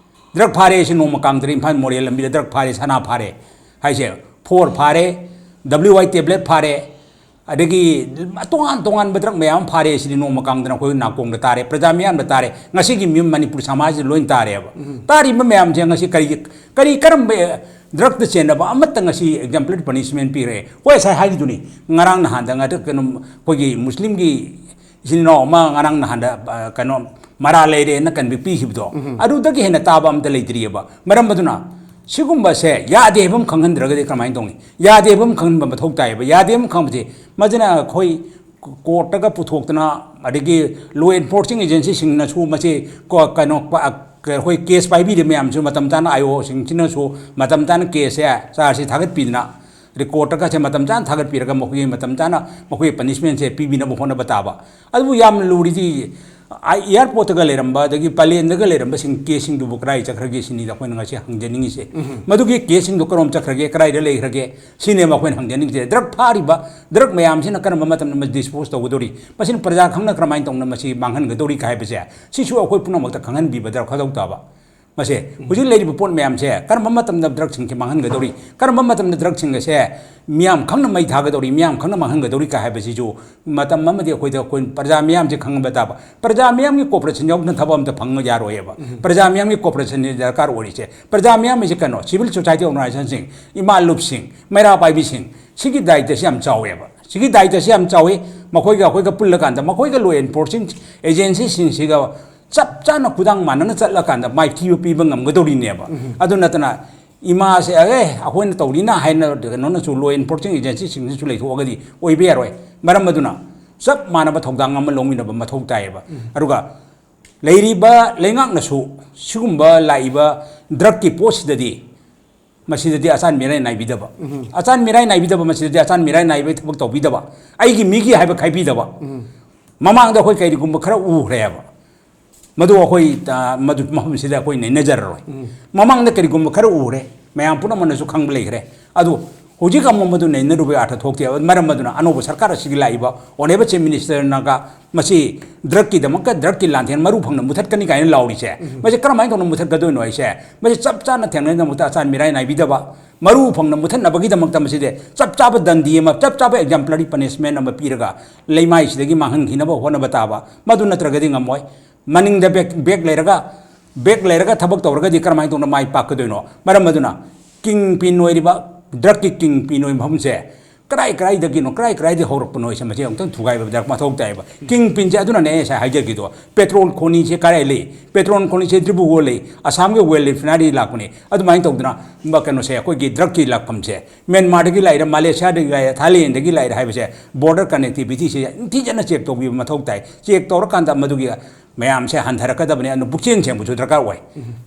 drug ꯐꯥꯔꯦ ꯁꯤ ꯅꯣꯡꯃ ꯀꯥꯡꯗ꯭ꯔꯦ ꯏꯝꯐꯥꯜ ꯃꯣꯔꯦ ꯂꯝꯕꯤꯗ drug ꯐꯥꯔꯦ, ꯁꯅꯥ ꯐꯥꯔꯦ ꯍꯥꯏꯁꯦ, four ꯐꯥꯔꯦ, W I tablet ꯐꯥꯔꯦ, ꯑꯗꯒꯤ ꯇꯣꯉꯥꯟ ꯇꯣꯉꯥꯟꯕ drug ꯃꯌꯥꯝ ꯑꯃ ꯐꯥꯔꯦ꯫ ꯁꯤꯗꯤ ꯅꯣꯡꯃ ꯀꯥꯡꯗꯅ ꯑꯩꯈꯣꯏ ꯅꯥꯀꯣꯡꯗ ꯇꯥꯔꯦ, ꯄ꯭ꯔꯖꯥ ꯃꯤꯌꯥꯝꯗ ꯇꯥꯔꯦ, ꯉꯁꯤꯒꯤ ꯃꯤꯌꯥꯝ ꯃꯅꯤꯄꯨꯔ ꯁꯃꯥꯖꯁꯤꯗ ꯂꯣꯏꯅ ꯇꯥꯔꯦꯕ꯫ ꯇꯥꯔꯤꯕ ꯃꯌꯥꯝꯁꯦ ꯉꯁꯤ ꯀꯔꯤ, ꯀꯔꯤ ꯀꯔꯝꯕ drugꯇ ꯆꯦꯟꯅꯕ ꯑꯃꯠꯇ ꯉꯁꯤ exemplary punishment ꯄꯤꯔꯦ? ꯍꯣꯏ, ꯉꯁꯥꯏ ꯍꯥꯏꯔꯤꯗꯨꯅꯤ, ꯉꯔꯥꯡ ꯅꯍꯥꯟꯗ ꯉꯥꯛꯇ ꯀꯩꯅꯣ ꯑꯩꯈꯣꯏꯒꯤ ꯃꯨꯁꯂꯤꯝꯒꯤ ꯏꯆꯤꯟ ꯏꯅꯥꯎ ꯑꯃ ꯉꯔꯥꯡ ꯅꯍꯥꯟꯗ, ꯑ, ꯀꯩꯅꯣ ꯃꯔꯥ ꯂꯩꯔꯦꯅ ꯀꯟꯕꯤ ꯄꯤꯈꯤꯕꯗꯣ, ꯑꯗꯨꯗꯒꯤ ꯍꯦꯟꯅ ꯇꯥꯕ ꯑꯝꯇ ꯂꯩꯇ꯭ꯔꯤꯑꯕ꯫ ꯃꯔꯝ ꯑꯗꯨꯅ ꯁꯤꯒꯨꯝꯕꯁꯦ ꯌꯥꯗꯦ ꯍꯥꯏꯕ ꯑꯃ ꯈꯪꯍꯟꯗ꯭ꯔꯒꯗꯤ ꯀꯃꯥꯏꯅ ꯇꯧꯅꯤ? ꯌꯥꯗꯦ ꯍꯥꯏꯕ ꯑꯃ ꯈꯪꯍꯟꯕ ꯃꯊꯧ ꯇꯥꯏꯌꯦꯕ꯫ ꯌꯥꯗꯦ ꯍꯥꯏꯕ ꯑꯃ ꯈꯪꯕꯁꯦ, ꯃꯁꯤꯅ ꯑꯩꯈꯣꯏ courtꯇꯒ ꯄꯨꯊꯣꯛꯇꯅ, ꯑꯗꯒꯤ law enforcing agencyꯁꯤꯡꯅꯁꯨ ꯃꯁꯤ ꯀꯣ-, ꯀꯩꯅꯣ, ꯄ-, ꯑꯩꯈꯣꯏ case ꯄꯥꯏꯕꯤꯔꯤꯕ ꯃꯌꯥꯝꯁꯨ ꯃꯇꯝ ꯆꯥꯅ IOꯁꯤꯡꯁꯤꯅꯁꯨ ꯃꯇꯝ ꯆꯥꯅ caseꯁꯦ, chargeꯁꯦ ꯊꯥꯒꯠꯄꯤꯗꯅ, recordꯇꯒꯁꯦ ꯃꯇꯝ ꯆꯥꯅ ꯊꯥꯒꯠꯄꯤꯔꯒ ꯃꯈꯣꯏꯒꯤ ꯃꯇꯝ ꯆꯥꯅ ꯃꯈꯣꯏꯒꯤ punishmentꯁꯦ ꯄꯤꯕꯤꯅꯕ ꯍꯣꯠꯅꯕ ꯇꯥꯕ꯫ ꯑꯗꯨꯕꯨ ꯌꯥꯝꯅ ꯂꯨꯔꯤꯗꯤ ꯑꯥꯏ-, airportꯇꯒ ꯂꯩꯔꯝꯕ, ꯑꯗꯒꯤ ꯄꯂꯦꯟꯗꯒ ꯂꯩꯔꯝꯕꯁꯤꯡ, caseꯁꯤꯡꯗꯨꯕꯨ ꯀꯗꯥꯏ ꯆꯠꯈ꯭ꯔꯒꯦ ꯁꯤꯅꯤꯗ ꯑꯩꯈꯣꯏꯅ ꯉꯁꯤ ꯍꯪꯖꯅꯤꯡꯉꯤꯁꯦ꯫ ꯃꯗꯨꯒꯤ caseꯁꯤꯡꯗꯨ ꯀꯔꯣꯝ ꯆꯠꯈ꯭ꯔꯒꯦ, ꯀꯗꯥꯏꯗ ꯂꯩꯈ꯭ꯔꯒꯦ ꯁꯤꯅꯦꯕ ꯑꯩꯈꯣꯏꯅ ꯍꯪꯖꯅꯤꯡꯉꯤꯁꯦ꯫ Drug ꯐꯥꯔꯤꯕ drug ꯃꯌꯥꯝꯁꯤꯅ ꯀꯔꯝꯕ ꯃꯇꯝꯗ ꯃꯁꯤ dispose ꯇꯧꯒꯗꯧꯔꯤ, ꯃꯁꯤꯅ ꯄ꯭ꯔꯖꯥ ꯈꯪꯅ ꯀꯔꯝꯍꯥꯏꯅ ꯇꯧꯅ ꯃꯁꯤ ꯃꯥꯡꯍꯟꯒꯗꯧꯔꯤ ꯍꯥꯏꯕꯁꯦ, ꯁꯤꯁꯨ ꯑꯩꯈꯣꯏ ꯄꯨꯝꯅꯃꯛꯇ ꯈꯪꯍꯟꯕꯤꯕ ꯗꯔꯀꯥꯔ ꯇꯥꯕ꯫ ꯃꯁꯦ, ꯍꯧꯖꯤꯛ ꯂꯩꯔꯤꯕ ꯄꯣꯠ ꯃꯌꯥꯝꯁꯦ ꯀꯔꯝꯕ ꯃꯇꯝꯗ drugꯁꯤꯡꯁꯦ ꯃꯥꯡꯍꯟꯒꯗꯧꯔꯤ, ꯀꯔꯝꯕ ꯃꯇꯝꯗ drugꯁꯤꯡ ꯑꯁꯦ ꯃꯤꯌꯥꯝ ꯈꯪꯅ ꯃꯩ ꯊꯥꯒꯗꯧꯔꯤ, ꯃꯤꯌꯥꯝ ꯈꯪꯅ ꯃꯥꯡꯍꯟꯒꯗꯧꯔꯤ ꯀꯥꯏ ꯍꯥꯏꯕꯁꯤꯁꯨ ꯃꯇꯝ ꯑꯃꯗꯤ ꯑꯩꯈꯣꯏꯗ, ꯑꯩꯈꯣꯏ ꯄ꯭ꯔꯖꯥ ꯃꯤꯌꯥꯝꯁꯦ ꯈꯪꯍꯟꯕ ꯇꯥꯕ꯫ ꯄ꯭ꯔꯖꯥ ꯃꯤꯌꯥꯝꯒꯤ cooperation ꯌꯥꯎꯗꯅ ꯊꯕꯛ ꯑꯝꯇ ꯐꯪꯕ ꯌꯥꯔꯣꯏꯑꯕ꯫ ꯄ꯭ꯔꯖꯥ ꯃꯤꯌꯥꯝꯒꯤ cooperationꯅꯤ ꯗꯔꯀꯥꯔ ꯑꯣꯏꯔꯤꯁꯦ꯫ ꯄ꯭ꯔꯖꯥ ꯃꯤꯌꯥꯝ ꯍꯥꯏꯁꯦ ꯀꯩꯅꯣ? Civil society organizationꯁꯤꯡ, ꯏꯃꯥ ꯂꯨꯞꯁꯤꯡ, ꯃꯩꯔꯥ ꯄꯥꯏꯕꯤꯁꯤꯡ, ꯁꯤꯒꯤ ꯗꯥꯌꯤꯇ꯭ꯕꯁꯤ ꯌꯥꯝ ꯆꯥꯎꯋꯦꯕ꯫ ꯁꯤꯒꯤ ꯗꯥꯌꯤꯇ꯭ꯕꯁꯤ ꯌꯥꯝ ꯆꯥꯎꯋꯤ꯫ ꯃꯈꯣꯏꯒ ꯑꯩꯈꯣꯏꯒ ꯄꯨꯜꯂꯀꯥꯟꯗ ꯃꯈꯣꯏꯒ law enforcing agencyꯁꯤꯡꯁꯤꯒ ꯆꯞ ꯆꯥꯅ ꯈꯨꯗꯥꯡ ꯃꯥꯟꯅꯅ ꯆꯠꯂꯀꯥꯟꯗ ꯃꯥꯏꯊꯤꯕ ꯄꯤꯕ ꯉꯝꯒꯗꯧꯔꯤꯅꯦꯕ꯫ ꯑꯗꯨ ꯅꯠꯇꯅ ꯏꯃꯥꯁꯦ ꯑꯦ ꯑꯩꯈꯣꯏꯅ ꯇꯧꯔꯤꯅ ꯍꯥꯏꯅ ꯀꯩꯅꯣꯅꯁꯨ, ꯂꯣ ꯑꯦꯟꯐꯣꯔꯁꯤꯡ ꯑꯦꯖꯦꯟꯁꯤꯁꯤꯡꯅꯁꯨ ꯂꯩꯊꯣꯛꯑꯒꯗꯤ ꯑꯣꯏꯕ ꯌꯥꯔꯣꯏ꯫ ꯃꯔꯝ ꯑꯗꯨꯅ ꯆꯞ ꯃꯥꯟꯅꯕ ꯊꯧꯗꯥꯡ ꯑꯃ ꯂꯧꯃꯤꯟꯅꯕ ꯃꯊꯧ ꯇꯥꯏꯌꯦꯕ꯫ ꯑꯗꯨꯒ ꯂꯩꯔꯤꯕ ꯂꯩꯉꯥꯛꯅꯁꯨ ꯁꯤꯒꯨꯝꯕ ꯂꯥꯛꯏꯕ ꯗ꯭ꯔꯛꯀꯤ ꯄꯣꯠꯁꯤꯗꯗꯤ, ꯃꯁꯤꯗꯗꯤ ꯑꯆꯥꯟ ꯃꯤꯔꯥꯏ ꯅꯥꯏꯕꯤꯗꯕ, ꯑꯆꯥꯟ ꯃꯤꯔꯥꯏ ꯅꯥꯏꯕꯤꯗꯕ, ꯃꯁꯤꯗꯗꯤ ꯑꯆꯥꯟ ꯃꯤꯔꯥꯏ ꯅꯥꯏꯕꯒꯤ ꯊꯕꯛ ꯇꯧꯕꯤꯗꯕ, ꯑꯩꯒꯤ ꯃꯤꯒꯤ ꯍꯥꯏꯕ ꯈꯥꯏꯕꯤꯗꯕ꯫ ꯃꯃꯥꯡꯗ ꯑꯩꯈꯣꯏ ꯀꯔꯤꯒꯨꯝꯕ ꯈꯔ ꯎꯈ꯭ꯔꯦꯕ꯫ ꯃꯗꯨ ꯑꯩꯈꯣꯏ, ꯑ, ꯃꯗꯨ ꯃꯐꯝꯁꯤꯗ ꯑꯩꯈꯣꯏ ꯅꯩꯅꯖꯔꯔꯣꯏ꯫ ꯃꯃꯥꯡꯗ ꯀꯔꯤꯒꯨꯝꯕ ꯈꯔ ꯎꯔꯦ, ꯃꯌꯥꯝ ꯄꯨꯝꯅꯃꯛꯅꯁꯨ ꯈꯪꯕ ꯂꯩꯈ꯭ꯔꯦ꯫ ꯑꯗꯨ ꯍꯧꯖꯤꯛ ꯑꯃꯨꯛ ꯃꯗꯨ ꯅꯩꯅꯔꯨꯕꯒꯤ ꯑꯥꯔꯊ ꯊꯣꯛꯇꯦ꯫ ꯃꯔꯝ ꯑꯗꯨꯅ ꯑꯅꯧꯕ ꯁꯔꯀꯥꯔ ꯑꯁꯤꯒꯤ ꯂꯥꯛꯏꯕ ꯑꯣꯅꯦꯕꯜ ꯆꯤꯐ ꯃꯤꯅꯤꯁꯇꯔꯅꯒ ꯃꯁꯤ ꯗ꯭ꯔꯒꯀꯤꯗꯃꯛꯇ, ꯗ꯭ꯔꯒꯀꯤ ꯂꯥꯟꯊꯦꯡ ꯃꯔꯨ ꯐꯪꯅ ꯃꯨꯊꯠꯀꯅꯤ ꯀꯥꯏꯅ ꯂꯥꯎꯔꯤꯁꯦ, ꯃꯁꯤ ꯀꯔꯝꯍꯥꯏꯅ ꯇꯧꯅ ꯃꯨꯊꯠꯀꯗꯣꯏꯅꯣ ꯍꯥꯏꯁꯦ, ꯃꯁꯤ ꯆꯞ ꯆꯥꯅ ꯊꯦꯡꯅꯅꯕꯗ ꯑꯆꯥꯟ ꯃꯤꯔꯥꯏ ꯅꯥꯏꯕꯤꯗꯕ, ꯃꯔꯨ ꯐꯪꯅ ꯃꯨꯊꯠꯅꯕꯒꯤꯗꯃꯛꯇ ꯃꯁꯤꯗꯤ ꯆꯞ ꯆꯥꯕ ꯗꯟꯗꯤ ꯑꯃ, ꯆꯞ ꯆꯥꯕ ꯑꯦꯛꯖꯥꯝꯄ꯭ꯂꯔꯤ ꯄꯅꯤꯁꯃꯦꯟ ꯑꯃ ꯄꯤꯔꯒ ꯂꯩꯃꯥꯏꯁꯤꯗꯒꯤ ꯃꯥꯡꯍꯟꯈꯤꯅꯕ ꯍꯣꯠꯅꯕ ꯇꯥꯕ꯫ ꯃꯗꯨ ꯅꯠꯇ꯭ꯔꯒꯗꯤ ꯉꯝꯃꯣꯏ꯫ ꯃꯅꯤꯡꯗ ꯕꯦꯛ, ꯕꯦꯛ ꯂꯩꯔꯒ, ꯕꯦꯛ ꯂꯩꯔꯒ ꯊꯕꯛ ꯇꯧꯔꯒꯗꯤ ꯀꯔꯝꯍꯥꯏꯅ ꯇꯧꯅ ꯃꯥꯏ ꯄꯥꯛꯀꯗꯣꯏꯅꯣ? ꯃꯔꯝ ꯑꯗꯨꯅ ꯀꯤꯡ ꯄꯤꯟ ꯑꯣꯏꯔꯤꯕ, ꯗ꯭ꯔꯒꯀꯤ ꯀꯤꯡ ꯄꯤꯟ ꯑꯣꯏꯕ ꯃꯐꯝꯁꯦ ꯀꯗꯥꯏ ꯀꯗꯥꯏꯗꯒꯤꯅꯣ, ꯀꯗꯥꯏ ꯀꯗꯥꯏꯗꯒꯤ ꯍꯧꯔꯛꯄꯅꯣ ꯍꯥꯏꯁꯦ ꯃꯁꯤ ꯑꯃꯨꯛꯇꯪ ꯊꯨꯒꯥꯏꯕ ꯗꯔ-, ꯃꯊꯧ ꯇꯥꯏꯌꯦꯕ꯫ ꯀꯤꯡ ꯄꯤꯟꯁꯦ ꯑꯗꯨꯅꯅꯦ ꯑꯩ ꯉꯁꯥꯏ ꯍꯥꯏꯖꯈꯤꯗꯣ, ꯄꯦꯇ꯭ꯔꯣꯜ ꯈꯣꯅꯤꯁꯦ ꯀꯗꯥꯏ ꯂꯩ? ꯄꯦꯇ꯭ꯔꯣꯜ ꯈꯣꯅꯤꯁꯦ ꯗꯤꯕ꯭ꯔꯨꯒꯔ ꯂꯩ, ꯑꯁꯥꯝꯒꯤ ꯑꯣꯏꯜ ꯔꯤꯐꯥꯏꯅꯔꯤ ꯂꯥꯛꯄꯅꯤ꯫ ꯑꯗꯨꯃꯥꯏꯅ ꯇꯧꯗꯅ ꯃ-, ꯀꯩꯅꯣꯁꯦ, ꯑꯩꯈꯣꯏꯒꯤ ꯗ꯭ꯔꯒꯀꯤ ꯂꯥꯛꯐꯝꯁꯦ ꯃ꯭ꯌꯥꯟꯃꯥꯔꯗꯒꯤ ꯂꯥꯛꯏꯔ, ꯃꯥꯂꯦꯁꯤꯌꯥꯗꯒꯤ ꯂꯥꯛꯏꯔ, ꯊꯥꯏꯂꯦꯟꯗꯒꯤ ꯂꯥꯛꯏꯔ ꯍꯥꯏꯕꯁꯦ ꯕꯣꯔꯗꯔ ꯀꯅꯦꯛꯇꯤꯚꯤꯇꯤꯁꯦ ꯅꯤꯡꯊꯤꯖꯅ ꯆꯦꯛ ꯇꯧꯕꯤꯕ ꯃꯊꯧ ꯇꯥꯏ꯫ ꯆꯦꯛ ꯇꯧꯔꯀꯥꯟꯗ ꯃꯗꯨꯒꯤ ꯃꯌꯥꯝꯁꯦ ꯍꯟꯊꯔꯛꯀꯗꯕꯅꯤ꯫ ꯑꯗꯨꯅ ꯄꯨꯛꯆꯦꯜ ꯁꯦꯡꯕꯁꯨ ꯗꯔꯀꯥꯔ ꯑꯣꯏ꯫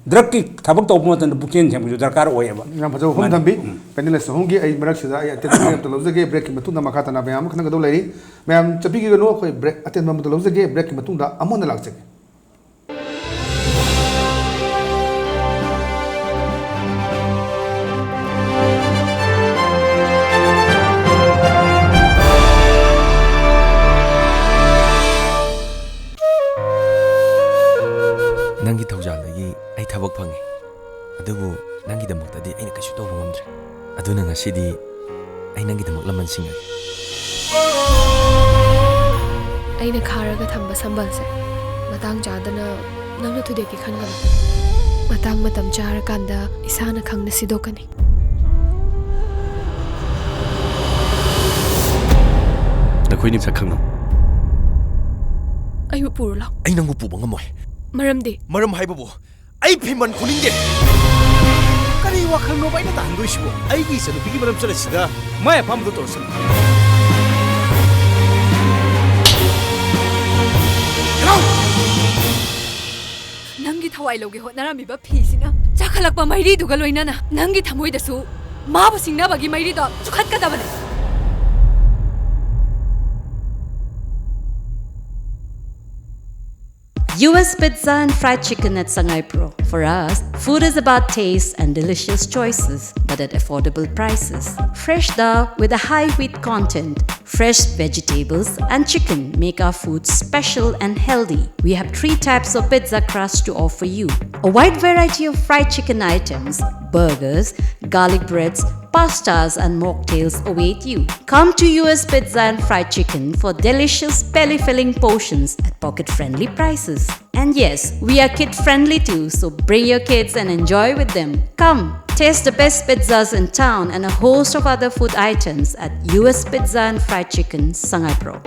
ꯗ꯭ꯔꯒꯀꯤ ꯊꯕꯛ ꯇꯧꯕ ꯃꯇꯝꯗ ꯄꯨꯛꯆꯦꯜ ꯁꯦꯡꯕꯁꯨ ꯗꯔꯀꯥꯔ ꯑꯣꯏꯌꯦꯕ꯫ ꯌꯥꯝ ꯐꯖꯕ ꯋꯥꯐꯝ ꯃꯥꯅꯤ꯫ ꯊꯝꯕꯤ꯫ ꯎꯝ꯫ ꯄꯦꯅꯦꯂꯤꯁ ꯑꯍꯨꯝꯒꯤ ꯑꯩ ꯃꯔꯛꯁꯤꯗ ꯑꯩ ꯑꯇꯦꯟꯕ ꯕ꯭ꯔꯦꯛ ꯑꯝꯇ ꯂꯧꯖꯒꯦ꯫ ꯕ꯭ꯔꯦꯛꯀꯤ ꯃꯇꯨꯡꯗ ꯃꯈꯥ ꯇꯥꯅ ꯃꯌꯥꯝ ꯑꯃ ꯈꯟꯅꯒꯗꯧ ꯂꯩꯔꯤ꯫ ꯃꯌꯥꯝ ꯆꯠꯄꯤꯒꯅꯨ, ꯑꯩꯈꯣꯏ ꯕ꯭ꯔꯦꯛ ꯑꯇꯦꯟꯕ ꯑꯃꯇ ꯂꯧꯖꯒꯦ꯫ ꯕ꯭ꯔꯦꯛꯀꯤ ꯃꯇꯨꯡꯗ ꯑꯃꯨꯛ ꯍꯟꯅ ꯂꯥꯛꯆꯒꯦ꯫ ꯅꯪꯒꯤ ꯊꯧꯖꯥꯜꯗꯒꯤ ꯑꯩ ꯊꯕꯛ ꯐꯪꯉꯤ, ꯑꯗꯨꯕꯨ ꯅꯪꯒꯤꯗꯃꯛꯇꯗꯤ ꯑꯩꯅ ꯀꯩꯁꯨ ꯇꯧꯕ ꯉꯝꯗ꯭ꯔꯦ꯫ ꯑꯗꯨꯅ ꯉꯁꯤꯗꯤ ꯑꯩ ꯅꯪꯒꯤꯗꯃꯛ ꯂꯃꯟ ꯁꯤꯡꯉꯒꯦ꯫ ꯑꯩꯅ ꯈꯥꯔꯒ ꯊꯝꯕ ꯁꯝꯕꯜꯁꯦ ꯃꯇꯥꯡ ꯆꯥꯗꯅ ꯅꯪꯅ ꯊꯨꯗꯦꯛꯀꯦ ꯈꯟꯒꯅꯨ꯫ ꯃꯇꯥꯡ ꯃꯇꯝ ꯆꯥꯔꯀꯥꯟꯗ ꯏꯁꯥꯅ ꯈꯪꯅ ꯁꯤꯗꯣꯛꯀꯅꯤ꯫ ꯅꯈꯣꯏꯅꯤ ꯃꯁꯛ ꯈꯪꯅꯧ꯫ ꯑꯩꯕꯨ ꯄꯨꯔꯣ ꯂꯥꯎ꯫ ꯑꯩ ꯅꯪꯕꯨ ꯄꯨꯕ ꯉꯝꯃꯣꯏ꯫ ꯃꯔꯝꯗꯤ? ꯃꯔꯝ ꯍꯥꯏꯕꯕꯨ ꯑꯩ ꯐꯤꯃꯟ ꯄꯨꯅꯤꯡꯗꯦ꯫ ꯀꯔꯤ ꯋꯥꯈꯜꯅꯣꯕ ꯑꯩꯅ ꯇꯥꯍꯟꯗꯣꯏꯁꯤꯕꯣ? ꯑꯩꯒꯤ ꯏꯆꯟꯅꯨꯄꯤꯒꯤ ꯃꯔꯝ ꯆꯠꯂꯁꯤꯗ ꯃꯥꯏ ꯑꯄꯥꯝꯕꯗꯣ ꯇꯧꯔꯁꯅꯨ꯫ ꯅꯪꯒꯤ ꯊꯋꯥꯏ ꯂꯧꯒꯦ ꯍꯣꯠꯅꯔꯝꯃꯤꯕ ꯐꯤꯁꯤꯅ ꯆꯥꯈꯠꯂꯛꯄ ꯃꯩꯔꯤꯗꯨꯒ ꯂꯣꯏꯅꯅ ꯅꯪꯒꯤ ꯊꯃꯣꯏꯗꯁꯨ ꯃꯥꯕꯨ ꯁꯤꯡꯅꯕꯒꯤ ꯃꯩꯔꯤꯗꯣ ꯆꯨꯈꯠꯀꯗꯕꯅꯤ꯫ U S Pizza and Fried Chicken at Sangaipro. For us, food is about taste and delicious choices, but at affordable prices. Fresh dal with a high wheat content, fresh vegetables, and chicken make our food special and healthy. We have three types of pizza crust to offer you: a wide variety of fried chicken items, burgers, garlic breads, pastas, and mocktails await you. Come to U S Pizza and Fried Chicken for delicious belly filling portions at pocket friendly prices. And yes, we are kid friendly too, so bring your kids and enjoy with them. Come, taste the best pizzas in town and a host of other food items at U S Pizza and Fried Chicken, Sangaipro.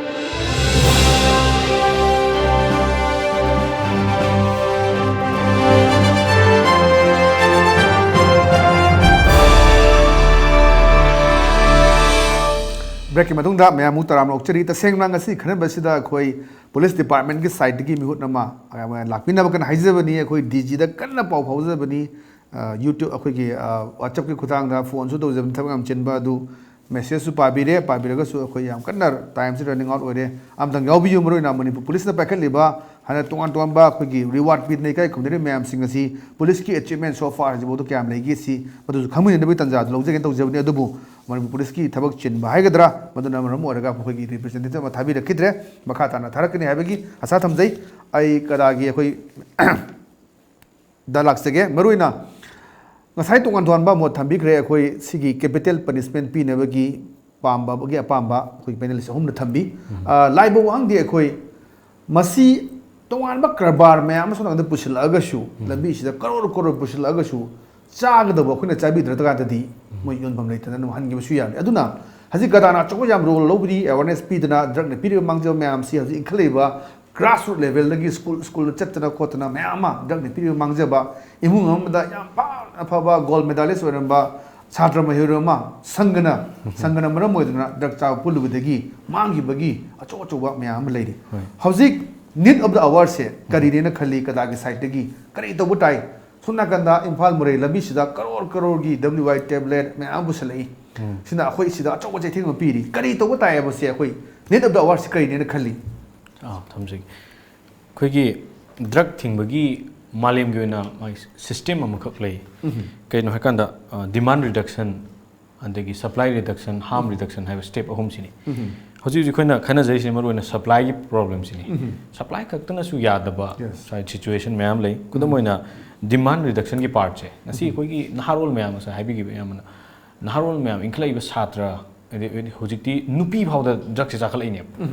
ꯕ꯭ꯔꯦꯛꯀꯤ ꯃꯇꯨꯡꯗ ꯃꯌꯥꯝ ꯑꯃꯨꯛ ꯇꯔꯥꯝꯅ ꯑꯣꯛꯆꯔꯤ꯫ ꯇꯁꯦꯡꯅ ꯉꯁꯤ ꯈꯟꯅꯕꯁꯤꯗ ꯑꯩꯈꯣꯏ police ꯗꯤꯄꯥꯔꯠꯃꯦꯟꯒꯤ ꯁꯥꯏꯠꯇꯒꯤ ꯃꯤꯍꯨꯠ ꯑꯃ ꯂꯥꯛꯄꯤꯅꯕ ꯀꯟꯅ ꯍꯥꯏꯖꯕꯅꯤ꯫ ꯑꯩꯈꯣꯏ ꯗꯤ ꯖꯤꯗ ꯀꯟꯅ ꯄꯥꯎ ꯐꯥꯎꯖꯕꯅꯤ꯫ ꯌꯨꯇ꯭ꯌꯨꯕ ꯑꯩꯈꯣꯏꯒꯤ ꯋꯥꯆꯞꯀꯤ ꯈꯨꯊꯥꯡꯗ ꯐꯣꯟꯁꯨ ꯇꯧꯖꯕꯅꯤ꯫ ꯊꯕꯛ ꯌꯥꯝ ꯆꯤꯟꯕ ꯑꯗꯨ ꯃꯦꯁꯦꯖꯁꯨ ꯄꯥꯕꯤꯔꯦ꯫ ꯄꯥꯕꯤꯔꯒꯁꯨ ꯑꯩꯈꯣꯏ ꯌꯥꯝ ꯀꯟꯅ ꯇꯥꯏꯝꯁꯤ ꯔꯟꯅꯤꯡ ꯑꯥꯎꯠ ꯑꯣꯏꯔꯦ꯫ ꯑꯃꯇꯪ ꯌꯥꯎꯕꯤꯌꯨ꯫ ꯃꯔꯨꯑꯣꯏꯅ ꯃꯅꯤꯄꯨꯔ ꯄꯨꯂꯤꯁꯅ ꯄꯥꯏꯈꯠꯂꯤꯕ ꯍꯥꯟꯅ ꯇꯣꯉꯥꯟ ꯇꯣꯉꯥꯟꯕ ꯑꯩꯈꯣꯏꯒꯤ ꯔꯤꯋꯥꯔꯗ ꯄꯤꯗꯅ ꯏꯀꯥꯏ ꯈꯨꯝꯅꯔꯤꯕ ꯃꯌꯥꯝꯁꯤꯡ ꯑꯁꯤ ꯄꯨꯂꯤꯁꯀꯤ ꯑꯦꯆꯤꯞꯃꯦꯟ ꯁꯣ ꯐꯥꯔ ꯍꯧꯖꯤꯛꯐꯥꯎꯗ ꯀꯌꯥꯝ ꯂꯩꯒꯦ ꯁꯤ ꯃꯗꯨꯁꯨ ꯈꯪꯃꯤꯟꯅꯅꯕꯒꯤ ꯇꯥꯟꯖꯥꯗꯨ ꯂꯧꯖꯒꯦꯅ ꯇꯧꯖꯕꯅꯤ꯫ ꯑꯗꯨꯕꯨ ꯃꯅꯤꯄꯨꯔ ꯄꯨꯂꯤꯁꯀꯤ ꯊꯕꯛ ꯆꯤꯟꯕ ꯍꯥꯏꯒꯗ꯭ꯔꯥ, ꯃꯗꯨꯅ ꯃꯔꯝ ꯑꯣꯏꯔꯒ ꯃꯈꯣꯏꯒꯤ ꯔꯤꯄ꯭ꯔꯖꯦꯟꯇꯦꯇꯤꯚ ꯑꯃ ꯊꯥꯕꯤꯔꯛꯈꯤꯗ꯭ꯔꯦ꯫ ꯃꯈꯥ ꯇꯥꯅ ꯊꯥꯔꯛꯀꯅꯤ ꯍꯥꯏꯕꯒꯤ ꯑꯁꯥ ꯊꯝꯖꯩ꯫ ꯑꯩ ꯀꯗꯥꯒꯤ ꯑꯩꯈꯣꯏ ꯗ ꯂꯥꯛꯆꯒꯦ꯫ ꯃꯔꯨꯑꯣꯏꯅ ꯉꯁꯥꯏ ꯇꯣꯉꯥꯟ ꯇꯣꯉꯥꯟꯕ ꯃꯣꯠ ꯊꯝꯕꯤꯈ꯭ꯔꯦ꯫ ꯑꯩꯈꯣꯏ ꯁꯤꯒꯤ ꯀꯦꯄꯤꯇꯦꯜ ꯄꯅꯤꯁꯃꯦꯟ ꯄꯤꯅꯕꯒꯤ ꯄꯥꯝꯕꯒꯤ ꯑꯄꯥꯝꯕ ꯑꯩꯈꯣꯏ ꯄꯦꯅꯦꯂꯤꯁ ꯑꯍꯨꯝꯅ ꯊꯝꯕꯤ꯫ ꯑ, ꯂꯥꯏꯕ ꯋꯥꯍꯪꯗꯤ ꯑꯩꯈꯣꯏ ꯃꯁꯤ ꯇꯣꯉꯥꯟꯕ ꯀꯔꯕꯥꯔ ꯃꯌꯥꯝ ꯑꯃ ꯁꯣꯝ ꯅꯥꯀꯟꯗ ꯄꯨꯁꯤꯜꯂꯛꯑꯒꯁꯨ, ꯂꯝꯕꯤꯁꯤꯗ ꯀꯔꯣꯔ ꯀꯔꯣꯔ ꯄꯨꯁꯤꯜꯂꯛꯑꯒꯁꯨ, ꯆꯥꯒꯗꯕ ꯑꯩꯈꯣꯏꯅ ꯆꯥꯕꯤꯗ꯭ꯔꯀꯥꯟꯗꯗꯤ ꯃꯣꯏ ꯌꯣꯟꯐꯝ ꯂꯩꯇꯅ ꯑꯗꯨꯝ ꯍꯟꯈꯤꯕꯁꯨ ꯌꯥꯔꯦ꯫ ꯑꯗꯨꯅ ꯍꯧꯖꯤꯛ ꯒꯗꯥꯅ ꯑꯆꯧꯕ ꯌꯥꯝ ꯔꯣꯜ ꯂꯧꯕꯗꯤ ꯑꯦꯋꯥꯔꯅꯦꯁ ꯄꯤꯗꯅ ꯗ꯭ꯔꯒꯅ ꯄꯤꯔꯤꯕ ꯃꯥꯡꯖꯕ ꯃꯌꯥꯝꯁꯤ ꯍꯧꯖꯤꯛ ꯏꯟꯈꯠꯂꯛꯏꯕ grassroot levelꯗꯒꯤ school schoolꯗ ꯆꯠꯇꯅ ꯈꯣꯠꯇꯅ ꯃꯌꯥꯝ ꯑꯃ drugꯅ ꯄꯤꯔꯤꯕ ꯃꯥꯡꯖꯕ, ꯏꯃꯨꯡ ꯑꯃꯗ ꯌꯥꯝ ꯐꯥꯎꯅ ꯐꯕ gold medalist ꯑꯣꯏꯔꯝꯕ ꯁꯥꯇ꯭ꯔ ꯃꯍꯩꯔꯣꯏ ꯑꯃ ꯁꯪꯒꯅ ꯁꯪꯒꯅ ꯃꯔꯝ ꯑꯣꯏꯗꯨꯅ drug ꯆꯥꯕ ꯄꯨꯜꯂꯨꯕꯗꯒꯤ ꯃꯥꯡꯈꯤꯕꯒꯤ ꯑꯆꯧ ꯑꯆꯧꯕ ꯃꯌꯥꯝ ꯑꯃ ꯂꯩꯔꯤ꯫ ꯍꯣꯏ꯫ ꯍꯧꯖꯤꯛ need of the hourꯁꯦ ꯀꯔꯤꯅꯦꯅ ꯈꯜꯂꯤ? ꯀꯗꯥꯒꯤ sideꯇꯒꯤ ꯀꯔꯤ ꯇꯧꯕ ꯇꯥꯏ? ꯁꯣꯝ ꯅꯥꯀꯟꯗ ꯏꯝꯐꯥꯜ ꯃꯣꯔꯦ ꯂꯝꯕꯤꯁꯤꯗ ꯀꯔꯣꯔ ꯀꯔꯣꯔꯒꯤ W I tablet ꯃꯌꯥꯝ ꯑꯃ ꯄꯨꯁꯜꯂꯛꯏ꯫ ꯁꯤꯅ ꯑꯩꯈꯣꯏ ꯁꯤꯗ ꯑꯆꯧꯕ ꯆꯩꯊꯦꯡ ꯑꯃ ꯄꯤꯔꯤ꯫ ꯀꯔꯤ ꯇꯧꯕ ꯇꯥꯏ ꯍꯥꯏꯕꯁꯦ ꯑꯩꯈꯣꯏ need of the hourꯁꯤ ꯀꯔꯤꯅꯦꯅ ꯈꯜꯂꯤ? ꯑꯥ, ꯊꯝꯖꯒꯦ꯫ ꯑꯩꯈꯣꯏꯒꯤ drug ꯊꯤꯡꯕꯒꯤ ꯃꯥꯂꯦꯝꯒꯤ ꯑꯣꯏꯅ ꯃꯥꯒꯤ system ꯑꯃꯈꯛ ꯂꯩ꯫ ꯀꯩꯅꯣ ꯍꯥꯏꯀꯥꯟꯗ, ꯑ, demand reduction, ꯑꯗꯒꯤ supply reduction, harm reduction ꯍꯥꯏꯕ step ꯑꯍꯨꯝꯁꯤꯅꯤ꯫ ꯍꯧꯖꯤꯛ ꯍꯧꯖꯤꯛ ꯑꯩꯈꯣꯏꯅ ꯈꯟꯅꯖꯔꯤꯁꯤ ꯃꯔꯨꯑꯣꯏꯅ supplyꯒꯤ problemꯁꯤꯅꯤ꯫ Supply ꯈꯛꯇꯅꯁꯨ ꯌꯥꯗꯕ Yes. ꯁ꯭ꯋꯥꯏ situation ꯃꯌꯥꯝ ꯂꯩ꯫ ꯈꯨꯗꯝ ꯑꯣꯏꯅ demand reductionꯒꯤ partꯁꯦ ꯉꯁꯤ ꯑꯩꯈꯣꯏꯒꯤ ꯅꯍꯥꯔꯣꯜ ꯃꯌꯥꯝ, ꯉꯁꯥꯏ ꯍꯥꯏꯕꯤꯈꯤꯕ ꯑꯌꯥꯝꯕꯅ ꯅꯍꯥꯔꯣꯜ ꯃꯌꯥꯝ, ꯏꯟꯈꯠꯂꯛꯏꯕ ꯁꯥꯇ꯭ꯔ, ꯍꯥꯏꯗꯤ ꯍꯧꯖꯤꯛꯇꯤ ꯅꯨꯄꯤ ꯐꯥꯎꯗ drugꯁꯦ ꯆꯥꯈꯠꯂꯛꯏꯅꯦꯕ꯫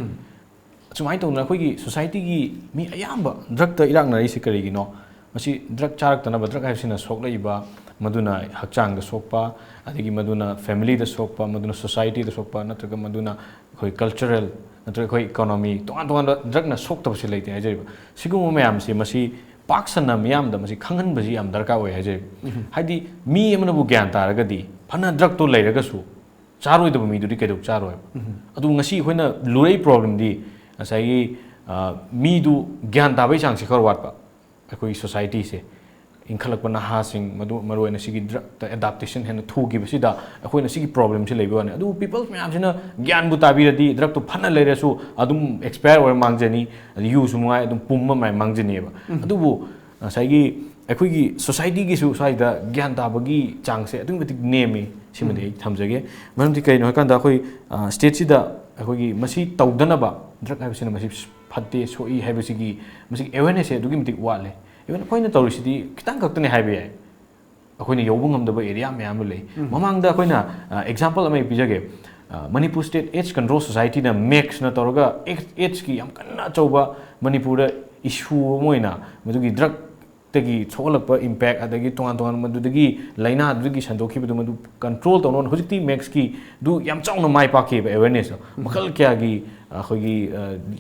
ꯁꯨꯃꯥꯏꯅ ꯇꯧꯗꯅ ꯑꯩꯈꯣꯏꯒꯤ societyꯒꯤ ꯃꯤ ꯑꯌꯥꯝꯕ drugꯇ ꯏꯔꯥꯛꯅꯔꯤꯁꯤ ꯀꯔꯤꯒꯤꯅꯣ? ꯃꯁꯤ drug ꯆꯥꯔꯛꯇꯅꯕ, drug ꯍꯥꯏꯕꯁꯤꯅ ꯁꯣꯛꯂꯛꯏꯕ, ꯃꯗꯨꯅ ꯍꯛꯆꯥꯡꯗ ꯁꯣꯛꯄ, ꯑꯗꯒꯤ ꯃꯗꯨꯅ familyꯗ ꯁꯣꯛꯄ, ꯃꯗꯨꯅ societyꯗ ꯁꯣꯛꯄ, ꯅꯠꯇ꯭ꯔꯒ ꯃꯗꯨꯅ ꯑꯩꯈꯣꯏ cultural, ꯅꯠꯇ꯭ꯔꯒ ꯑꯩꯈꯣꯏ economy, ꯇꯣꯉꯥꯟ ꯇꯣꯉꯥꯟꯕ drugꯅ ꯁꯣꯛꯇꯕꯁꯤ ꯂꯩꯇꯦ ꯍꯥꯏꯖꯔꯤꯕ꯫ ꯁꯤꯒꯨꯝꯕ ꯃꯌꯥꯝꯁꯤ ꯃꯁꯤ ꯄꯥꯛ ꯁꯟꯅ ꯃꯤꯌꯥꯝꯗ ꯃꯁꯤ ꯈꯪꯍꯟꯕꯁꯤ ꯌꯥꯝ ꯗꯔꯀꯥꯔ ꯑꯣꯏ ꯍꯥꯏꯖꯔꯤꯕ꯫ ꯍꯥꯏꯗꯤ ꯃꯤ ꯑꯃꯅꯕꯨ ꯒ꯭ꯌꯥꯟ ꯇꯥꯔꯒꯗꯤ ꯐꯅ drugꯇꯣ ꯂꯩꯔꯒꯁꯨ ꯆꯥꯔꯣꯏꯗꯕ ꯃꯤꯗꯨꯗꯤ ꯀꯩꯗꯧ ꯆꯥꯔꯣꯏ? ꯑꯗꯨ ꯉꯁꯤ ꯑꯩꯈꯣꯏꯅ ꯂꯨꯔꯛꯏ problemꯗꯤ ꯉꯁꯥꯏꯒꯤ, ꯑ, ꯃꯤꯗꯨ ꯒ꯭ꯌꯥꯟ ꯇꯥꯕꯒꯤ ꯆꯥꯡꯁꯦ ꯈꯔ ꯋꯥꯠꯄ꯫ ꯑꯩꯈꯣꯏꯒꯤ societyꯁꯦ ꯏꯟꯈꯠꯂꯛꯄ ꯅꯍꯥꯁꯤꯡ, ꯃꯗꯨ ꯃꯔꯨꯑꯣꯏꯅ ꯁꯤꯒꯤ drugꯇ adaptation ꯍꯦꯟꯅ ꯊꯨꯈꯤꯕꯁꯤꯗ ꯑꯩꯈꯣꯏꯅ ꯁꯤꯒꯤ problemꯁꯦ ꯂꯩꯕ ꯋꯥꯅꯤ꯫ ꯑꯗꯨꯕꯨ people ꯃꯌꯥꯝꯁꯤꯅ ꯒ꯭ꯌꯥꯟꯕꯨ ꯇꯥꯕꯤꯔꯗꯤ drugꯇꯣ ꯐꯅ ꯂꯩꯔꯁꯨ ꯑꯗꯨꯝ expire ꯑꯣꯏꯔ ꯃꯥꯡꯖꯅꯤ, ꯑꯗꯩ ꯌꯨꯁꯨ ꯃꯉꯥꯏ ꯑꯗꯨꯝ ꯄꯨꯝꯕ ꯃꯥꯏ ꯃꯥꯡꯖꯅꯤꯕ꯫ ꯑꯗꯨꯕꯨ ꯉꯁꯥꯏꯒꯤ ꯑꯩꯈꯣꯏꯒꯤ societyꯒꯤꯁꯨ ꯁ꯭ꯋꯥꯏꯗ ꯒ꯭ꯌꯥꯟ ꯇꯥꯕꯒꯤ ꯆꯥꯡꯁꯦ ꯑꯗꯨꯛꯀꯤ ꯃꯇꯤꯛ ꯅꯦꯝꯃꯤ꯫ ꯁꯤꯃꯗꯤ ꯑꯩ ꯊꯝꯖꯒꯦ꯫ ꯃꯔꯝꯗꯤ ꯀꯩꯅꯣ ꯍꯥꯏꯀꯥꯟꯗ ꯑꯩꯈꯣꯏ, ꯑ, stateꯁꯤꯗ ꯑꯩꯈꯣꯏꯒꯤ ꯃꯁꯤ ꯇꯧꯗꯅꯕ, drug ꯍꯥꯏꯕꯁꯤꯅ ꯃꯁꯤ ꯐꯠꯇꯦ, ꯁꯣꯛꯏ ꯍꯥꯏꯕꯁꯤꯒꯤ ꯃꯁꯤꯒꯤ awarenessꯁꯦ ꯑꯗꯨꯛꯀꯤ ꯃꯇꯤꯛ ꯋꯥꯠꯂꯦ꯫ Even ꯑꯩꯈꯣꯏꯅ ꯇꯧꯔꯤꯁꯤꯗꯤ ꯈꯤꯇꯪ ꯈꯛꯇꯅꯦ ꯍꯥꯏꯕ ꯌꯥꯏ꯫ ꯑꯩꯈꯣꯏꯅ ꯌꯧꯕ ꯉꯝꯗꯕ area ꯃꯌꯥꯝ ꯑꯃ ꯂꯩ꯫ ꯃꯃꯥꯡꯗ ꯑꯩꯈꯣꯏꯅ, ꯑ, example ꯑꯃ ꯑꯩ ꯄꯤꯖꯒꯦ꯫ ꯑ, ꯃꯅꯤꯄꯨꯔ State AIDS Control Societyꯅ ꯃꯦꯛꯁꯅ ꯇꯧꯔꯒ AIDS, AIDSꯀꯤ ꯌꯥꯝ ꯀꯟꯅ ꯑꯆꯧꯕ ꯃꯅꯤꯄꯨꯔꯗ issue ꯑꯃ ꯑꯣꯏꯅ ꯃꯗꯨꯒꯤ drugꯇꯒꯤ ꯊꯣꯛꯍꯜꯂꯛꯄ impact, ꯑꯗꯒꯤ ꯇꯣꯉꯥꯟ ꯇꯣꯉꯥꯟꯕ ꯃꯗꯨꯗꯒꯤ ꯂꯥꯏꯅꯥꯗꯨꯗꯒꯤ ꯁꯟꯗꯣꯛꯈꯤꯕꯗꯨ ꯃꯗꯨ control ꯇꯧꯅꯕ ꯍꯧꯖꯤꯛꯇꯤ ꯃꯦꯛꯁꯀꯤꯗꯨ ꯌꯥꯝ ꯆꯥꯎꯅ ꯃꯥꯏ ꯄꯥꯛꯈꯤꯕ awarenessꯇꯣ꯫ ꯃꯈꯜ ꯀꯌꯥꯒꯤ, ꯑ, ꯑꯩꯈꯣꯏꯒꯤ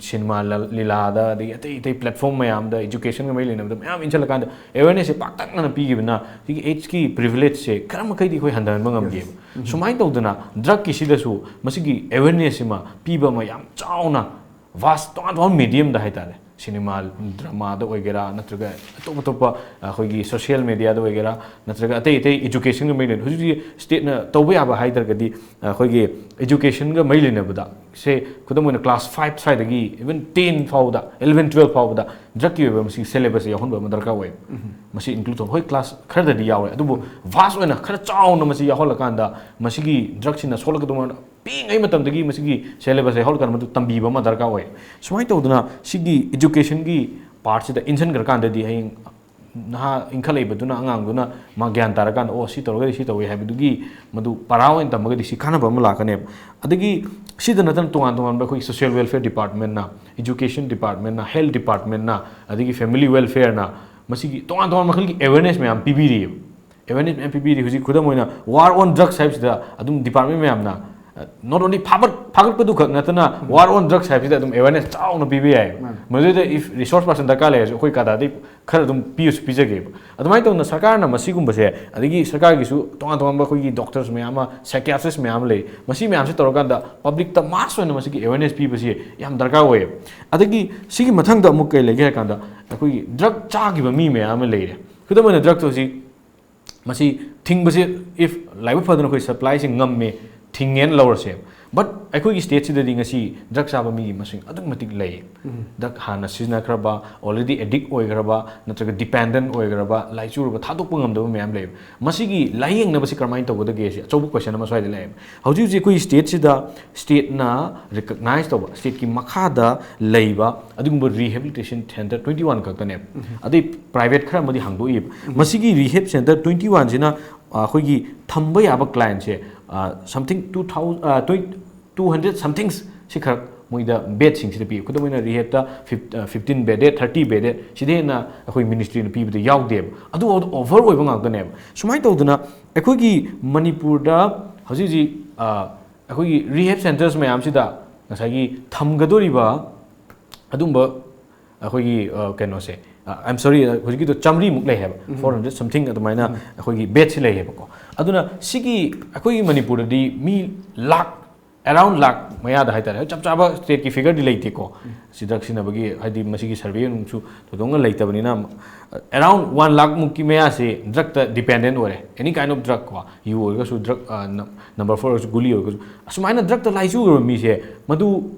ꯁꯤꯅꯦꯃꯥ ꯂꯤꯂꯥꯗ, ꯑꯗꯒꯤ ꯑꯇꯩ ꯑꯇꯩ ꯄ꯭ꯂꯦꯠꯐꯣꯝ ꯃꯌꯥꯝꯗ, ꯏꯖꯨꯀꯦꯁꯟꯒ ꯃꯔꯤ ꯂꯩꯅꯕꯗ ꯃꯌꯥꯝ ꯏꯟꯁꯤꯜꯂꯀꯥꯟꯗ ꯑꯦꯋꯦꯔꯅꯦꯁꯁꯦ ꯄꯥꯛꯇꯛꯅꯅ ꯄꯤꯈꯤꯕꯅ ꯁꯤꯒꯤ ꯑꯦꯠꯁꯀꯤ ꯄ꯭ꯔꯤꯚꯤꯂꯦꯖꯁꯦ ꯈꯔ ꯃꯈꯩꯗꯤ ꯑꯩꯈꯣꯏ ꯍꯟꯊꯍꯟꯕ ꯉꯝꯒꯦꯕ꯫ ꯁꯨꯃꯥꯏꯅ ꯇꯧꯗꯅ ꯗ꯭ꯔꯛꯀꯤꯁꯤꯗꯁꯨ ꯃꯁꯤꯒꯤ ꯑꯦꯋꯦꯔꯅꯦꯁꯁꯤꯃ ꯄꯤꯕ ꯑꯃ ꯌꯥꯝ ꯆꯥꯎꯅ, ꯚꯥꯁ ꯇꯣꯉꯥꯟ ꯇꯣꯉꯥꯟꯕ ꯃꯦꯗꯤꯌꯝꯗ ꯍꯥꯏꯇꯥꯔꯦ, ꯁꯤꯅꯦꯃꯥ ꯗ꯭ꯔꯃꯥꯗ ꯑꯣꯏꯒꯦꯔꯥ, ꯅꯠꯇ꯭ꯔꯒ ꯑꯇꯣꯞ ꯑꯇꯣꯞꯄ ꯑꯩꯈꯣꯏꯒꯤ ꯁꯣꯁꯤꯌꯦꯜ ꯃꯦꯗꯤꯌꯥꯗ ꯑꯣꯏꯒꯦꯔꯥ, ꯅꯠꯇ꯭ꯔꯒ ꯑꯇꯩ ꯑꯇꯩ ꯏꯖꯨꯀꯦꯁꯟꯒ ꯃꯔꯤ ꯂꯩꯅꯕ, ꯍꯧꯖꯤꯛ ꯍꯧꯖꯤꯛ ꯁ꯭ꯇꯦꯠꯅ ꯇꯧꯕ ꯌꯥꯕ ꯍꯥꯏ ꯇꯥꯔꯒꯗꯤ ꯑꯩꯈꯣꯏꯒꯤ ꯏꯖꯨꯀꯦꯁꯟꯒ ꯃꯔꯤ ꯂꯩꯅꯕꯗ, ꯁꯦ ꯈꯨꯗꯝ ꯑꯣꯏꯅ ꯀ꯭ꯂꯥꯁ ꯐꯥꯏꯚ ꯁ꯭ꯋꯥꯏꯗꯒꯤ ꯏꯚꯟ ꯇꯦꯟ ꯐꯥꯎꯕꯗ, ꯏꯂꯚꯦꯟ ꯇꯨꯋꯦꯜꯐ ꯐꯥꯎꯕꯗ ꯗ꯭ꯔꯛꯀꯤ ꯑꯣꯏꯕ ꯃꯁꯤ ꯁꯦꯂꯦꯕꯁꯁꯦ ꯌꯥꯎꯍꯟꯕ ꯑꯃ ꯗꯔꯀꯥꯔ ꯑꯣꯏ꯫ ꯃꯁꯤ ꯏꯟꯀ꯭ꯂꯨꯗ ꯇꯧ, ꯍꯣꯏ, ꯀ꯭ꯂꯥꯁ ꯈꯔꯗꯗꯤ ꯌꯥꯎꯔꯦ, ꯑꯗꯨꯕꯨ ꯚꯥꯁ ꯑꯣꯏꯅ ꯈꯔ ꯆꯥꯎꯅ ꯃꯁꯤ ꯌꯥꯎꯍꯜꯂꯀꯥꯟꯗ ꯃꯁꯤꯒꯤ ꯗ꯭ꯔꯛꯁꯤꯅ ꯁꯣꯛꯂꯛꯀꯗꯧꯕ ꯄꯤꯛꯏꯉꯩ ꯃꯇꯝꯗꯒꯤ ꯃꯁꯤꯒꯤ ꯁꯦꯂꯦꯕꯁꯁꯦ ꯍꯧꯔꯀꯥꯟꯗ ꯃꯗꯨ ꯇꯝꯕꯤꯕ ꯑꯃ ꯗꯔꯀꯥꯔ ꯑꯣꯏ꯫ ꯁꯨꯃꯥꯏꯅ ꯇꯧꯗꯅ ꯁꯤꯒꯤ ꯏꯖꯨꯀꯦꯁꯟꯒꯤ ꯄꯥꯔꯠꯁꯤꯗ ꯏꯟꯁꯤꯟꯈ꯭ꯔꯀꯥꯟꯗꯗꯤ ꯍꯌꯦꯡ ꯅꯍꯥ ꯏꯟꯈꯠꯂꯛꯏꯕꯗꯨꯅ, ꯑꯉꯥꯡꯗꯨꯅ ꯃꯥ ꯒ꯭ꯌꯥꯟ ꯇꯥꯔꯀꯥꯟꯗ, "ꯑꯣ, ꯁꯤ ꯇꯧꯔꯒꯗꯤ ꯁꯤ ꯇꯧꯏ" ꯍꯥꯏꯕꯗꯨꯒꯤ ꯃꯗꯨ ꯄꯔꯥ ꯑꯣꯏꯅ ꯇꯝꯃꯒꯗꯤ ꯁꯤ ꯀꯥꯟꯅꯕ ꯑꯃ ꯂꯥꯛꯀꯅꯦꯕ꯫ ꯑꯗꯒꯤ ꯁꯤꯗ ꯅꯠꯇꯅ ꯇꯣꯉꯥꯟ ꯇꯣꯉꯥꯟꯕ ꯑꯩꯈꯣꯏꯒꯤ ꯁꯣꯁꯤꯌꯦꯜ ꯋꯦꯜꯐꯤꯌꯔ ꯗꯤꯄꯥꯔꯠꯃꯦꯟꯅ, ꯏꯖꯨꯀꯦꯁꯟ ꯗꯤꯄꯥꯔꯠꯃꯦꯟꯅ, ꯍꯦꯜꯊ ꯗꯤꯄꯥꯔꯠꯃꯦꯟꯅ, ꯑꯗꯒꯤ ꯐꯦꯃꯤꯂꯤ ꯋꯦꯜꯐꯤꯌꯔꯅ ꯃꯁꯤꯒꯤ ꯇꯣꯉꯥꯟ ꯇꯣꯉꯥꯟꯕ ꯃꯈꯜꯒꯤ ꯑꯦꯋꯦꯔꯅꯦꯁ ꯃꯌꯥꯝ ꯄꯤꯕꯤꯔꯤꯑꯕ꯫ ꯑꯦꯋꯦꯔꯅꯦꯁ ꯃꯌꯥꯝ ꯄꯤꯕꯤꯔꯤ꯫ ꯍꯧꯖꯤꯛ ꯈꯨꯗꯝ ꯑꯣꯏꯅ ꯋꯥꯔ ꯑꯣꯟ ꯗ꯭ꯔꯛꯁ ꯍꯥꯏꯕꯁꯤꯗ ꯑꯗꯨꯝ ꯗꯤꯄꯥꯔꯠꯃꯦꯟ ꯃꯌꯥꯝꯅ, ꯅꯣꯠ ꯑꯣꯟꯂꯤ ꯐꯥꯒꯠ-, ꯐꯥꯒꯠꯄꯗꯨ ꯈꯛ ꯅꯠꯇꯅ ꯋꯥꯔ ꯑꯣꯟ ꯗ꯭ꯔꯛꯁ ꯍꯥꯏꯕꯁꯤꯗ ꯑꯗꯨꯝ ꯑꯦꯋꯦꯔꯅꯦꯁ ꯆꯥꯎꯅ ꯄꯤꯕ ꯌꯥꯏ꯫ ꯃꯥꯅꯤ꯫ ꯃꯗꯨꯗ ꯏꯐ ꯔꯤꯁꯣꯔꯁ ꯄꯥꯔꯁꯟ ꯗꯔꯀꯥꯔ ꯂꯩꯔꯁꯨ ꯑꯩꯈꯣꯏ ꯀꯗꯥꯗꯤ ꯈꯔ ꯑꯗꯨꯝ ꯄꯤꯔꯁꯨ ꯄꯤꯖꯒꯦꯕ꯫ ꯑꯗꯨꯃꯥꯏꯅ ꯇꯧꯗꯅ ꯁꯔꯀꯥꯔꯅ ꯃꯁꯤꯒꯨꯝꯕꯁꯦ, ꯑꯗꯒꯤ ꯁꯔꯀꯥꯔꯒꯤꯁꯨ ꯇꯣꯉꯥꯟ ꯇꯣꯉꯥꯟꯕ ꯑꯩꯈꯣꯏꯒꯤ ꯗꯣꯛꯇꯔꯁ ꯃꯌꯥꯝ ꯑꯃ, ꯁꯥꯏꯀꯤꯌꯥꯇ꯭ꯔꯤꯁ ꯃꯌꯥꯝ ꯑꯃ ꯂꯩ, ꯃꯁꯤ ꯃꯌꯥꯝꯁꯦ ꯇꯧꯔꯀꯥꯟꯗ ꯄꯕ꯭ꯂꯤꯛꯇ ꯃꯥꯁ ꯑꯣꯏꯅ ꯃꯁꯤꯒꯤ ꯑꯦꯋꯦꯔꯅꯦꯁ ꯄꯤꯕꯁꯤ ꯌꯥꯝ ꯗꯔꯀꯥꯔ ꯑꯣꯏꯌꯦꯕ꯫ ꯑꯗꯒꯤ ꯁꯤꯒꯤ ꯃꯊꯪꯗ ꯑꯃꯨꯛ ꯀꯩ ꯂꯩꯒꯦ ꯍꯥꯏ ꯀꯥꯟꯗ, ꯑꯩꯈꯣꯏꯒꯤ ꯗ꯭ꯔꯛ ꯆꯥꯈꯤꯕ ꯃꯤ ꯃꯌꯥꯝ ꯑꯃ ꯂꯩꯔꯦ꯫ ꯈꯨꯗꯝ ꯑꯣꯏꯅ ꯗ꯭ꯔꯛꯇꯣ ꯍꯧꯖꯤꯛ ꯃꯁꯤ ꯊꯤꯡꯕꯁꯦ, ꯏꯐ ꯂꯥꯏꯕꯛ ꯐꯗꯅ ꯑꯩꯈꯣꯏ ꯁꯄ꯭ꯂꯥꯏꯁꯦ ꯉꯝꯃꯦ, ꯊꯤꯡꯉꯦꯅ ꯂꯧꯔꯁꯦꯕ꯫ ꯕꯠ ꯑꯩꯈꯣꯏꯒꯤ ꯁ꯭ꯇꯦꯠꯁꯤꯗꯗꯤ ꯉꯁꯤ ꯗ꯭ꯔꯛ ꯆꯥꯕ ꯃꯤꯒꯤ ꯃꯁꯤꯡ ꯑꯗꯨꯛꯀꯤ ꯃꯇꯤꯛ ꯂꯩ꯫ ꯗ꯭ꯔꯛ ꯍꯥꯟꯅ ꯁꯤꯖꯤꯟꯅꯈ꯭ꯔꯕ, ꯑꯣꯜꯔꯦꯗꯤ ꯑꯦꯗꯤꯛ ꯑꯣꯏꯈ꯭ꯔꯕ, ꯅꯠꯇ꯭ꯔꯒ ꯗꯤꯄꯦꯟꯗꯦꯟ ꯑꯣꯏꯈ꯭ꯔꯕ, ꯂꯥꯏꯆꯨꯔꯕ, ꯊꯥꯗꯣꯛꯄ ꯉꯝꯗꯕ ꯃꯌꯥꯝ ꯂꯩꯌꯦꯕ꯫ ꯃꯁꯤꯒꯤ ꯂꯥꯏꯌꯦꯡꯅꯕꯁꯤ ꯀꯔꯝꯍꯥꯏꯅ ꯇꯧꯒꯗꯒꯦ? ꯁꯤ ꯑꯆꯧꯕ ꯀꯣꯏꯁꯟ ꯑꯃ ꯁ꯭ꯋꯥꯏꯗ ꯂꯩꯌꯦꯕ꯫ ꯍꯧꯖꯤꯛ ꯍꯧꯖꯤꯛ ꯑꯩꯈꯣꯏ ꯁ꯭ꯇꯦꯠꯁꯤꯗ ꯁ꯭ꯇꯦꯠꯅ ꯔꯤꯀꯛꯅꯥꯏꯁ ꯇꯧꯕ, ꯁ꯭ꯇꯦꯠꯀꯤ ꯃꯈꯥꯗ ꯂꯩꯕ ꯑꯗꯨꯒꯨꯝꯕ ꯔꯤꯍꯦꯕꯤꯂꯤꯇꯦꯁꯟ ꯁꯦꯟꯇꯔ ꯇ꯭ꯋꯦꯟꯇꯤ ꯋꯥꯟ ꯈꯛꯇꯅꯦꯕ꯫ ꯑꯗꯩ ꯄ꯭ꯔꯥꯏꯚꯦꯠ ꯈꯔ ꯑꯃꯗꯤ ꯍꯥꯡꯗꯣꯛꯏꯕ꯫ ꯃꯁꯤꯒꯤ ꯔꯤꯍꯦꯕ ꯁꯦꯟꯇꯔ ꯇ꯭ꯋꯦꯟꯇꯤ ꯋꯥꯟꯁꯤꯅ ꯑꯩꯈꯣꯏꯒꯤ ꯊꯝꯕ ꯌꯥꯕ ꯀ꯭ꯂꯥꯏꯟꯁꯦ something two thousand, twenty, two hundred something ꯁꯤ ꯈꯔ ꯃꯣꯏꯗ ꯕꯦꯗꯁꯤꯡꯁꯤꯗ ꯄꯤ꯫ ꯈꯨꯗꯝ ꯑꯣꯏꯅ ꯔꯤꯍꯦꯕꯇ fifteen bedded, thirty bedded, ꯁꯤꯗ ꯍꯦꯟꯅ ꯑꯩꯈꯣꯏ ꯃꯤꯅꯤꯁꯇ꯭ꯔꯤꯅ ꯄꯤꯕꯗ ꯌꯥꯎꯗꯦꯕ꯫ ꯑꯗꯨꯐꯥꯎꯗ ꯑꯣꯚꯔ ꯑꯣꯏꯕ ꯉꯥꯛꯇꯅꯦꯕ꯫ ꯁꯨꯃꯥꯏꯅ ꯇꯧꯗꯅ ꯑꯩꯈꯣꯏꯒꯤ ꯃꯅꯤꯄꯨꯔꯗ ꯍꯧꯖꯤꯛ ꯍꯧꯖꯤꯛ ꯑꯩꯈꯣꯏꯒꯤ ꯔꯤꯍꯦꯕ ꯁꯦꯟꯇꯔꯁ ꯃꯌꯥꯝꯁꯤꯗ ꯉꯁꯥꯏꯒꯤ ꯊꯝꯒꯗꯧꯔꯤꯕ ꯑꯗꯨꯝꯕ ꯑꯩꯈꯣꯏꯒꯤ ꯀꯩꯅꯣꯁꯦ, ꯑꯥꯏ ꯑꯦꯝ ꯁꯣꯔꯤ, ꯍꯧꯖꯤꯛꯀꯤꯗꯣ ꯆꯥꯝꯃꯔꯤꯃꯨꯛ ꯂꯩ ꯍꯥꯏꯕ, ꯐꯣꯔ ꯍꯟꯗ꯭ꯔꯦꯠ ꯁꯝꯊꯤꯡ ꯑꯗꯨꯃꯥꯏꯅ ꯑꯩꯈꯣꯏꯒꯤ ꯕꯦꯗꯁꯤ ꯂꯩ ꯍꯥꯏꯕꯀꯣ꯫ ꯑꯗꯨꯅ ꯁꯤꯒꯤ ꯑꯩꯈꯣꯏꯒꯤ ꯃꯅꯤꯄꯨꯔꯗꯗꯤ ꯃꯤ ꯂꯥꯛ ꯑꯦꯔꯥꯎꯟ ꯂꯥꯛ ꯃꯌꯥꯗ ꯍꯥꯏꯇꯥꯔꯦ, ꯆꯞ ꯆꯥꯕ ꯁ꯭ꯇꯦꯠꯀꯤ ꯐꯤꯒꯔꯗꯤ ꯂꯩꯇꯦꯀꯣ꯫ ꯁꯤ ꯗ꯭ꯔꯒ ꯁꯤꯖꯤꯟꯅꯕꯒꯤ, ꯍꯥꯏꯗꯤ ꯃꯁꯤꯒꯤ ꯁꯔꯚꯦ ꯅꯨꯡꯁꯨ ꯊꯣꯏꯗꯣꯛꯅ ꯂꯩꯇꯕꯅꯤꯅ, ꯑꯦꯔꯥꯎꯟ ꯋꯥꯟ ꯂꯥꯛ ꯃꯨꯛꯀꯤ ꯃꯌꯥꯁꯦ ꯗ꯭ꯔꯒꯇ ꯗꯤꯄꯦꯟꯗꯦꯟ ꯑꯣꯏꯔꯦ꯫ ꯑꯦꯅꯤ ꯀꯥꯏꯟ ꯑꯣꯐ ꯗ꯭ꯔꯒ ꯀꯣ, ꯌꯨ ꯑꯣꯏꯔꯒꯁꯨ ꯗ꯭ꯔꯒ, ꯅꯝꯕꯔ ꯐꯣꯔ ꯑꯣꯏꯔꯒꯁꯨ ꯒꯨꯂꯤ ꯑꯣꯏꯔꯒꯁꯨ, ꯑꯁꯨꯃꯥꯏꯅ ꯗ꯭ꯔꯒꯇ ꯂꯥꯏꯆꯨꯈ꯭ꯔꯕ ꯃꯤꯁꯦ ꯃꯗꯨ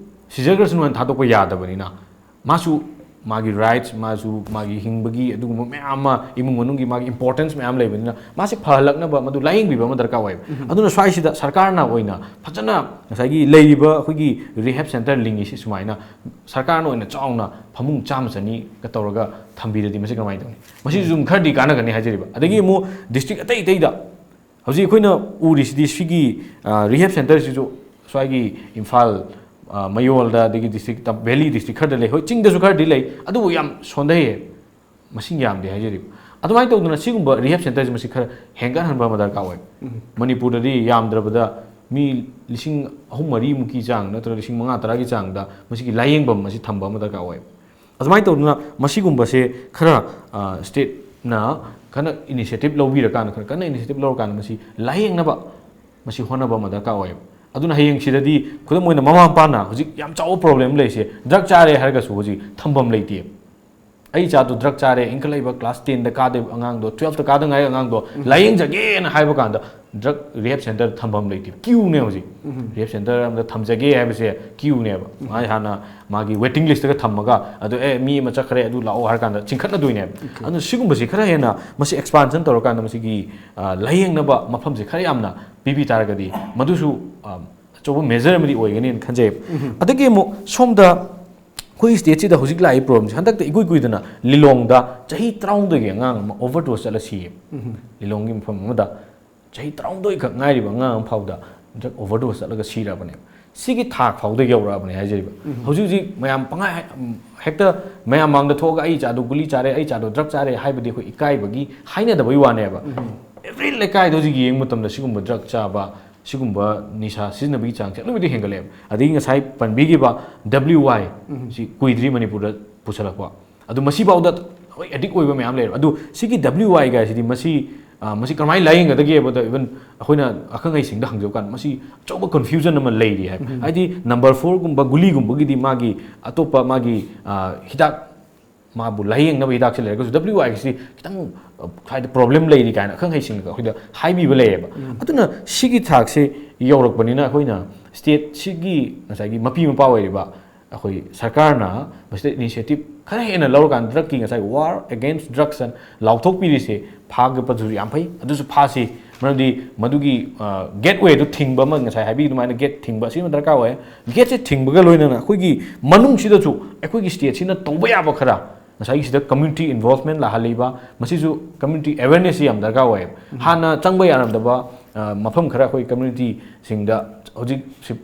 ꯁꯤꯖꯈ꯭ꯔꯁꯅꯨ ꯍꯥꯏꯅ ꯊꯥꯗꯣꯛꯄ ꯌꯥꯗꯕꯅꯤꯅ, ꯃꯥꯁꯨ ꯃꯥꯒꯤ ꯔꯥꯏꯠꯁ, ꯃꯥꯁꯨ ꯃꯥꯒꯤ ꯍꯤꯡꯕꯒꯤ ꯑꯗꯨꯒꯨꯝꯕ ꯃꯌꯥꯝ ꯑꯃ, ꯏꯃꯨꯡ ꯃꯅꯨꯡꯒꯤ ꯃꯥꯒꯤ ꯏꯝꯄꯣꯔꯇꯦꯟꯁ ꯃꯌꯥꯝ ꯂꯩꯕꯅꯤꯅ, ꯃꯥꯁꯦ ꯐꯍꯜꯂꯛꯅꯕ ꯃꯗꯨ ꯂꯥꯌꯦꯡꯕꯤꯕ ꯑꯃ ꯗꯔꯀꯥꯔ ꯑꯣꯏꯌꯦꯕ꯫ ꯑꯗꯨꯅ ꯁ꯭ꯋꯥꯏꯁꯤꯗ ꯁꯔꯀꯥꯔꯅ ꯑꯣꯏꯅ ꯐꯖꯅ ꯉꯁꯥꯏꯒꯤ ꯂꯩꯔꯤꯕ ꯑꯩꯈꯣꯏꯒꯤ ꯔꯤꯍꯦꯕ ꯁꯦꯟꯇꯔ ꯂꯤꯡꯉꯤꯁꯤ ꯁꯨꯃꯥꯏꯅ ꯁꯔꯀꯥꯔꯅ ꯑꯣꯏꯅ ꯆꯥꯎꯅ ꯐꯃꯨꯡ ꯆꯥꯝꯃ ꯆꯅꯤꯒ ꯇꯧꯔꯒ ꯊꯝꯕꯤꯔꯗꯤ ꯃꯁꯤ ꯀꯃꯥꯏꯅ ꯇꯧꯅꯤ? ꯃꯁꯤꯁꯨ ꯑꯗꯨꯝ ꯈꯔꯗꯤ ꯀꯥꯟꯅꯒꯅꯤ ꯍꯥꯏꯖꯔꯤꯕ꯫ ꯑꯗꯒꯤ ꯑꯃꯨꯛ ꯗꯤꯁꯇ꯭ꯔꯤꯛ ꯑꯇꯩ ꯑꯇꯩꯗ ꯍꯧꯖꯤꯛ ꯑꯩꯈꯣꯏꯅ ꯎꯔꯤꯁꯤꯗꯤ ꯁꯤꯒꯤ, ꯑ, ꯔꯤꯍꯦꯕ ꯁꯦꯟꯇꯔꯁꯤꯁꯨ ꯁ꯭ꯋꯥꯏꯒꯤ ꯏꯝꯐꯥꯜ, ꯑ, ꯃꯌꯣꯜꯗ, ꯑꯗꯒꯤ ꯗꯤꯁꯇ꯭ꯔꯤꯛ, ꯚꯦꯂꯤ ꯗꯤꯁꯇ꯭ꯔꯤꯛ ꯈꯔꯗ ꯂꯩ, ꯍꯣꯏ, ꯆꯤꯡꯗꯁꯨ ꯈꯔꯗꯤ ꯂꯩ, ꯑꯗꯨꯕꯨ ꯌꯥꯝ ꯁꯣꯟꯊꯩꯌꯦ, ꯃꯁꯤꯡ ꯌꯥꯝꯗꯦ ꯍꯥꯏꯖꯔꯤꯕ꯫ ꯑꯗꯨꯃꯥꯏꯅ ꯇꯧꯗꯅ ꯁꯤꯒꯨꯝꯕ ꯔꯤꯍꯦꯕ ꯁꯦꯟꯇꯔꯁꯤ ꯃꯁꯤ ꯈꯔ ꯍꯦꯟꯒꯠꯍꯟꯕ ꯑꯃ ꯗꯔꯀꯥꯔ ꯑꯣꯏ꯫ ꯃꯅꯤꯄꯨꯔꯗꯗꯤ ꯌꯥꯝꯗ꯭ꯔꯕꯗ ꯃꯤ ꯂꯤꯁꯤꯡ ꯑꯍꯨꯝ ꯃꯔꯤꯃꯨꯛꯀꯤ ꯆꯥꯡ ꯅꯠꯇ꯭ꯔꯒ ꯂꯤꯁꯤꯡ ꯃꯉꯥ ꯇꯔꯥꯒꯤ ꯆꯥꯡꯗ ꯃꯁꯤꯒꯤ ꯂꯥꯌꯦꯡꯐꯝ ꯑꯁꯤ ꯊꯝꯕ ꯑꯃ ꯗꯔꯀꯥꯔ ꯑꯣꯏ꯫ ꯑꯗꯨꯃꯥꯏꯅ ꯇꯧꯗꯅ ꯃꯁꯤꯒꯨꯝꯕꯁꯦ ꯈꯔ, ꯑ, ꯁ꯭ꯇꯦꯠꯅ ꯈꯔ ꯏꯅꯤꯁꯤꯌꯦꯇꯤꯚ ꯂꯧꯕꯤꯔꯀꯥꯟꯗ, ꯈꯔ ꯀꯟꯅ ꯏꯅꯤꯁꯤꯌꯦꯇꯤꯚ ꯂꯧꯔꯀꯥꯟꯗ ꯃꯁꯤ ꯂꯥꯌꯦꯡꯅꯕ ꯃꯁꯤ ꯍꯣꯠꯅꯕ ꯑꯃ ꯗꯔꯀꯥꯔ ꯑꯣꯏꯌꯦꯕ꯫ ꯑꯗꯨꯅ ꯍꯌꯦꯡ ꯁꯤꯗꯗꯤ ꯈꯨꯗꯝ ꯑꯣꯏꯅ ꯃꯃꯥ ꯃꯄꯥꯅ ꯍꯧꯖꯤꯛ ꯌꯥꯝ ꯆꯥꯎꯕ ꯄ꯭ꯔꯣꯕ꯭ꯂꯦꯝ ꯂꯩꯔꯤꯁꯦ, ꯗ꯭ꯔꯒ ꯆꯥꯔꯦ ꯍꯥꯏꯔꯒꯁꯨ ꯍꯧꯖꯤꯛ ꯊꯝꯐꯝ ꯂꯩꯇꯦ꯫ "ꯑꯩ ꯏꯆꯥꯗꯣ ꯗ꯭ꯔꯒ ꯆꯥꯔꯦ, ꯏꯟꯈꯠꯂꯛꯏꯕ ꯀ꯭ꯂꯥꯁ ꯇꯦꯟꯗ ꯀꯥꯗꯣꯏꯕ ꯑꯉꯥꯡꯗꯣ, ꯇꯨꯋꯦꯜꯐꯇ ꯀꯥꯗ ꯉꯥꯏꯔꯤ ꯑꯉꯥꯡꯗꯣ ꯂꯥꯌꯦꯡꯖꯒꯦꯅ" ꯍꯥꯏꯕ ꯀꯥꯟꯗ ꯗ꯭ꯔꯒ ꯔꯤꯍꯦꯕ ꯁꯦꯟꯇꯔ ꯊꯝꯐꯝ ꯂꯩꯇꯦ, ꯀ꯭ꯌꯨꯅꯦ ꯍꯧꯖꯤꯛ꯫ ꯔꯤꯍꯦꯕ ꯁꯦꯟꯇꯔ ꯑꯃꯗ ꯊꯝꯖꯒꯦ ꯍꯥꯏꯕꯁꯦ ꯀ꯭ꯌꯨꯅꯦꯕ꯫ ꯃꯥꯏ ꯍꯥꯟꯅ ꯃꯥꯒꯤ ꯋꯦꯇꯤꯡ ꯂꯤꯁꯇꯒ ꯊꯝꯃꯒ, ꯑꯗꯨ, "ꯑꯦ, ꯃꯤ ꯑꯃ ꯆꯠꯈ꯭ꯔꯦ, ꯑꯗꯨ ꯂꯥꯛꯑꯣ" ꯍꯥꯏꯔ ꯀꯥꯟꯗ ꯆꯤꯡꯈꯠꯅꯗꯣꯏꯅꯦꯕ꯫ ꯑꯗꯨꯅ ꯁꯤꯒꯨꯝꯕꯁꯦ ꯈꯔ ꯍꯦꯟꯅ ꯃꯁꯤ ꯑꯦꯛꯁꯄꯥꯟꯁꯟ ꯇꯧꯔꯀꯥꯟꯗ ꯃꯁꯤꯒꯤ, ꯑ, ꯂꯥꯌꯦꯡꯅꯕ ꯃꯐꯝꯁꯦ ꯈꯔ ꯌꯥꯝꯅ ꯄꯤꯕꯤ ꯇꯥꯔꯒꯗꯤ ꯃꯗꯨꯁꯨ, ꯑ, ꯑꯆꯧꯕ ꯃꯦꯖꯔ ꯑꯃꯗꯤ ꯑꯣꯏꯒꯅꯤꯅ ꯈꯟꯖꯩꯕ꯫ ꯑꯗꯒꯤ ꯑꯃꯨꯛ ꯁꯣꯝꯗ ꯑꯩꯈꯣꯏ ꯁ꯭ꯇꯦꯠꯁꯤꯗ ꯍꯧꯖꯤꯛ ꯂꯥꯛꯏ ꯄ꯭ꯔꯣꯕ꯭ꯂꯦꯝꯁꯦ, ꯍꯟꯗꯛꯇ ꯏꯀꯨꯏ ꯀꯨꯏꯗꯅ ꯂꯤꯂꯣꯡꯗ ꯆꯍꯤ ꯇꯔꯥꯍꯨꯝꯗꯣꯏꯒꯤ ꯑꯉꯥꯡ ꯑꯃ ꯑꯣꯚꯔꯗꯣꯁ ꯆꯠꯂ ꯁꯤꯌꯦ꯫ ꯂꯤꯂꯣꯡꯒꯤ ꯃꯐꯝ ꯑꯃꯗ ꯆꯍꯤ ꯇꯔꯥꯍꯨꯝꯗꯣꯏ ꯈꯛ ꯉꯥꯏꯔꯤꯕ ꯑꯉꯥꯡ ꯑꯃ ꯐꯥꯎꯗ ꯗ꯭ꯔꯒ ꯑꯣꯚꯔꯗꯣꯁ ꯆꯠꯂꯒ ꯁꯤꯔꯕꯅꯦ꯫ ꯁꯤꯒꯤ ꯊꯥꯛ ꯐꯥꯎꯗ ꯌꯧꯔꯛꯑꯕꯅꯦ ꯍꯥꯏꯖꯔꯤꯕ꯫ ꯍꯧꯖꯤꯛ ꯍꯧꯖꯤꯛ ꯃꯌꯥꯝ ꯄꯪꯍꯥꯏ ꯍꯥꯏ-, ꯎꯝ, ꯍꯦꯛꯇ ꯃꯌꯥꯝ ꯃꯥꯡꯗ ꯊꯣꯛꯑꯒ "ꯑꯩ ꯏꯆꯥꯗꯣ ꯒꯨꯂꯤ ꯆꯥꯔꯦ, ꯑꯩ ꯏꯆꯥꯗꯣ ꯗ꯭ꯔꯒ ꯆꯥꯔꯦ" ꯍꯥꯏꯕꯗꯤ ꯑꯩꯈꯣꯏ ꯏꯀꯥꯏꯕꯒꯤ ꯍꯥꯏꯅꯗꯕꯒꯤ ꯋꯥꯅꯦꯕ꯫ ꯑꯦꯚ꯭ꯔꯤ ꯂꯩꯀꯥꯏꯗ ꯍꯧꯖꯤꯛ ꯌꯦꯡꯕ ꯃꯇꯝꯗ ꯁꯤꯒꯨꯝꯕ ꯗ꯭ꯔꯒ ꯆꯥꯕ, ꯁꯤꯒꯨꯝꯕ ꯅꯤꯁꯥ ꯁꯤꯖꯤꯟꯅꯕꯒꯤ ꯆꯥꯡꯁꯦ ꯑꯗꯨꯛꯀꯤ ꯃꯇꯤꯛ ꯍꯦꯟꯒꯠꯂꯛꯑꯦꯕ꯫ ꯑꯗꯒꯤ ꯉꯁꯥꯏ ꯄꯟꯕꯤꯈꯤꯕ W I ꯁꯤ ꯀꯨꯏꯗ꯭ꯔꯤ ꯃꯅꯤꯄꯨꯔꯗ ꯄꯨꯁꯜꯂꯛꯄ꯫ ꯑꯗꯨ ꯃꯁꯤꯐꯥꯎꯗ ꯍꯣꯏ ꯑꯦꯗꯤꯛ ꯑꯣꯏꯕ ꯃꯌꯥꯝ ꯂꯩꯔꯦꯕ꯫ ꯑꯗꯨ ꯁꯤꯒꯤ W I ꯀꯥꯏꯁꯤꯗꯤ ꯃꯁꯤ, ꯑ, ꯃꯁꯤ ꯀꯃꯥꯏꯅ ꯂꯥꯏꯌꯦꯡꯒꯗꯒꯦ ꯍꯥꯏꯕꯗ, even ꯑꯩꯈꯣꯏꯅ ꯑꯈꯪ ꯑꯍꯩꯁꯤꯡꯗ ꯍꯪꯖꯕ ꯀꯥꯟꯗ ꯃꯁꯤ ꯑꯆꯧꯕ ꯀꯟꯐ꯭ꯌꯨꯖꯟ ꯑꯃ ꯂꯩꯔꯤ ꯍꯥꯏꯕ꯫ ꯍꯥꯏꯗꯤ ꯅꯝꯕꯔ ꯐꯣꯔꯒꯨꯝꯕ ꯒꯨꯂꯤꯒꯨꯝꯕꯒꯤꯗꯤ ꯃꯥꯒꯤ ꯑꯇꯣꯞꯄ ꯃꯥꯒꯤ, ꯑ, ꯍꯤꯗꯥꯛ ꯃꯥꯕꯨ ꯂꯥꯏꯌꯦꯡꯅꯕ ꯍꯤꯗꯥꯛꯁꯦ ꯂꯩꯔꯒꯁꯨ W I ꯁꯤ ꯈꯤꯇꯪ, ꯑ, ꯍꯥꯏꯗꯤ ꯄ꯭ꯔꯣꯕ꯭ꯂꯦꯝ ꯂꯩꯔꯤ ꯀꯥꯏꯅ ꯑꯈꯪ ꯑꯍꯩꯁꯤꯡꯅ ꯑꯩꯈꯣꯏꯗ ꯍꯥꯏꯕꯤꯕ ꯂꯩꯌꯦꯕ꯫ ꯑꯗꯨꯅ ꯁꯤꯒꯤ ꯊꯥꯛꯁꯦ ꯌꯧꯔꯛꯄꯅꯤꯅ ꯑꯩꯈꯣꯏꯅ ꯁ꯭ꯇꯦꯠꯁꯤꯒꯤ ꯉꯁꯥꯏꯒꯤ ꯃꯄꯤ ꯃꯄꯥ ꯑꯣꯏꯔꯤꯕ ꯑꯩꯈꯣꯏ ꯁꯔꯀꯥꯔꯅ ꯃꯁꯤꯗ ꯏꯅꯤꯁꯤꯌꯦꯇꯤꯞ ꯈꯔ ꯍꯦꯟꯅ ꯂꯧꯔꯀꯥꯟꯗ ꯗ꯭ꯔꯒꯀꯤ ꯉꯁꯥꯏ War Against Drugs ꯑꯅ ꯂꯥꯎꯊꯣꯛꯄꯤꯔꯤꯁꯦ ꯐꯥꯒꯠꯄꯗꯨꯁꯨ ꯌꯥꯝ ꯐꯩ꯫ ꯑꯗꯨꯁꯨ ꯐꯥꯁꯤ, ꯃꯔꯝꯗꯤ ꯃꯗꯨꯒꯤ, ꯑ, ꯒꯦꯠꯋꯦꯗꯨ ꯊꯤꯡꯕ ꯑꯃ, ꯉꯁꯥꯏ ꯍꯥꯏꯕꯤꯈꯤꯕ ꯑꯗꯨꯃꯥꯏꯅ ꯒꯦꯠ ꯊꯤꯡꯕ ꯑꯁꯤ ꯑꯃ ꯗꯔꯀꯥꯔ ꯑꯣꯏ꯫ ꯒꯦꯠꯁꯦ ꯊꯤꯡꯕꯒ ꯂꯣꯏꯅꯅ ꯑꯩꯈꯣꯏꯒꯤ ꯃꯅꯨꯡꯁꯤꯗꯁꯨ ꯑꯩꯈꯣꯏꯒꯤ ꯁ꯭ꯇꯦꯠꯁꯤꯅ ꯇꯧꯕ ꯌꯥꯕ ꯈꯔ, ꯉꯁꯥꯏꯒꯤ ꯁꯤꯗ ꯀꯝꯃ꯭ꯌꯨꯅꯤꯇꯤ ꯏꯟꯚꯣꯜꯚꯃꯦꯟ ꯂꯥꯛꯍꯜꯂꯤꯕ, ꯃꯁꯤꯁꯨ ꯀꯝꯃ꯭ꯌꯨꯅꯤꯇꯤ ꯑꯦꯋꯦꯔꯅꯦꯁꯁꯤ ꯌꯥꯝ ꯗꯔꯀꯥꯔ ꯑꯣꯏꯌꯦꯕ꯫ ꯍꯥꯟꯅ ꯆꯪꯕ ꯌꯥꯔꯝꯗꯕ, ꯑ, ꯃꯐꯝ ꯈꯔ ꯑꯩꯈꯣꯏ ꯀꯝꯃ꯭ꯌꯨꯅꯤꯇꯤꯁꯤꯡꯗ ꯍꯧꯖꯤꯛ ꯁꯤ,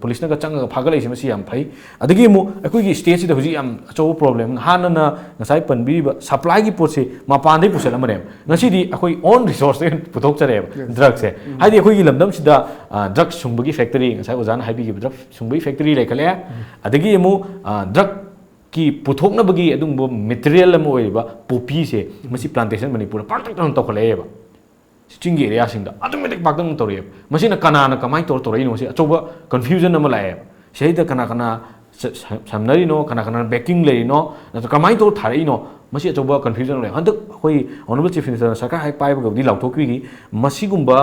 ꯄꯨꯂꯤꯁꯅꯒ ꯆꯪꯉꯒ ꯐꯥꯒꯠꯂꯛꯏꯁꯦ, ꯃꯁꯤ ꯌꯥꯝ ꯐꯩ꯫ ꯑꯗꯒꯤ ꯑꯃꯨꯛ ꯑꯩꯈꯣꯏꯒꯤ ꯁ꯭ꯇꯦꯠꯁꯤꯗ ꯍꯧꯖꯤꯛ ꯌꯥꯝ ꯑꯆꯧꯕ ꯄ꯭ꯔꯣꯕ꯭ꯂꯦꯝ, ꯍꯥꯟꯅꯅ ꯉꯁꯥꯏ ꯄꯟꯕꯤꯔꯤꯕ ꯁꯄ꯭ꯂꯥꯏꯒꯤ ꯄꯣꯠꯁꯦ ꯃꯄꯥꯟꯗꯒꯤ ꯄꯨꯁꯜꯂꯝꯕꯅꯦꯕ, ꯉꯁꯤꯗꯤ ꯑꯩꯈꯣꯏ ꯑꯣꯟ ꯔꯤꯁꯣꯔꯁꯇꯒꯤ ꯄꯨꯊꯣꯛꯆꯔꯦꯕ ꯗ꯭ꯔꯒꯁꯦ꯫ ꯍꯥꯏꯗꯤ ꯑꯩꯈꯣꯏꯒꯤ ꯂꯝꯗꯝꯁꯤꯗ, ꯑ, ꯗ꯭ꯔꯒ ꯁꯨꯡꯕꯒꯤ ꯐꯦꯛꯇꯔꯤ, ꯉꯁꯥꯏ ꯑꯣꯖꯥꯅ ꯍꯥꯏꯕꯤꯈꯤꯕ ꯗ꯭ꯔꯒ ꯁꯨꯡꯕꯒꯤ ꯐꯦꯛꯇꯔꯤ ꯂꯩꯈꯠꯂꯛꯑꯦ꯫ ꯑꯗꯒꯤ ꯑꯃꯨꯛ, ꯑ, ꯗ꯭ꯔꯒꯀꯤ ꯄꯨꯊꯣꯛꯅꯕꯒꯤ ꯑꯗꯨꯒꯨꯝꯕ ꯃꯦꯇꯔꯤꯌꯦꯜ ꯑꯃ ꯑꯣꯏꯔꯤꯕ ꯄꯣꯄꯤꯁꯦ, ꯃꯁꯤ ꯄ꯭ꯂꯥꯟꯇꯦꯁꯟ ꯃꯅꯤꯄꯨꯔꯗ ꯄꯥꯛꯇꯛꯅꯅ ꯇꯧꯈꯠꯂꯛꯑꯦꯕ꯫ ꯆꯤꯡꯒꯤ ꯑꯦꯔꯤꯌꯥꯁꯤꯡꯗ ꯑꯗꯨꯛꯀꯤ ꯃꯇꯤꯛ ꯄꯥꯛꯇꯛꯅ ꯇꯧꯔꯛꯑꯦꯕ꯫ ꯃꯁꯤꯅ ꯀꯅꯥꯅ ꯀꯃꯥꯏꯅ ꯇꯧꯔ ꯇꯧꯔꯛꯏꯅꯣ? ꯁꯤ ꯑꯆꯧꯕ ꯀꯟꯐ꯭ꯌꯨꯖꯟ ꯑꯃ ꯂꯥꯛꯑꯦꯕ꯫ ꯁꯤꯗꯩꯗ ꯀꯅꯥ ꯀꯅꯥ ꯁ-, ꯁ-, ꯁꯝꯅꯔꯤꯅꯣ, ꯀꯅꯥ ꯀꯅꯥꯅ ꯕꯦꯀꯤꯡ ꯂꯩꯔꯤꯅꯣ, ꯅꯠꯇ꯭ꯔꯒ ꯀꯃꯥꯏꯅ ꯇꯧꯔ ꯊꯥꯔꯛꯏꯅꯣ? ꯃꯁꯤ ꯑꯆꯧꯕ ꯀꯟꯐ꯭ꯌꯨꯖꯟ ꯑꯃ ꯂꯩ꯫ ꯍꯟꯗꯛ ꯑꯩꯈꯣꯏ ꯑꯣꯅꯔꯦꯕꯜ ꯆꯤꯐ ꯃꯤꯅꯤꯁꯇꯔꯅ ꯁꯔꯀꯥꯔ ꯍꯦꯛ ꯄꯥꯏꯕꯒꯕꯨꯗꯤ ꯂꯥꯎꯊꯣꯛꯄꯤꯔꯤ, ꯃꯁꯤꯒꯨꯝꯕ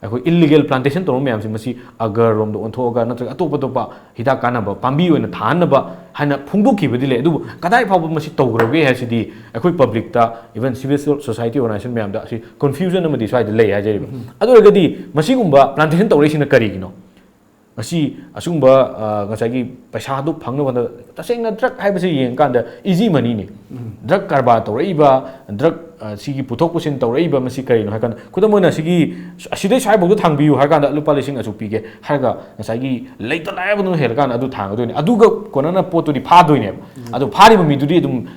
ꯑꯩꯈꯣꯏ ꯏꯜꯂꯤꯒꯦꯜ ꯄ꯭ꯂꯥꯟꯇꯦꯁꯟ ꯇꯧꯔꯝꯕ ꯃꯌꯥꯝꯁꯦ, ꯃꯁꯤ ꯑꯒꯔꯔꯣꯝꯗ ꯑꯣꯟꯊꯣꯛꯑꯒ ꯅꯠꯇ꯭ꯔꯒ ꯑꯇꯣꯞ ꯑꯇꯣꯞꯄ ꯍꯤꯗꯥꯛ ꯀꯥꯟꯅꯕ ꯄꯥꯝꯕꯤ ꯑꯣꯏꯅ ꯊꯥꯍꯟꯅꯕ ꯍꯥꯏꯅ ꯐꯣꯡꯗꯣꯛꯈꯤꯕꯗꯤ ꯂꯩ, ꯑꯗꯨꯕꯨ ꯀꯗꯥꯏ ꯐꯥꯎꯕ ꯃꯁꯤ ꯇꯧꯈ꯭ꯔꯒꯦ ꯍꯥꯏꯁꯤꯗꯤ ꯑꯩꯈꯣꯏ ꯄꯕ꯭ꯂꯤꯛꯇ, even civil society organization ꯃꯌꯥꯝꯗ ꯑꯁꯤ ꯀꯟꯐ꯭ꯌꯨꯖꯟ ꯑꯃꯗꯤ ꯁ꯭ꯋꯥꯏꯗ ꯂꯩ ꯍꯥꯏꯖꯔꯤꯕ꯫ ꯑꯗꯨ ꯑꯣꯏꯔꯒꯗꯤ ꯃꯁꯤꯒꯨꯝꯕ ꯄ꯭ꯂꯥꯟꯇꯦꯁꯟ ꯇꯧꯔꯛꯏꯁꯤꯅ ꯀꯔꯤꯒꯤꯅꯣ? ꯃꯁꯤ ꯑꯁꯤꯒꯨꯝꯕ, ꯑ, ꯉꯁꯥꯏꯒꯤ ꯄꯩꯁꯥꯗꯨ ꯐꯪꯅꯕ ꯍꯣꯠꯅꯕ, ꯇꯁꯦꯡꯅ ꯗ꯭ꯔꯒ ꯍꯥꯏꯕꯁꯤ ꯌꯦꯡꯀꯥꯟꯗ ꯏꯖꯤ ꯃꯅꯤꯅꯤ꯫ ꯗ꯭ꯔꯒ ꯀꯔꯕꯥꯔ ꯇꯧꯔꯛꯏꯕ, ꯗ꯭ꯔꯒ, ꯑ, ꯁꯤꯒꯤ ꯄꯨꯊꯣꯛ ꯄꯨꯁꯤꯟ ꯇꯧꯔꯛꯏꯕ ꯃꯁꯤ ꯀꯔꯤꯅꯣ ꯍꯥꯏ ꯀꯥꯟꯗ, ꯈꯨꯗꯝ ꯑꯣꯏꯅ ꯁꯤꯒꯤ, ꯑꯁꯤꯗꯩ ꯁ꯭ꯋꯥꯏꯐꯥꯎꯗ ꯊꯥꯡꯕꯤꯌꯨ ꯍꯥꯏ ꯀꯥꯟꯗ ꯂꯨꯄꯥ ꯂꯤꯁꯤꯡ ꯑꯁꯨꯛ ꯄꯤꯒꯦ ꯍꯥꯏꯔꯒ, ꯉꯁꯥꯏꯒꯤ ꯂꯩꯇ ꯂꯥꯏꯔꯕꯗꯨꯅ ꯍꯦꯜꯂꯀꯥꯟꯗ ꯑꯗꯨ ꯊꯥꯡꯒꯗꯣꯏꯅꯤ꯫ ꯑꯗꯨꯒ ꯀꯣꯟꯅꯅ ꯄꯣꯠꯇꯨꯗꯤ ꯐꯥꯗꯣꯏꯅꯦꯕ꯫ ꯑꯗꯨ ꯐꯥꯔꯤꯕ ꯃꯤꯗꯨꯗꯤ ꯑꯗꯨꯝ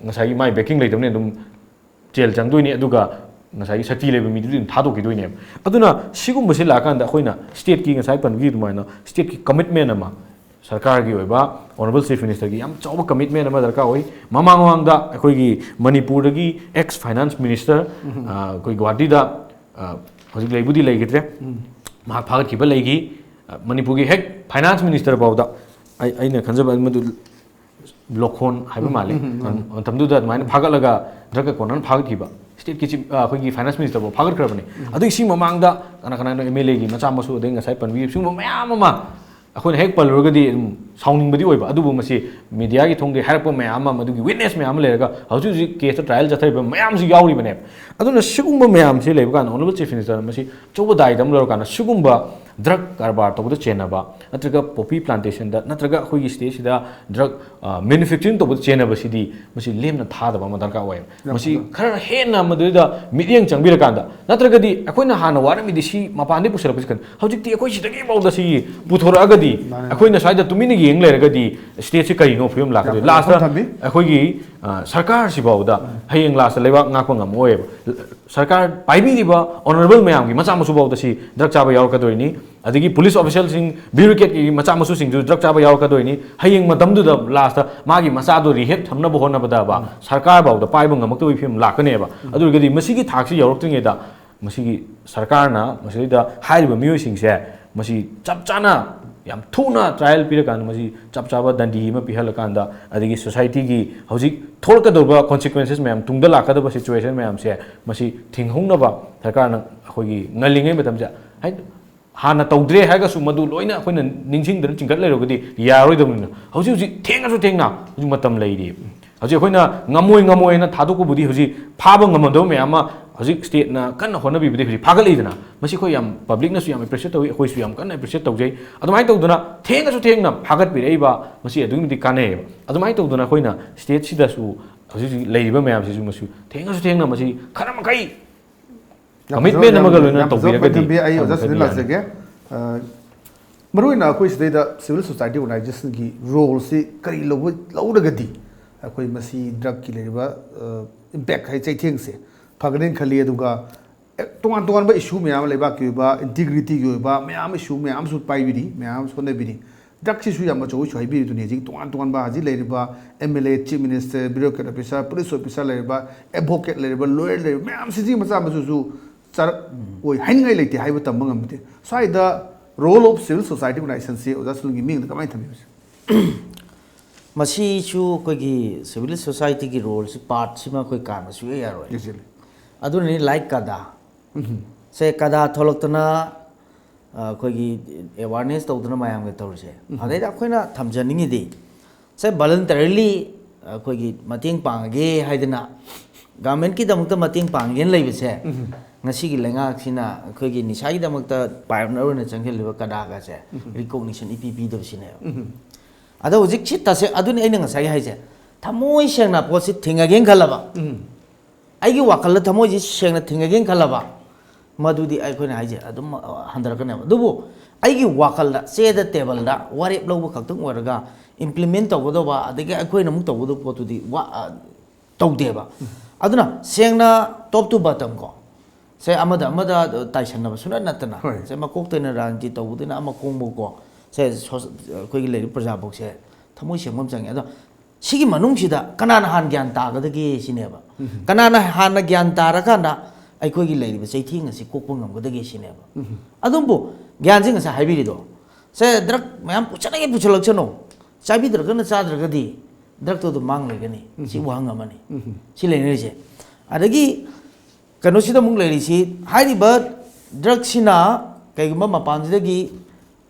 ꯉꯁꯥꯏꯒꯤ ꯃꯥꯏ ꯕꯦꯀꯤꯡ ꯂꯩꯇꯕꯅꯤꯅ ꯑꯗꯨꯝ ꯖꯦꯜ ꯆꯪꯗꯣꯏꯅꯤ꯫ ꯑꯗꯨꯒ ꯉꯁꯥꯏꯒꯤ ꯁꯛꯇꯤ ꯂꯩꯕ ꯃꯤꯗꯨꯗꯤ ꯑꯗꯨꯝ ꯊꯥꯗꯣꯛꯈꯤꯗꯣꯏꯅꯦꯕ꯫ ꯑꯗꯨꯅ ꯁꯤꯒꯨꯝꯕꯁꯤ ꯂꯥꯛꯑꯀꯥꯟꯗ ꯑꯩꯈꯣꯏꯅ ꯁ꯭ꯇꯦꯠꯀꯤ, ꯉꯁꯥꯏ ꯄꯟꯕꯒꯤ ꯑꯗꯨꯃꯥꯏꯅ, ꯁ꯭ꯇꯦꯠꯀꯤ ꯀꯃꯤꯠꯃꯦꯟ ꯑꯃ, ꯁꯔꯀꯥꯔꯒꯤ ꯑꯣꯏꯕ, ꯑꯣꯅꯔꯦꯕꯜ ꯆꯤꯐ ꯃꯤꯅꯤꯁꯇꯔꯒꯤ ꯌꯥꯝ ꯆꯥꯎꯕ ꯀꯃꯤꯠꯃꯦꯟ ꯑꯃ ꯗꯔꯀꯥꯔ ꯑꯣꯏ꯫ ꯃꯃꯥꯡ ꯃꯃꯥꯡꯗ ꯑꯩꯈꯣꯏꯒꯤ ꯃꯅꯤꯄꯨꯔꯗꯒꯤ ꯑꯦꯛꯁ ꯐꯥꯏꯅꯥꯟꯁ ꯃꯤꯅꯤꯁꯇꯔ, ꯑ, ꯑꯩꯈꯣꯏ ꯒꯨꯋꯥꯍꯥꯇꯤꯗ, ꯑ, ꯍꯧꯖꯤꯛ ꯂꯩꯕꯨꯗꯤ ꯂꯩꯈꯤꯗ꯭ꯔꯦ, ꯃꯍꯥꯛ ꯐꯥꯒꯠꯈꯤꯕ ꯂꯩꯈꯤ꯫ ꯑ, ꯃꯅꯤꯄꯨꯔꯒꯤ ꯍꯦꯛ ꯐꯥꯏꯅꯥꯟꯁ ꯃꯤꯅꯤꯁꯇꯔ ꯐꯥꯎꯗ, ꯑꯩ, ꯑꯩꯅ ꯈꯟꯖꯕ ꯃꯗꯨ ꯂꯣꯈꯣꯟ ꯍꯥꯏꯕ ꯃꯥꯜꯂꯤ꯫ ꯃꯇꯝꯗꯨꯗ ꯑꯗꯨꯃꯥꯏꯅ ꯐꯥꯒꯠꯂꯒ ꯗ꯭ꯔꯒ ꯀꯣꯅꯔꯅ ꯐꯥꯒꯠꯈꯤꯕ꯫ ꯁ꯭ꯇꯦꯠꯀꯤ ꯆꯤꯐ, ꯑ, ꯑꯩꯈꯣꯏꯒꯤ ꯐꯥꯏꯅꯥꯟꯁ ꯃꯤꯅꯤꯁꯇꯔ ꯐꯥꯎ ꯐꯥꯒꯠꯈ꯭ꯔꯕꯅꯤ꯫ ꯑꯗꯨꯒꯤ ꯁꯤ ꯃꯃꯥꯡꯗ ꯀꯅꯥ ꯀꯅꯥꯅꯣ ꯑꯦꯝ ꯑꯦꯜ ꯑꯦꯒꯤ ꯃꯆꯥ ꯃꯁꯨ, ꯑꯗꯩ ꯉꯁꯥꯏ ꯄꯟꯕꯤꯈꯤꯕ ꯁꯤꯒꯨꯝꯕ ꯃꯌꯥꯝ ꯑꯃ ꯑꯩꯈꯣꯏꯅ ꯍꯦꯛ ꯄꯜꯂꯨꯔꯒꯗꯤ ꯑꯗꯨꯝ ꯁꯥꯎꯅꯤꯡꯕꯗꯤ ꯑꯣꯏꯕ, ꯑꯗꯨꯕꯨ ꯃꯁꯤ ꯃꯤꯗꯤꯌꯥꯒꯤ ꯊꯣꯡꯗꯒꯤ ꯍꯥꯏꯔꯛꯄ ꯃꯌꯥꯝ ꯑꯃ, ꯃꯗꯨꯒꯤ ꯋꯤꯠꯅꯦꯁ ꯃꯌꯥꯝ ꯑꯃ ꯂꯩꯔꯒ ꯍꯧꯖꯤꯛ ꯍꯧꯖꯤꯛ ꯀꯦꯁꯇ ꯇ꯭ꯔꯥꯏꯌꯦꯜ ꯆꯠꯊꯔꯤꯕ ꯃꯌꯥꯝꯁꯤ ꯌꯥꯎꯔꯤꯕꯅꯦꯕ꯫ ꯑꯗꯨꯅ ꯁꯤꯒꯨꯝꯕ ꯃꯌꯥꯝꯁꯤ ꯂꯩꯕ ꯀꯥꯟꯗ ꯑꯣꯅꯔꯦꯕꯜ ꯆꯤꯐ ꯃꯤꯅꯤꯁꯇꯔꯅ ꯃꯁꯤ ꯑꯆꯧꯕ ꯗꯥꯏꯗ ꯑꯃ ꯂꯧꯔꯀꯥꯟꯗ ꯁꯤꯒꯨꯝꯕ ꯗ꯭ꯔꯒ ꯀꯔꯕꯥꯔ ꯇꯧꯕꯗ ꯆꯦꯟꯅꯕ, ꯅꯠꯇ꯭ꯔꯒ ꯄꯣꯄꯤ ꯄ꯭ꯂꯥꯟꯇꯦꯁꯟꯗ, ꯅꯠꯇ꯭ꯔꯒ ꯑꯩꯈꯣꯏꯒꯤ ꯁ꯭ꯇꯦꯠꯁꯤꯗ ꯗ꯭ꯔꯒ, ꯑ, ꯃꯦꯅꯨꯐꯦꯛꯆꯔꯤꯡ ꯇꯧꯕꯗ ꯆꯦꯟꯅꯕꯁꯤꯗꯤ ꯃꯁꯤ ꯂꯦꯝꯅ ꯊꯥꯗꯕ ꯑꯃ ꯗꯔꯀꯥꯔ ꯑꯣꯏꯌꯦꯕ꯫ ꯃꯁꯤ ꯈꯔ ꯍꯦꯟꯅ ꯃꯗꯨꯗ ꯃꯤꯠꯌꯦꯡ ꯆꯪꯕꯤꯔꯀꯥꯟꯗ, ꯅꯠꯇ꯭ꯔꯒꯗꯤ ꯑꯩꯈꯣꯏꯅ ꯍꯥꯟꯅ ꯋꯥꯔꯝꯃꯤꯗꯤ ꯁꯤ ꯃꯄꯥꯟꯗꯒꯤ ꯄꯨꯁꯜꯂꯛꯄꯁꯤ ꯈꯟ-, ꯍꯧꯖꯤꯛꯇꯤ ꯑꯩꯈꯣꯏ ꯁꯤꯗꯒꯤ ꯐꯥꯎꯗ ꯁꯤ ꯄꯨꯊꯣꯔꯛꯑꯒꯗꯤ, ꯃꯥꯅꯦ꯫ ꯑꯩꯈꯣꯏꯅ ꯁ꯭ꯋꯥꯏꯗ ꯇꯨꯃꯤꯟꯅ ꯌꯦꯡ ꯂꯩꯔꯒꯗꯤ ꯁ꯭ꯇꯦꯠꯁꯤ ꯀꯔꯤꯅꯣ ꯐꯤꯕꯝ ꯂꯥꯛꯀꯗꯣꯏ? ꯌꯥꯝ ꯂꯥꯁꯇ ꯐꯖꯅ ꯊꯝꯕꯤ꯫ ꯑꯩꯈꯣꯏꯒꯤ, ꯑ, ꯁꯔꯀꯥꯔꯁꯤ ꯐꯥꯎꯗ ꯍꯌꯦꯡ ꯂꯥꯁꯇ ꯂꯩꯕꯥꯛ ꯉꯥꯛꯄ ꯉꯝꯃꯣꯏꯕ꯫ ꯁꯔꯀꯥꯔ ꯄꯥꯏꯕꯤꯔꯤꯕ ꯑꯣꯅꯔꯦꯕꯜ ꯃꯌꯥꯝꯒꯤ ꯃꯆꯥ ꯃꯁꯨ ꯐꯥꯎꯗ ꯁꯤ ꯗ꯭ꯔꯒ ꯆꯥꯕ ꯌꯥꯎꯔꯛꯀꯗꯣꯏꯅꯤ꯫ ꯑꯗꯒꯤ ꯄꯨꯂꯤꯁ ꯑꯣꯐꯤꯁꯤꯌꯦꯜꯁꯤꯡ, ꯕ꯭ꯌꯨꯔꯣꯀ꯭ꯔꯦꯠꯀꯤ ꯃꯆꯥ ꯃꯁꯨꯁꯤꯡꯁꯨ ꯗ꯭ꯔꯒ ꯆꯥꯕ ꯌꯥꯎꯔꯛꯀꯗꯣꯏꯅꯤ꯫ ꯍꯌꯦꯡ ꯃꯇꯝꯗꯨꯗ ꯂꯥꯁꯇ ꯃꯥꯒꯤ ꯃꯆꯥꯗꯣ ꯔꯤꯍꯦꯕ ꯊꯝꯅꯕ ꯍꯣꯠꯅꯕꯗꯕ ꯁꯔꯀꯥꯔ ꯐꯥꯎꯗ ꯄꯥꯏꯕ ꯉꯝꯃꯛꯇꯕꯒꯤ ꯐꯤꯕꯝ ꯂꯥꯛꯀꯅꯦꯕ꯫ ꯑꯗꯨ ꯑꯣꯏꯔꯒꯗꯤ ꯃꯁꯤꯒꯤ ꯊꯥꯛꯁꯤ ꯌꯧꯔꯛꯇ꯭ꯔꯤꯉꯩꯗ ꯃꯁꯤꯒꯤ ꯁꯔꯀꯥꯔꯅ ꯃꯁꯤꯗꯩꯗ ꯍꯥꯏꯔꯤꯕ ꯃꯤꯑꯣꯏꯁꯤꯡꯁꯦ ꯃꯁꯤ ꯆꯞ ꯆꯥꯅ ꯌꯥꯝ ꯊꯨꯅ ꯇ꯭ꯔꯥꯏꯌꯦꯜ ꯄꯤꯔꯀꯥꯟꯗ, ꯃꯁꯤ ꯆꯞ ꯆꯥꯕ ꯗꯟꯗꯤ ꯑꯃ ꯄꯤꯍꯜꯂꯀꯥꯟꯗ, ꯑꯗꯒꯤ ꯁꯣꯁꯥꯏꯇꯤꯒꯤ ꯍꯧꯖꯤꯛ ꯊꯣꯛꯂꯛꯀꯗꯧꯕ ꯀꯣꯟꯁꯤꯀ꯭ꯋꯦꯟꯁꯦꯁ ꯃꯌꯥꯝ, ꯇꯨꯡꯗ ꯂꯥꯛꯀꯗꯕ ꯁꯤꯆꯨꯋꯦꯁꯟ ꯃꯌꯥꯝꯁꯦ ꯃꯁꯤ ꯊꯤꯡꯍꯧꯅꯕ ꯁꯔꯀꯥꯔꯅ ꯑꯩꯈꯣꯏꯒꯤ ꯉꯜꯂꯤꯉꯩ ꯃꯇꯝꯁꯦ, ꯍꯥꯏ-, ꯍꯥꯟꯅ ꯇꯧꯗ꯭ꯔꯦ ꯍꯥꯏꯔꯒꯁꯨ ꯃꯗꯨ ꯂꯣꯏꯅ ꯑꯩꯈꯣꯏꯅ ꯅꯤꯡꯁꯤꯡꯗꯅ ꯆꯤꯡꯈꯠ ꯂꯩꯔꯨꯔꯒꯗꯤ ꯌꯥꯔꯣꯏꯗꯕꯅꯤꯅ, ꯍꯧꯖꯤꯛ ꯍꯧꯖꯤꯛ ꯊꯦꯡꯉꯁꯨ ꯊꯦꯡꯅ ꯍꯧꯖꯤꯛ ꯃꯇꯝ ꯂꯩꯔꯤ꯫ ꯍꯧꯖꯤꯛ ꯑꯩꯈꯣꯏꯅ ꯉꯝꯃꯣꯏ ꯉꯝꯃꯣꯏꯅ ꯊꯥꯗꯣꯛꯄꯕꯨꯗꯤ ꯍꯧꯖꯤꯛ ꯐꯥꯕ ꯉꯝꯃꯝꯗꯕ ꯃꯌꯥꯝ ꯑꯃ ꯍꯧꯖꯤꯛ ꯁ꯭ꯇꯦꯠꯅ ꯀꯟꯅ ꯍꯣꯠꯅꯕꯤꯕꯗꯤ ꯍꯧꯖꯤꯛ ꯐꯥꯒꯠꯂꯛꯏꯗꯅ, ꯃꯁꯤ ꯑꯩꯈꯣꯏ ꯌꯥꯝ, ꯄꯕ꯭ꯂꯤꯛꯅꯁꯨ ꯌꯥꯝ ꯑꯦꯄ꯭ꯔꯤꯁꯤꯌꯦꯠ ꯇꯧꯏ, ꯑꯩꯈꯣꯏꯁꯨ ꯌꯥꯝ ꯀꯟꯅ ꯑꯦꯄ꯭ꯔꯤꯁꯤꯌꯦꯠ ꯇꯧꯖꯩ꯫ ꯑꯗꯨꯃꯥꯏꯅ ꯇꯧꯗꯅ ꯊꯦꯡꯉꯁꯨ ꯊꯦꯡꯅ ꯐꯥꯒꯠꯄꯤꯔꯛꯏꯕ ꯃꯁꯤ ꯑꯗꯨꯛꯀꯤ ꯃꯇꯤꯛ ꯀꯥꯟꯅꯩꯌꯦꯕ꯫ ꯑꯗꯨꯃꯥꯏꯅ ꯇꯧꯗꯅ ꯑꯩꯈꯣꯏꯅ ꯁ꯭ꯇꯦꯠꯁꯤꯗꯁꯨ ꯍꯧꯖꯤꯛ ꯍꯧꯖꯤꯛ ꯂꯩꯔꯤꯕ ꯃꯌꯥꯝꯁꯤꯁꯨ ꯃꯁꯤ ꯊꯦꯡꯉꯁꯨ ꯊꯦꯡꯅ ꯃꯁꯤ ꯈꯔ ꯃꯈꯩ ꯌꯥꯝ ꯀꯃꯤꯠꯃꯦꯟ ꯐꯖꯕ, ꯑꯃꯒ ꯌꯥꯝ, ꯂꯣꯏꯅꯅ ꯌꯥꯝ ꯐꯖꯕ ꯇꯧꯕꯤꯔꯒꯗꯤ ꯄꯟꯊꯝꯕꯤ꯫ ꯑꯩ ꯑꯣꯖꯥ ꯈꯔ ꯁꯨꯅꯤꯜ ꯃꯈꯩꯗꯤ ꯌꯥꯅꯤ꯫ ꯂꯥꯛꯆꯒꯦ꯫ ꯑ, ꯃꯔꯨꯑꯣꯏꯅ ꯑꯩꯈꯣꯏ ꯁꯤꯗꯩꯗ ꯁꯤꯚꯤꯜ ꯁꯣꯁꯥꯏꯇꯤ ꯑꯣꯔꯒꯅꯥꯏꯖꯦꯁꯟꯒꯤ ꯔꯣꯜꯁꯤ ꯀꯔꯤ ꯂꯧꯕ, ꯂꯧꯔꯒꯗꯤ ꯑꯩꯈꯣꯏ ꯃꯁꯤ ꯗ꯭ꯔꯒꯀꯤ ꯂꯩꯔꯤꯕ, ꯑ, ꯏꯝꯄꯦꯛ ꯍꯥꯏ ꯆꯩꯊꯦꯡꯁꯦ ꯐꯒꯅꯦꯅ ꯈꯜꯂꯤ꯫ ꯑꯗꯨꯒ ꯑꯦ, ꯇꯣꯉꯥꯟ ꯇꯣꯉꯥꯟꯕ ꯏꯁꯨ ꯃꯌꯥꯝ ꯑꯃ, ꯂꯩꯕꯥꯛꯀꯤ ꯑꯣꯏꯕ ꯏꯟꯇꯤꯒ꯭ꯔꯤꯇꯤꯒꯤ ꯑꯣꯏꯕ ꯃꯌꯥꯝ, ꯏꯁꯨ ꯃꯌꯥꯝ ꯑꯃꯁꯨ ꯄꯥꯏꯕꯤꯔꯤ, ꯃꯌꯥꯝ ꯑꯃꯁꯨ ꯍꯣꯠꯅꯕꯤꯔꯤ꯫ ꯗ꯭ꯔꯒꯁꯤꯁꯨ ꯌꯥꯝ ꯑꯆꯧꯕ ꯏꯁꯨ ꯍꯥꯏꯕꯤꯔꯤꯗꯨꯅꯤ꯫ ꯍꯧꯖꯤꯛ ꯇꯣꯉꯥꯟ ꯇꯣꯉꯥꯟꯕ ꯍꯧꯖꯤꯛ ꯂꯩꯔꯤꯕ M L A, chief minister, bureaucrat officer, police officer ꯂꯩꯔꯤꯕ, ꯑꯦꯗꯚꯣꯀꯦꯠ ꯂꯩꯔꯤꯕ, ꯂꯣꯌꯔ ꯂꯩꯔꯤꯕ ꯃꯌꯥꯝꯁꯤꯒꯤ ꯃꯆꯥ ꯃꯁꯨꯁꯨ ꯆꯥꯔꯛ ꯑꯣꯏ ꯍꯥꯏꯅꯤꯡꯉꯥꯏ ꯂꯩꯇꯦ ꯍꯥꯏꯕ ꯇꯝꯕ ꯉꯝꯗꯦ꯫ ꯁ꯭ꯋꯥꯏꯗ role of civil society organization ꯁꯤ ꯑꯣꯖꯥ ꯁꯨꯅꯤꯜꯒꯤ ꯃꯤꯠꯌꯦꯡꯗ ꯀꯃꯥꯏꯅ ꯊꯝꯕꯤꯕꯁꯦ? ꯃꯁꯤꯁꯨ ꯑꯩꯈꯣꯏꯒꯤ ꯁꯤꯚꯤꯜ ꯁꯣꯁꯥꯏꯇꯤꯒꯤ ꯔꯣꯜꯁꯤ ꯄꯥꯔꯠꯁꯤꯃ ꯑꯩꯈꯣꯏ ꯀꯥꯟꯕ ꯁꯨꯡꯌꯥ ꯌꯥꯔꯣꯏ꯫ Exactly. ꯑꯗꯨꯅꯅꯤ ꯂꯥꯏꯛ ꯀꯗꯥ, ꯁꯦ ꯀꯗꯥ ꯊꯣꯛꯂꯛꯇꯅ ꯑ, ꯑꯩꯈꯣꯏꯒꯤ ꯑꯦꯋꯥꯔꯅꯦꯁ ꯇꯧꯗꯅ ꯃꯌꯥꯝꯒ ꯇꯧꯔꯤꯁꯦ꯫ ꯑꯗꯩꯗ ꯑꯩꯈꯣꯏꯅ ꯊꯝꯖꯅꯤꯡꯉꯤꯗꯤ, ꯁꯦ ꯚꯣꯂꯟꯇꯔꯤꯂꯤ ꯑꯩꯈꯣꯏꯒꯤ ꯃꯇꯦꯡ ꯄꯥꯡꯉꯒꯦ ꯍꯥꯏꯗꯅ ꯒꯚꯔꯟꯃꯦꯟꯠꯀꯤꯗꯃꯛꯇ ꯃꯇꯦꯡ ꯄꯥꯡꯒꯦꯅ ꯂꯩꯕꯁꯦ, ꯉꯁꯤꯒꯤ ꯂꯩꯉꯥꯛꯁꯤꯅ ꯑꯩꯈꯣꯏꯒꯤ ꯅꯤꯁꯥꯒꯤꯗꯃꯛꯇ ꯄꯥꯏꯑꯣꯅꯤꯌꯔ ꯑꯣꯏꯅ ꯆꯪꯁꯤꯜꯂꯤꯕ ꯀꯗꯥꯒꯁꯦ ꯔꯤꯀꯣꯛꯅꯤꯁꯟ ꯏꯄꯤ ꯄꯤꯗꯕꯁꯤꯅꯦꯕ꯫ ꯑꯗꯣ ꯍꯧꯖꯤꯛꯁꯤ ꯇꯁꯦꯡ ꯑꯗꯨꯅꯤ ꯑꯩꯅ ꯉꯁꯥꯏ ꯍꯥꯏꯁꯦ, ꯊꯃꯣꯏ ꯁꯦꯡꯅ ꯄꯣꯠꯁꯤ ꯊꯤꯡꯉꯒꯦꯅ ꯈꯜꯂꯕ, ꯑꯩꯒꯤ ꯋꯥꯈꯜꯗ ꯊꯃꯣꯏꯁꯤ ꯁꯦꯡꯅ ꯊꯤꯡꯉꯒꯦꯅ ꯈꯜꯂꯕ, ꯃꯗꯨꯗꯤ ꯑꯩꯈꯣꯏꯅ ꯍꯥꯏꯁꯦ ꯑꯗꯨꯝ ꯍꯟꯊꯔꯛꯀꯅꯦꯕ꯫ ꯑꯗꯨꯕꯨ ꯑꯩꯒꯤ ꯋꯥꯈꯜꯗ ꯆꯦꯗ, ꯇꯦꯕꯜꯗ ꯋꯥꯔꯦꯞ ꯂꯧꯕ ꯈꯛꯇꯪ ꯑꯣꯏꯔꯒ ꯏꯝꯄ꯭ꯂꯤꯃꯦꯟ ꯇꯧꯒꯗꯧꯕ, ꯑꯗꯒꯤ ꯑꯩꯈꯣꯏꯅ ꯑꯃꯨꯛ ꯇꯧꯒꯗꯧꯕ ꯄꯣꯠꯇꯨꯗꯤ ꯋꯥ-, ꯑ, ꯇꯧꯗꯦꯕ꯫ ꯑꯗꯨꯅ ꯁꯦꯡꯅ ꯇꯣꯞ ꯇꯨ ꯕꯇꯝ ꯀꯣ, ꯁꯦ ꯑꯃꯗ ꯑꯃꯗ ꯇꯥꯏꯁꯟꯅꯕ ꯁꯨꯅꯠ ꯅꯠꯇꯅ, ꯍꯣꯏ꯫ ꯁꯦ ꯃꯀꯣꯛꯇꯩꯅ ꯔꯥꯖꯅꯤꯇꯤ ꯇꯧꯕꯗꯩꯅ ꯑꯃ ꯈꯣꯡꯕꯀꯣ, ꯁꯦ ꯁꯣꯁ-, ꯑꯩꯈꯣꯏꯒꯤ ꯂꯩꯔꯤꯕ ꯄ꯭ꯔꯖꯥꯐꯥꯎꯁꯦ ꯊꯃꯣꯏ ꯁꯦꯡꯕ ꯑꯃ ꯆꯪꯉꯦ꯫ ꯑꯗꯣ ꯁꯤꯒꯤ ꯃꯅꯨꯡꯁꯤꯗ ꯀꯅꯥꯅ ꯍꯥꯟꯅ ꯒ꯭ꯌꯥꯟ ꯇꯥꯒꯗꯒꯦ ꯁꯤꯅꯦꯕ꯫ ꯀꯅꯥꯅ ꯍꯥꯟꯅ ꯒ꯭ꯌꯥꯟ ꯇꯥꯔꯀꯥꯟꯗ ꯑꯩꯈꯣꯏꯒꯤ ꯂꯩꯔꯤꯕ ꯆꯩꯊꯦꯡ ꯑꯁꯤ ꯀꯣꯛꯄ ꯉꯝꯒꯗꯒꯦ ꯁꯤꯅꯦꯕ꯫ ꯑꯗꯨꯕꯨ ꯒ꯭ꯌꯥꯟꯁꯦ ꯉꯁꯥꯏ ꯍꯥꯏꯕꯤꯔꯤꯗꯣ, ꯁꯦ ꯗ꯭ꯔꯒ ꯃꯌꯥꯝ ꯄꯨꯁꯜꯂꯒꯦ ꯄꯨꯁꯜꯂꯛꯁꯅꯨ, ꯆꯥꯕꯤꯗ꯭ꯔꯒꯅ ꯆꯥꯗ꯭ꯔꯒꯗꯤ ꯗ꯭ꯔꯒꯇꯣ ꯑꯗꯨꯝ ꯃꯥꯡ ꯂꯩꯒꯅꯤ꯫ ꯁꯤ ꯋꯥꯍꯪ ꯑꯃꯅꯤ꯫ ꯁꯤ ꯂꯩꯅꯔꯤꯁꯦ꯫ ꯑꯗꯒꯤ ꯀꯩꯅꯣꯁꯤꯗ ꯑꯃꯨꯛ ꯂꯩꯔꯤꯁꯤ, ꯍꯥꯏꯔꯤꯕ ꯗ꯭ꯔꯒꯁꯤꯅ ꯀꯩꯒꯨꯝꯕ ꯃꯄꯥꯟꯁꯤꯗꯒꯤ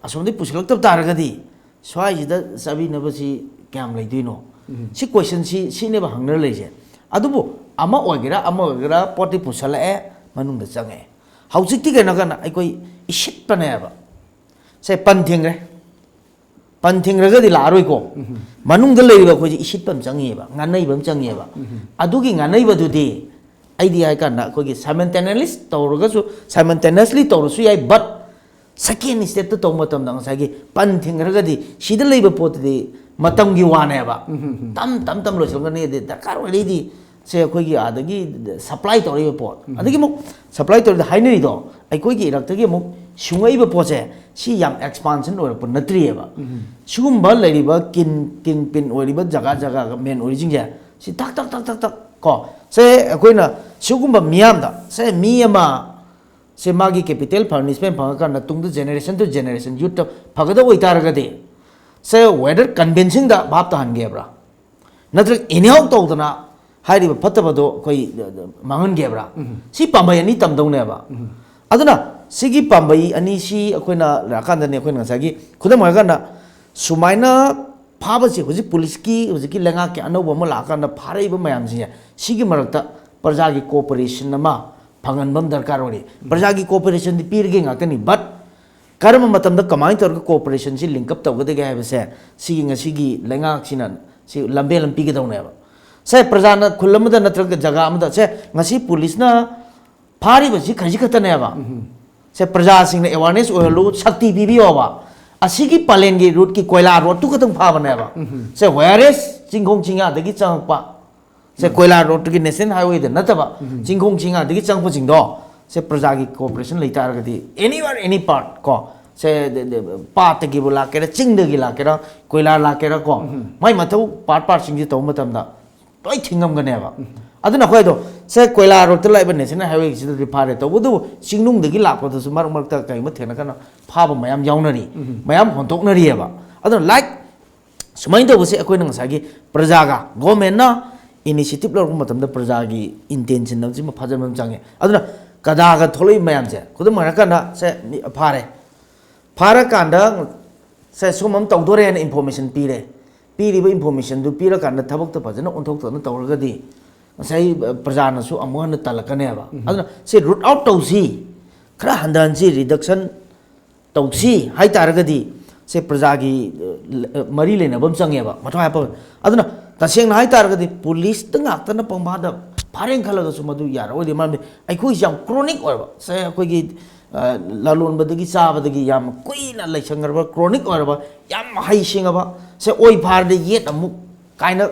ꯑꯁꯣꯝꯗꯒꯤ ꯄꯨꯁꯤꯜꯂꯛꯇꯕ ꯇꯥꯔꯒꯗꯤ ꯁ꯭ꯋꯥꯏꯁꯤꯗ ꯆꯥꯕꯤꯅꯕꯁꯤ ꯀꯌꯥꯝ ꯂꯩꯗꯣꯏꯅꯣ? ꯁꯤ ꯀꯣꯏꯁꯟꯁꯤ ꯁꯤꯅꯦꯕ ꯍꯪꯅꯔ ꯂꯩꯔꯤꯁꯦ꯫ ꯑꯗꯨꯕꯨ ꯑꯃ ꯑꯣꯏꯒꯦꯔꯥ ꯑꯃ ꯑꯣꯏꯒꯦꯔꯥ ꯄꯣꯠꯇꯤ ꯄꯨꯁꯜꯂꯛꯑꯦ, ꯃꯅꯨꯡꯗ ꯆꯪꯉꯛꯑꯦ꯫ ꯍꯧꯖꯤꯛꯇꯤ ꯀꯩꯅꯣ ꯀꯥꯟꯗ ꯑꯩꯈꯣꯏ ꯏꯁꯤꯠꯄꯅꯦꯕ꯫ ꯁꯦ ꯄꯟ ꯊꯤꯡꯈ꯭ꯔꯦ꯫ ꯄꯟ ꯊꯤꯡꯈ꯭ꯔꯒꯗꯤ ꯂꯥꯛꯑꯔꯣꯏꯀꯣ꯫ ꯃꯅꯨꯡꯗ ꯂꯩꯔꯤꯕ ꯑꯩꯈꯣꯏꯁꯦ ꯏꯁꯤꯠꯄ ꯑꯃ ꯆꯪꯉꯤꯑꯕ, ꯉꯥꯅꯩꯕ ꯑꯃ ꯆꯪꯉꯤꯑꯕ꯫ ꯑꯗꯨꯒꯤ ꯉꯥꯅꯩꯕꯗꯨꯗꯤ ꯑꯩꯗꯤ ꯍꯥꯏ ꯀꯥꯟꯗ ꯑꯩꯈꯣꯏꯒꯤ simultaneously ꯇꯧꯔꯒꯁꯨ, simultaneously ꯇꯧꯔꯁꯨ ꯌꯥꯏ, but second stepꯇ ꯇꯧꯕ ꯃꯇꯝꯗ ꯉꯁꯥꯏꯒꯤ ꯄꯟ ꯊꯤꯡꯈ꯭ꯔꯒꯗꯤ ꯁꯤꯗ ꯂꯩꯕ ꯄꯣꯠꯇꯨꯗꯤ ꯃꯇꯝꯒꯤ ꯋꯥꯅꯦꯕ꯫ ꯇꯝ ꯇꯝ ꯇꯝ ꯂꯣꯏꯁꯤꯜꯂꯛꯀꯅꯤ꯫ ꯑꯗꯩ ꯗꯔꯀꯥꯔ ꯑꯣꯏꯔꯗꯤ ꯁꯦ ꯑꯩꯈꯣꯏꯒꯤ ꯑꯥꯗꯒꯤ ꯁꯄ꯭ꯂꯥꯏ ꯇꯧꯔꯛꯏꯕ ꯄꯣꯠ, ꯑꯗꯒꯤ ꯑꯃꯨꯛ ꯁꯄ꯭ꯂꯥꯏ ꯇꯧꯔꯤꯗ ꯍꯥꯏꯅꯔꯤꯗꯣ, ꯑꯩꯈꯣꯏꯒꯤ ꯏꯔꯛꯇꯒꯤ ꯑꯃꯨꯛ ꯁꯨꯡꯉꯛꯏꯕ ꯄꯣꯠꯁꯦ, ꯁꯤ ꯌꯥꯝ ꯑꯦꯛꯁꯄꯥꯟꯁꯟ ꯑꯣꯏꯔꯛꯄ ꯅꯠꯇ꯭ꯔꯤꯑꯕ꯫ ꯁꯤꯒꯨꯝꯕ ꯂꯩꯔꯤꯕ ꯀꯤꯟ ꯀꯤꯡ ꯄꯤꯟ ꯑꯣꯏꯔꯤꯕ ꯖꯒꯥ ꯖꯒꯥꯒ ꯃꯦꯟ ꯑꯣꯏꯔꯤꯁꯤꯡꯁꯦ, ꯁꯤ ꯊꯛ ꯊꯛ ꯊꯛ ꯊꯛ ꯊꯛ ꯀꯣ, ꯁꯦ ꯑꯩꯈꯣꯏꯅ ꯁꯤꯒꯨꯝꯕ ꯃꯤꯌꯥꯝꯗ, ꯁꯦ ꯃꯤ ꯑꯃ ꯁꯦ ꯃꯥꯒꯤ ꯀꯦꯄꯤꯇꯦꯜ ꯄꯅꯤꯁꯃꯦꯟ ꯐꯪꯉꯀꯥꯟꯗ ꯇꯨꯡꯗ ꯖꯦꯅꯦꯔꯦꯁꯟ ꯇꯨ ꯖꯦꯅꯦꯔꯦꯁꯟ ꯌꯨꯠꯇ ꯐꯒꯗꯕ ꯑꯣꯏꯇꯥꯔꯒꯗꯤ, ꯁꯦ ꯋꯦꯗꯔ ꯀꯟꯚꯤꯟꯁꯤꯡꯗ ꯚꯥꯞ ꯇꯥꯍꯟꯒꯦꯕ꯭ꯔꯥ? ꯅꯠꯇ꯭ꯔꯒ ꯑꯦꯅꯤꯍꯥꯎ ꯇꯧꯗꯅ ꯍꯥꯏꯔꯤꯕ ꯐꯠꯇꯕꯗꯣ ꯑꯩꯈꯣꯏ ꯃꯥꯡꯍꯟꯒꯦꯕ꯭ꯔꯥ? ꯁꯤ ꯄꯥꯝꯕꯩ ꯑꯅꯤ ꯇꯝꯗꯧꯅꯦꯕ꯫ ꯑꯗꯨꯅ ꯁꯤꯒꯤ ꯄꯥꯝꯕꯩ ꯑꯅꯤꯁꯤ ꯑꯩꯈꯣꯏꯅ ꯂꯥꯛꯀꯥꯟꯗꯅꯦ, ꯑꯩꯈꯣꯏꯅ ꯉꯁꯥꯏꯒꯤ ꯈꯨꯗꯝ ꯑꯣꯏꯔꯀꯥꯟꯗ ꯁꯨꯃꯥꯏꯅ ꯐꯥꯕꯁꯦ, ꯍꯧꯖꯤꯛ ꯄꯨꯂꯤꯁꯀꯤ, ꯍꯧꯖꯤꯛꯀꯤ ꯂꯩꯉꯥꯛꯀꯤ ꯑꯅꯧꯕ ꯑꯃ ꯂꯥꯛꯑꯀꯥꯟꯗ ꯐꯥꯔꯛꯏꯕ ꯃꯌꯥꯝꯁꯤꯡꯁꯦ, ꯁꯤꯒꯤ ꯃꯔꯛꯇ ꯄ꯭ꯔꯖꯥꯒꯤ ꯀꯣꯑꯣꯄꯔꯦꯁꯟ ꯑꯃ ꯐꯪꯍꯟꯕ ꯑꯃ ꯗꯔꯀꯥꯔ ꯑꯣꯏꯔꯤ꯫ ꯄ꯭ꯔꯖꯥꯒꯤ ꯀꯣꯑꯣꯄꯔꯦꯁꯟꯗꯤ ꯄꯤꯔꯒꯦ ꯉꯥꯛꯇꯅꯤ, ꯕꯠ ꯀꯔꯝꯕ ꯃꯇꯝꯗ ꯀꯃꯥꯏꯅ ꯇꯧꯔꯒ ꯀꯣꯑꯣꯄꯔꯦꯁꯟꯁꯤ ꯂꯤꯡꯀꯞ ꯇꯧꯒꯗꯒꯦ ꯍꯥꯏꯕꯁꯦ, ꯁꯤꯒꯤ ꯉꯁꯤꯒꯤ ꯂꯩꯉꯥꯛꯁꯤꯅ ꯁꯤ ꯂꯝꯕꯦꯜ ꯑꯃ ꯄꯤꯒꯗꯧꯅꯦꯕ꯫ ꯁꯦ ꯄ꯭ꯔꯖꯥꯅ ꯈꯨꯜ ꯑꯃꯗ ꯅꯠꯇ꯭ꯔꯒ ꯖꯒꯥ ꯑꯃꯗ, ꯁꯦ ꯉꯁꯤ ꯄꯨꯂꯤꯁꯅ ꯐꯥꯔꯤꯕꯁꯤ ꯈꯖꯤꯛ ꯈꯛꯇꯅꯦꯕ꯫ ꯁꯦ ꯄ꯭ꯔꯖꯥꯁꯤꯡꯅ ꯑꯦꯋꯥꯔꯅꯦꯁ ꯑꯣꯏꯍꯜꯂꯨ, ꯁꯛꯇꯤ ꯄꯤꯕꯤꯌꯣꯕ꯫ ꯑꯁꯤꯒꯤ ꯄꯂꯦꯟꯒꯤ ꯔꯨꯠꯀꯤ ꯀꯣꯏꯂꯥ ꯔꯣꯠꯇꯨ ꯈꯛꯇꯪ ꯐꯥꯕꯅꯦꯕ꯫ ꯁꯦ ꯋꯦꯌꯔꯦꯁ ꯆꯤꯡꯈꯣꯡ ꯆꯤꯡꯌꯥꯗꯒꯤ ꯆꯪꯉꯛꯄ, ꯁꯦ ꯀꯣꯏꯂꯥ ꯔꯣꯠꯇꯒꯤ ꯅꯦꯁꯅꯦꯜ ꯍꯥꯏꯋꯦꯗ ꯅꯠꯇꯕ, ꯆꯤꯡꯈꯣꯡ ꯆꯤꯡꯌꯥꯗꯒꯤ ꯆꯪꯉꯛꯄꯁꯤꯡꯗꯣ, ꯁꯦ ꯄ꯭ꯔꯖꯥꯒꯤ ꯀꯣꯑꯣꯄꯔꯦꯁꯟ ꯂꯩꯇꯥꯔꯒꯗꯤ, anywhere any part ꯀꯣ, ꯁꯦ ꯗ- ꯗ- ꯄꯥꯠꯇꯒꯤꯕꯨ ꯂꯥꯛꯀꯦꯔꯥ, ꯆꯤꯡꯗꯒꯤ ꯂꯥꯛꯀꯦꯔꯥ, ꯀꯣꯏꯂꯥ ꯂꯥꯛꯀꯦꯔꯥ ꯀꯣ, ꯃꯥꯏ ꯃꯊꯧ ꯄꯥꯔꯠ ꯄꯥꯔꯠꯁꯤꯡꯁꯦ ꯇꯧꯕ ꯃꯇꯝꯗ ꯂꯣꯏ ꯊꯤꯡꯉꯝꯒꯅꯦꯕ꯫ ꯑꯗꯨꯅ ꯑꯩꯈꯣꯏꯗꯣ ꯁꯦ ꯀꯣꯏꯂꯥ ꯔꯣꯠꯇ ꯂꯥꯛꯏꯕ ꯅꯦꯁꯅꯦꯜ ꯍꯥꯏꯋꯦꯁꯤꯗꯗꯤ ꯐꯥꯔꯦ, ꯇꯧꯕꯇꯕꯨ ꯆꯤꯡꯅꯨꯡꯗꯒꯤ ꯂꯥꯛꯄꯗꯁꯨ ꯃꯔꯛ ꯃꯔꯛꯇ ꯀꯔꯤꯒꯨꯝꯕ ꯊꯦꯡꯅꯀꯥꯟꯗ ꯐꯥꯕ ꯃꯌꯥꯝ ꯌꯥꯎꯅꯔꯤ, ꯃꯌꯥꯝ ꯍꯣꯟꯗꯣꯛꯅꯔꯤꯑꯕ꯫ ꯑꯗꯨꯅ ꯂꯥꯏꯛ ꯁꯨꯃꯥꯏꯅ ꯇꯧꯕꯁꯦ ꯑꯩꯈꯣꯏꯅ ꯉꯁꯥꯏꯒꯤ ꯄ꯭ꯔꯖꯥꯒ ꯒꯣꯔꯃꯦꯟꯅ ꯏꯅꯤꯁꯤꯌꯦꯇꯤꯞ ꯂꯧꯔꯛꯄ ꯃꯇꯝꯗ ꯄ꯭ꯔꯖꯥꯒꯤ ꯏꯟꯇꯦꯟꯁꯟ ꯑꯃꯁꯤꯃ ꯐꯖꯕ ꯑꯃ ꯆꯪꯉꯦ꯫ ꯑꯗꯨꯅ ꯀꯗꯥꯒ ꯊꯣꯛꯂꯛꯏꯕ ꯃꯌꯥꯝꯁꯦ, ꯈꯨꯗꯝ ꯑꯣꯏꯔꯀꯥꯟꯗ ꯁꯦ ꯃꯤ ꯐꯥꯔꯦ, ꯐꯥꯔꯀꯥꯟꯗ ꯁꯦ ꯁꯨꯝ ꯑꯃ ꯇꯧꯗꯣꯔꯦꯅ ꯏꯟꯐꯣꯔꯃꯦꯁꯟ ꯄꯤꯔꯦ꯫ ꯄꯤꯔꯤꯕ ꯏꯟꯐꯣꯔꯃꯦꯁꯟꯗꯨ ꯄꯤꯔꯀꯥꯟꯗ ꯊꯕꯛꯇ ꯐꯖꯅ ꯑꯣꯟꯊꯣꯛꯇꯅ ꯇꯧꯔꯒꯗꯤ ꯉꯁꯥꯏ ꯄ꯭ꯔꯖꯥꯅꯁꯨ ꯑꯃꯨꯛ ꯍꯟꯅ ꯇꯜꯂꯛꯀꯅꯦꯕ꯫ ꯑꯗꯨꯅ ꯁꯤ ꯔꯨꯠ ꯑꯥꯎꯠ ꯇꯧꯁꯤ, ꯈꯔ ꯍꯟꯊꯍꯟꯁꯤ, ꯔꯤꯗꯛꯁꯟ ꯇꯧꯁꯤ ꯍꯥꯏꯇꯥꯔꯒꯗꯤ ꯁꯦ ꯄ꯭ꯔꯖꯥꯒꯤ ꯑ, ꯃꯔꯤ ꯂꯩꯅꯕ ꯑꯃ ꯆꯪꯉꯦꯕ, ꯃꯊꯧ ꯍꯥꯞꯄ꯫ ꯑꯗꯨꯅ ꯇꯁꯦꯡꯅ ꯍꯥꯏꯇꯥꯔꯒꯗꯤ ꯄꯨꯂꯤꯁꯇ ꯉꯥꯛꯇꯅ ꯄꯪꯐꯥꯗ ꯐꯥꯔꯦꯅ ꯈꯜꯂꯒꯁꯨ ꯃꯗꯨ ꯌꯥꯔꯛꯑꯣꯏꯗꯤ, ꯃꯔꯝꯗꯤ ꯑꯩꯈꯣꯏꯁꯤ ꯌꯥꯝ ꯀ꯭ꯔꯣꯅꯤꯛ ꯑꯣꯏꯔꯕ, ꯁꯦ ꯑꯩꯈꯣꯏꯒꯤ ꯑ, ꯂꯂꯣꯟꯕꯗꯒꯤ ꯆꯥꯕꯗꯒꯤ ꯌꯥꯝ ꯀꯨꯏꯅ ꯂꯩꯁꯟꯈ꯭ꯔꯕ, ꯀ꯭ꯔꯣꯅꯤꯛ ꯑꯣꯏꯔꯕ, ꯌꯥꯝ ꯍꯩ ꯁꯤꯡꯉꯕ, ꯁꯦ ꯑꯣꯏ ꯐꯥꯔꯗꯤ ꯌꯦꯠ ꯑꯃꯨꯛ ꯀꯥꯏꯅ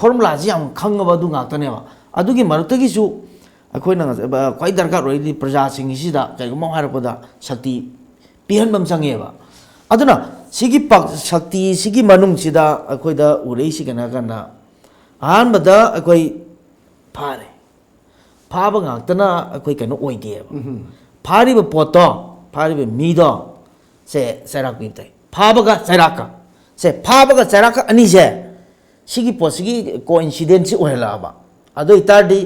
ꯐꯣꯔꯃꯨꯂꯥꯁꯤ ꯌꯥꯝ ꯈꯪꯉꯕ ꯑꯗꯨ ꯉꯥꯛꯇꯅꯦꯕ꯫ ꯑꯗꯨꯒꯤ ꯃꯔꯛꯇꯒꯤꯁꯨ ꯑꯩꯈꯣꯏꯅ ꯉꯁ-, ꯑ, ꯈ꯭ꯋꯥꯏ ꯗꯔꯀꯥꯔ ꯑꯣꯏꯔꯤꯗꯤ ꯄ꯭ꯔꯖꯥꯁꯤꯡꯁꯤꯗ ꯀꯩꯒꯨꯝꯕ ꯑꯃ ꯍꯥꯏꯔꯛꯄꯗ ꯁꯛꯇꯤ ꯄꯤꯍꯟꯕ ꯑꯃ ꯆꯪꯉꯦꯕ꯫ ꯑꯗꯨꯅ ꯁꯤꯒꯤ ꯄꯥꯛ-, ꯁꯛꯇꯤꯁꯤꯒꯤ ꯃꯅꯨꯡꯁꯤꯗ ꯑꯩꯈꯣꯏꯗ ꯎꯔꯛꯏꯁꯤ ꯀꯩꯅꯣ ꯍꯥꯏ ꯀꯥꯟꯗ, ꯑꯍꯥꯟꯕꯗ ꯑꯩꯈꯣꯏ ꯐꯥꯔꯦ꯫ ꯐꯥꯕ ꯉꯥꯛꯇꯅ ꯑꯩꯈꯣꯏ ꯀꯩꯅꯣ ꯑꯣꯏꯗꯦꯕ꯫ ꯐꯥꯔꯤꯕ ꯄꯣꯠꯇꯣ, ꯐꯥꯔꯤꯕ ꯃꯤꯗꯣ, ꯁꯦ ꯆꯩꯔꯥꯛ ꯄꯤꯕ ꯇꯥꯏ꯫ ꯐꯥꯕꯒ ꯆꯩꯔꯥꯛꯀ, ꯁꯦ ꯐꯥꯕꯒ ꯆꯩꯔꯥꯛꯀ ꯑꯅꯤꯁꯦ, ꯁꯤꯒꯤ ꯄꯣꯠꯁꯤꯒꯤ ꯀꯣꯏꯟꯁꯤꯗꯦꯟꯁꯁꯤ ꯑꯣꯏꯍꯜꯂꯛꯑꯕ꯫ ꯑꯗꯨ ꯑꯣꯏꯇꯥꯔꯗꯤ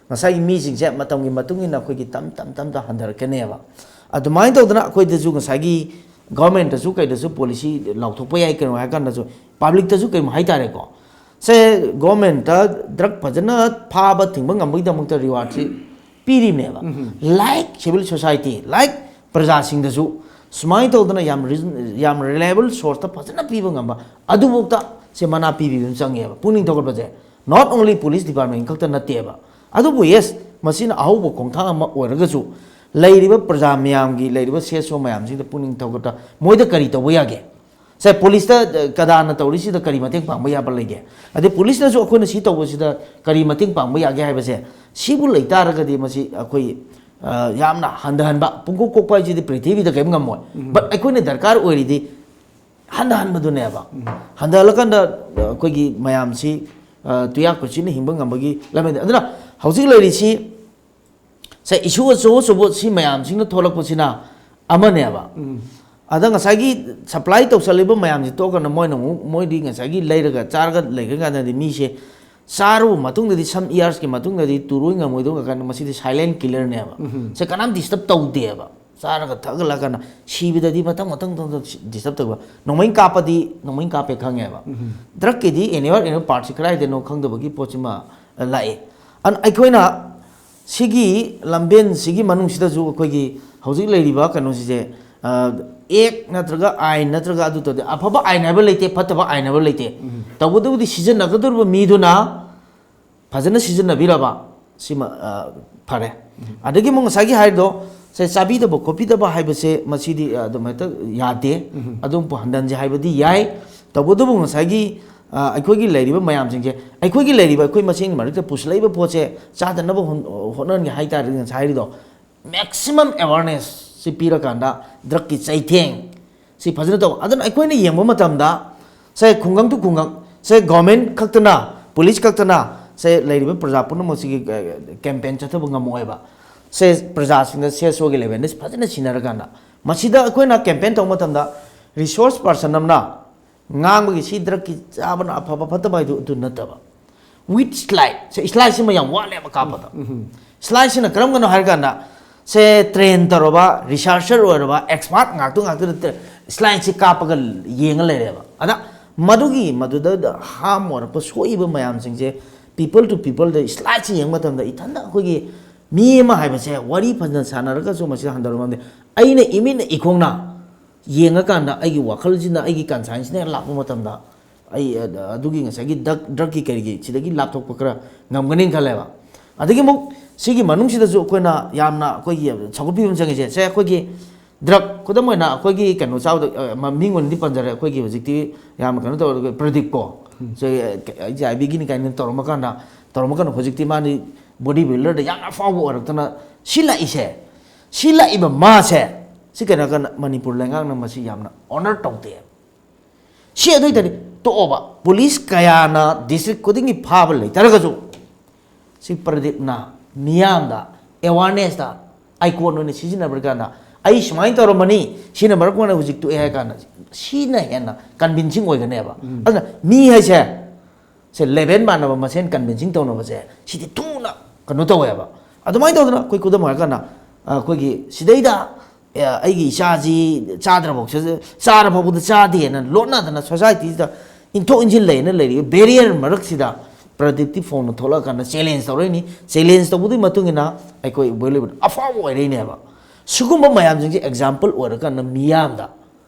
ꯉꯁꯥꯏꯒꯤ ꯃꯤꯁꯤꯡꯁꯦ ꯃꯇꯝꯒꯤ ꯃꯇꯨꯡ ꯏꯟꯅ ꯑꯩꯈꯣꯏꯒꯤ ꯇꯞ ꯇꯞ ꯇꯞ ꯇꯞ ꯍꯟꯊꯔꯛꯀꯅꯦꯕ꯫ ꯑꯗꯨꯃꯥꯏꯅ ꯇꯧꯗꯅ ꯑꯩꯈꯣꯏꯗꯁꯨ ꯉꯁꯥꯏꯒꯤ ꯒꯚꯔꯟꯃꯦꯟꯠꯇꯁꯨ ꯀꯩꯗꯁꯨ ꯄꯣꯂꯤꯁꯤ ꯂꯥꯎꯊꯣꯛꯄ ꯌꯥꯏ, ꯀꯩꯅꯣ ꯍꯥꯏ ꯀꯥꯟꯗꯁꯨ ꯄꯕ꯭ꯂꯤꯛꯇꯁꯨ ꯀꯩꯅꯣ ꯍꯥꯏꯇꯥꯔꯦꯀꯣ, ꯁꯦ ꯒꯣꯔꯃꯦꯟꯠꯇ ꯗ꯭ꯔꯒ ꯐꯖꯅ ꯐꯥꯕ ꯊꯤꯡꯕ ꯉꯝꯕꯒꯤꯗꯃꯛꯇ ꯔꯤꯋꯥꯔꯗꯁꯤ ꯄꯤꯔꯤꯕꯅꯦꯕ꯫ ꯂꯥꯏꯛ ꯁꯤꯚꯤꯜ ꯁꯣꯁꯥꯏꯇꯤ, ꯂꯥꯏꯛ ꯄ꯭ꯔꯖꯥꯁꯤꯡꯗꯁꯨ ꯁꯨꯃꯥꯏꯅ ꯇꯧꯗꯅ ꯌꯥꯝ ꯔꯤꯖꯟ-, ꯌꯥꯝ ꯔꯤꯂꯥꯏꯕꯜ ꯁꯣꯔꯁꯇ ꯐꯖꯅ ꯄꯤꯕ ꯉꯝꯕ ꯑꯗꯨꯐꯥꯎꯗ ꯁꯦ ꯃꯅꯥ ꯄꯤꯕꯤꯕ ꯑꯃ ꯆꯪꯉꯦꯕ, ꯄꯨꯛꯅꯤꯡ ꯊꯧꯒꯠꯄꯁꯦ꯫ Not only police department ꯈꯛꯇ ꯅꯠꯇꯦꯕ꯫ ꯑꯗꯨꯕꯨ ꯌꯦꯁ, ꯃꯁꯤꯅ ꯑꯍꯧꯕ ꯈꯣꯡꯊꯥꯡ ꯑꯃ ꯑꯣꯏꯔꯒꯁꯨ ꯂꯩꯔꯤꯕ ꯄ꯭ꯔꯖꯥ ꯃꯌꯥꯝꯒꯤ, ꯂꯩꯔꯤꯕ ꯁꯦꯁꯣ ꯃꯌꯥꯝꯁꯤꯡꯗ ꯄꯨꯛꯅꯤꯡ ꯊꯧꯒꯠꯇ ꯃꯣꯏꯗ ꯀꯔꯤ ꯇꯧꯕ ꯌꯥꯒꯦ? ꯁꯦ ꯄꯨꯂꯤꯁꯇ, ꯑ, ꯀꯗꯥꯅ ꯇꯧꯔꯤꯁꯤꯗ ꯀꯔꯤ ꯃꯇꯦꯡ ꯄꯥꯡꯕ ꯌꯥꯕ ꯂꯩꯒꯦ? ꯑꯗꯩ ꯄꯨꯂꯤꯁꯅꯁꯨ ꯑꯩꯈꯣꯏꯅ ꯁꯤ ꯇꯧꯕꯁꯤꯗ ꯀꯔꯤ ꯃꯇꯦꯡ ꯄꯥꯡꯕ ꯌꯥꯒꯦ ꯍꯥꯏꯕꯁꯦ, ꯁꯤꯕꯨ ꯂꯩꯇꯥꯔꯒꯗꯤ ꯃꯁꯤ ꯑꯩꯈꯣꯏ, ꯑ, ꯌꯥꯝꯅ ꯍꯟꯊꯍꯟꯕ, ꯄꯨꯡꯀꯣꯛ ꯀꯣꯛꯄ ꯍꯥꯏꯁꯤꯗꯤ ꯄ꯭ꯔꯤꯊꯤꯕꯤꯗ ꯀꯔꯤꯝ ꯉꯝꯃꯣꯏ꯫ ꯎꯝ꯫ But ꯑꯩꯈꯣꯏꯅ ꯗꯔꯀꯥꯔ ꯑꯣꯏꯔꯤꯗꯤ ꯍꯟꯊꯍꯟꯕꯗꯨꯅꯦꯕ꯫ ꯎꯝ꯫ ꯍꯟꯊꯍꯜꯂꯀꯥꯟꯗ, ꯑ, ꯑꯩꯈꯣꯏꯒꯤ ꯃꯌꯥꯝꯁꯤ, ꯑ, ꯇꯨꯌꯥ ꯀꯣꯏꯆꯤꯟꯅ ꯍꯤꯡꯕ ꯉꯝꯕꯒꯤ ꯂꯝꯕꯤꯗ꯫ ꯑꯗꯨꯅ ꯍꯧꯖꯤꯛ ꯂꯩꯔꯤꯁꯤ ꯁꯦ, ꯏꯁꯨ ꯑꯆꯧ ꯑꯆꯧꯕ ꯁꯤ ꯃꯌꯥꯝꯁꯤꯅ ꯊꯣꯛꯂꯛꯄꯁꯤꯅ ꯑꯃꯅꯦꯕ꯫ ꯎꯝ꯫ ꯑꯗ ꯉꯁꯥꯏꯒꯤ ꯁꯄ꯭ꯂꯥꯏ ꯇꯧꯁꯜꯂꯤꯕ ꯃꯌꯥꯝꯁꯤ ꯇꯣꯛꯑꯀꯥꯟꯗ ꯃꯣꯏꯅ ꯑꯃꯨꯛ, ꯃꯣꯏꯗꯤ ꯉꯁꯥꯏꯒꯤ ꯂꯩꯔꯒ ꯆꯥꯔꯒ ꯂꯩꯈ꯭ꯔꯀꯥꯟꯗꯗꯤ ꯃꯤꯁꯦ ꯆꯥꯔꯕ ꯃꯇꯨꯡꯗꯗꯤ, some yearsꯀꯤ ꯃꯇꯨꯡꯗꯗꯤ ꯇꯨꯔꯣꯏ ꯉꯝꯃꯣꯏꯗꯧ ꯀꯥꯟꯗ ꯃꯁꯤꯗꯤ silent killerꯅꯦꯕ꯫ ꯎꯝ꯫ ꯁꯦ ꯀꯅꯥꯝ disturb ꯇꯧꯗꯦꯕ꯫ ꯆꯥꯔꯒ ꯊꯛꯒꯠꯂꯒꯅ ꯁꯤꯕꯗꯗꯤ ꯃꯊꯪ ꯃꯊꯪ ꯃꯊꯪ ꯃꯊꯪ disturb ꯇꯧꯕ꯫ ꯅꯣꯡꯃꯩ ꯀꯥꯞꯄꯗꯤ ꯅꯣꯡꯃꯩ ꯀꯥꯞꯄꯦ ꯈꯪꯉꯦꯕ꯫ ꯎꯝ꯫ ꯗ꯭ꯔꯒꯀꯤꯗꯤ anywhere, any partꯁꯤ ꯀꯗꯥꯏꯗꯅꯣ ꯈꯪꯗꯕꯒꯤ ꯄꯣꯠꯁꯤꯃ ꯂꯥꯛꯑꯦ꯫ ꯑꯟ-, ꯑꯩꯈꯣꯏꯅ ꯁꯤꯒꯤ ꯂꯝꯕꯦꯟꯁꯤꯒꯤ ꯃꯅꯨꯡꯁꯤꯗꯁꯨ ꯑꯩꯈꯣꯏꯒꯤ ꯍꯧꯖꯤꯛ ꯂꯩꯔꯤꯕ ꯀꯩꯅꯣꯁꯤꯁꯦ, ꯑ, ꯑꯦꯛ ꯅꯠꯇ꯭ꯔꯒ ꯑꯥꯏꯟ ꯅꯠꯇ꯭ꯔꯒ ꯑꯗꯨ ꯇꯧꯗꯦ꯫ ꯑꯐꯕ ꯑꯥꯏꯟ ꯍꯥꯏꯕ ꯂꯩꯇꯦ, ꯐꯠꯇꯕ ꯑꯥꯏꯟ ꯍꯥꯏꯕ ꯂꯩꯇꯦ꯫ ꯎꯝ꯫ ꯇꯧꯕꯇꯕꯨꯗꯤ ꯁꯤꯖꯤꯟꯅꯒꯗꯧꯔꯤꯕ ꯃꯤꯗꯨꯅ ꯐꯖꯅ ꯁꯤꯖꯤꯟꯅꯕꯤꯔꯕ ꯁꯤꯃ, ꯑ, ꯐꯔꯦ꯫ ꯎꯝ꯫ ꯑꯗꯒꯤ ꯑꯃꯨꯛ ꯉꯁꯥꯏꯒꯤ ꯍꯥꯏꯔꯤꯗꯣ, ꯁꯦ ꯆꯥꯕꯤꯗꯕ ꯈꯣꯠꯄꯤꯗꯕ ꯍꯥꯏꯕꯁꯦ ꯃꯁꯤꯗꯤ, ꯑ, ꯑꯗꯨꯝ ꯍꯦꯛꯇ ꯌꯥꯗꯦ꯫ ꯎꯝ꯫ ꯑꯗꯨꯝ ꯄꯨꯍꯟꯗꯟꯁꯦ ꯍꯥꯏꯕꯗꯤ ꯌꯥꯏ꯫ ꯇꯧꯕꯇꯕꯨ ꯉꯁꯥꯏꯒꯤ, ꯑ, ꯑꯩꯈꯣꯏꯒꯤ ꯂꯩꯔꯤꯕ ꯃꯌꯥꯝꯁꯤꯡꯁꯦ, ꯑꯩꯈꯣꯏꯒꯤ ꯂꯩꯔꯤꯕ ꯑꯩꯈꯣꯏ ꯃꯁꯦꯟꯒꯤ ꯃꯔꯛꯇ ꯄꯨꯁꯤꯜꯂꯛꯏꯕ ꯄꯣꯠꯁꯦ ꯆꯥꯗꯅꯕ ꯍꯣꯠ-, ꯍꯣꯠꯅꯍꯟꯒꯦ ꯍꯥꯏ ꯇꯥꯔꯗꯤ, ꯉꯁꯥꯏ ꯍꯥꯏꯔꯤꯗꯣ, ꯃꯦꯛꯁꯤꯃꯝ ꯑꯦꯋꯥꯔꯅꯦꯁꯁꯤ ꯄꯤꯔꯀꯥꯟꯗ ꯗ꯭ꯔꯛꯀꯤ ꯆꯩꯊꯦꯡ ꯁꯤ ꯐꯖꯅ ꯇꯧꯕ꯫ ꯑꯗꯨꯅ ꯑꯩꯈꯣꯏꯅ ꯌꯦꯡꯕ ꯃꯇꯝꯗ, ꯁꯦ, ꯈꯨꯡꯒꯪ to ꯈꯨꯡꯒꯪ, ꯁꯦ, ꯒꯣꯔꯃꯦꯟ ꯈꯛꯇꯅ, ꯄꯨꯂꯤꯁ ꯈꯛꯇꯅ, ꯁꯦ, ꯂꯩꯔꯤꯕ ꯄ꯭ꯔꯖꯥ ꯄꯨꯝꯅꯃꯛꯁꯤꯒꯤ, ꯑ, ꯀꯦꯝꯄꯦꯟ ꯆꯠꯊꯕ ꯉꯝꯃꯛꯑꯣꯏꯕ꯫ ꯁꯦ, ꯄ꯭ꯔꯖꯥꯁꯤꯡꯗ ꯁꯦ ꯁꯣꯒꯤ ꯂꯦꯚꯦꯜꯗ ꯐꯖꯅ ꯁꯤꯟꯅꯔꯀꯥꯟꯗ, ꯃꯁꯤꯗ ꯑꯩꯈꯣꯏꯅ ꯀꯦꯝꯄꯦꯟ ꯇꯧꯕ ꯃꯇꯝꯗ, ꯔꯤꯁꯣꯔꯁ ꯄꯥꯔꯁꯟ ꯑꯃꯅ ꯉꯥꯡꯕꯒꯤ ꯁꯤ ꯗ꯭ꯔꯛꯀꯤ ꯆꯥꯕꯅ ꯑꯐꯕ ꯐꯠꯇꯕ ꯍꯥꯏꯗꯨ ꯑꯗꯨ ꯅꯠꯇꯕ, ꯋꯤꯠ ꯁ꯭ꯂꯥꯏꯠ, ꯁꯦ, ꯁ꯭ꯂꯥꯏꯠꯁꯤꯃ ꯌꯥꯝ ꯋꯥꯠꯂꯦꯕ ꯀꯥꯞꯄꯗ꯫ ꯁ꯭ꯂꯥꯏꯠꯁꯤꯅ ꯀꯔꯝꯕꯅꯣ ꯍꯥꯏꯔꯀꯥꯟꯗ, ꯁꯦ, ꯇ꯭ꯔꯦꯟ ꯇꯧꯔꯕ, ꯔꯤꯁꯥꯔꯆꯔ ꯑꯣꯏꯔꯕ, ꯑꯦꯛꯁꯄꯥꯔꯠ ꯉꯥꯛꯇ ꯉꯥꯛꯇꯗ ꯁ꯭ꯂꯥꯏꯠꯁꯤ ꯀꯥꯞꯄꯒ ꯌꯦꯡꯉ ꯂꯩꯔꯦꯕ꯫ ꯑꯗ ꯃꯗꯨꯒꯤ, ꯃꯗꯨꯗ ꯍꯥꯔꯝ ꯑꯣꯏꯔꯛꯄ, ꯁꯣꯛꯏꯕ ꯃꯌꯥꯝꯁꯤꯡꯁꯦ, ꯄꯤꯄꯜ ꯇꯨ ꯄꯤꯄꯜꯗ ꯁ꯭ꯂꯥꯏꯠꯁꯤ ꯌꯦꯡꯕ ꯃꯇꯝꯗ, ꯏꯊꯟꯗ ꯑꯩꯈꯣꯏꯒꯤ ꯃꯤ ꯑꯃ ꯍꯥꯏꯕꯁꯦ, ꯋꯥꯔꯤ ꯐꯖꯅ ꯁꯥꯟꯅꯔꯒꯁꯨ ꯃꯁꯤꯗ ꯍꯟꯊꯔꯝꯗꯦ꯫ ꯑꯩꯅ ꯏꯃꯤꯠꯅ ꯏꯈꯣꯡꯅ ꯌꯦꯡꯉꯀꯥꯟꯗ, ꯑꯩꯒꯤ ꯋꯥꯈꯜꯁꯤꯅ, ꯑꯩꯒꯤ ꯀꯟꯁꯥꯏꯟꯁꯅ ꯂꯥꯛꯄ ꯃꯇꯝꯗ, ꯑꯩ ꯑꯗꯨꯒꯤ ꯉꯁꯥꯏꯒꯤ ꯗ꯭ꯔꯛ, ꯗ꯭ꯔꯛꯀꯤ ꯀꯔꯤꯒꯤ ꯁꯤꯗꯒꯤ ꯂꯥꯞꯊꯣꯛꯄ ꯈꯔ ꯉꯝꯒꯅꯤꯅ ꯈꯜꯂꯦꯕ꯫ ꯑꯗꯒꯤ ꯑꯃꯨꯛ ꯁꯤꯒꯤ ꯃꯅꯨꯡꯁꯤꯗꯁꯨ ꯑꯩꯈꯣꯏꯅ ꯌꯥꯝꯅ ꯑꯩꯈꯣꯏꯒꯤ ꯆꯥꯎꯈꯠꯄꯤꯕ ꯑꯃ ꯆꯪꯉꯤꯁꯦ, ꯁꯦ, ꯑꯩꯈꯣꯏꯒꯤ ꯗ꯭ꯔꯛ, ꯈꯨꯗꯝ ꯑꯣꯏꯅ ꯑꯩꯈꯣꯏꯒꯤ ꯀꯩꯅꯣ ꯆꯥꯕꯗ, ꯑ, ꯃ-, ꯃꯤꯡ ꯑꯣꯏꯅꯗꯤ ꯄꯟꯖꯔꯦ, ꯑꯩꯈꯣꯏꯒꯤ ꯍꯧꯖꯤꯛꯇꯤ ꯌꯥꯝꯅ ꯀꯩꯅꯣ ꯇꯧꯔꯒ ꯄ꯭ꯔꯗꯤꯞꯀꯣ, ꯁꯦ, ꯑꯩꯆ ꯑꯥꯏ ꯚꯤꯒꯤꯅꯤ ꯀꯥꯏꯅ ꯇꯧꯔꯝꯃꯀꯥꯟꯗ, ꯇꯧꯔꯝꯃꯀꯥꯟꯗ ꯍꯧꯖꯤꯛꯇꯤ ꯃꯥꯗꯤ ꯕꯣꯗꯤ ꯕꯤꯜꯗꯔꯗ ꯌꯥꯝꯅ ꯑꯐꯥꯎꯕ ꯑꯣꯏꯔꯛꯇꯅ ꯁꯤ ꯂꯥꯛꯏꯁꯦ, ꯁꯤ ꯂꯥꯛꯏꯕ ꯃꯥꯁꯦ, ꯁꯤ ꯀꯩꯅꯣ ꯀꯥꯟꯗ ꯃꯅꯤꯄꯨꯔ ꯂꯩꯉꯥꯛꯅ ꯃꯁꯤ ꯌꯥꯝꯅ ꯑꯣꯅꯔ ꯇꯧꯗꯦ꯫ ꯁꯤ ꯑꯗꯨ ꯑꯣꯏꯇꯥꯔꯗꯤ ꯇꯣꯛꯑꯣꯕ, ꯄꯨꯂꯤꯁ ꯀꯌꯥꯅ ꯗꯤꯁꯇ꯭ꯔꯤꯛ ꯈꯨꯗꯤꯡꯒꯤ ꯐꯥꯕ ꯂꯩꯇꯔꯒꯁꯨ, ꯁꯤ ꯄ꯭ꯔꯗꯤꯞꯅ ꯃꯤꯌꯥꯝꯗ ꯑꯦꯋꯥꯔꯅꯦꯁꯇ ꯑꯥꯏꯀꯣꯟ ꯑꯣꯏꯅ ꯁꯤꯖꯤꯟꯅꯕ ꯀꯥꯟꯗ, "ꯑꯩ ꯁꯨꯃꯥꯏꯅ ꯇꯧꯔꯝꯕꯅꯤ, ꯁꯤꯅ ꯃꯔꯝ ꯑꯣꯏꯅ ꯍꯧꯖꯤꯛ ꯇꯣꯛꯑꯦ" ꯍꯥꯏ ꯀꯥꯟꯗ, ꯁꯤꯅ ꯍꯦꯟꯅ ꯀꯟꯚꯤꯟꯁꯤꯡ ꯑꯣꯏꯒꯅꯦꯕ꯫ ꯑꯗꯨꯅ ꯃꯤ ꯍꯥꯏꯁꯦ, ꯁꯦ, ꯂꯦꯚꯦꯜ ꯃꯥꯟꯅꯕ ꯃꯁꯦꯟ ꯀꯟꯚꯤꯟꯁꯤꯡ ꯇꯧꯅꯕꯁꯦ, ꯁꯤꯗꯤ ꯊꯨꯅ ꯀꯩꯅꯣ ꯇꯧꯋꯦꯕ꯫ ꯑꯗꯨꯃꯥꯏꯅ ꯇꯧꯗꯅ ꯑꯩꯈꯣꯏ ꯈꯨꯗꯝ ꯑꯣꯏꯔꯀꯥꯟꯗ, ꯑꯩꯈꯣꯏꯒꯤ ꯁꯤꯗꯩꯗ, ꯑꯦ, ꯑꯩꯒꯤ ꯏꯆꯥꯁꯤ ꯆꯥꯗ꯭ꯔꯐꯥꯎ, ꯆꯥꯔꯐꯥꯎꯕꯗ ꯆꯥꯗꯦꯅ ꯂꯣꯠꯅꯗꯅ ꯁꯣꯁꯥꯏꯇꯤꯁꯤꯗ ꯏꯟꯊꯣꯛ ꯏꯟꯁꯤꯟ ꯂꯩꯅ ꯂꯩꯔꯤꯕ ꯕꯦꯔꯤꯌꯔ ꯃꯔꯛꯁꯤꯗ ꯄ꯭ꯔꯗꯤꯞꯇꯤ ꯐꯣꯡꯅ ꯊꯣꯛꯂꯛꯑꯀꯥꯟꯗ ꯆꯦꯂꯦꯟꯖ ꯇꯧꯔꯛꯏꯅꯤ꯫ ꯆꯦꯂꯦꯟꯖ ꯇꯧꯕꯗꯨꯒꯤ ꯃꯇꯨꯡ ꯏꯟꯅ ꯑꯩꯈꯣꯏ ꯕꯣꯂꯤꯋꯨꯗ ꯑꯐꯥꯎꯕ ꯑꯣꯏꯔꯛꯏꯅꯦꯕ꯫ ꯁꯤꯒꯨꯝꯕ ꯃꯌꯥꯝꯁꯤꯡꯁꯦ ꯑꯦꯛꯖꯥꯝꯄꯜ ꯑꯣꯏꯔꯀꯥꯟꯗ ꯃꯤꯌꯥꯝꯗ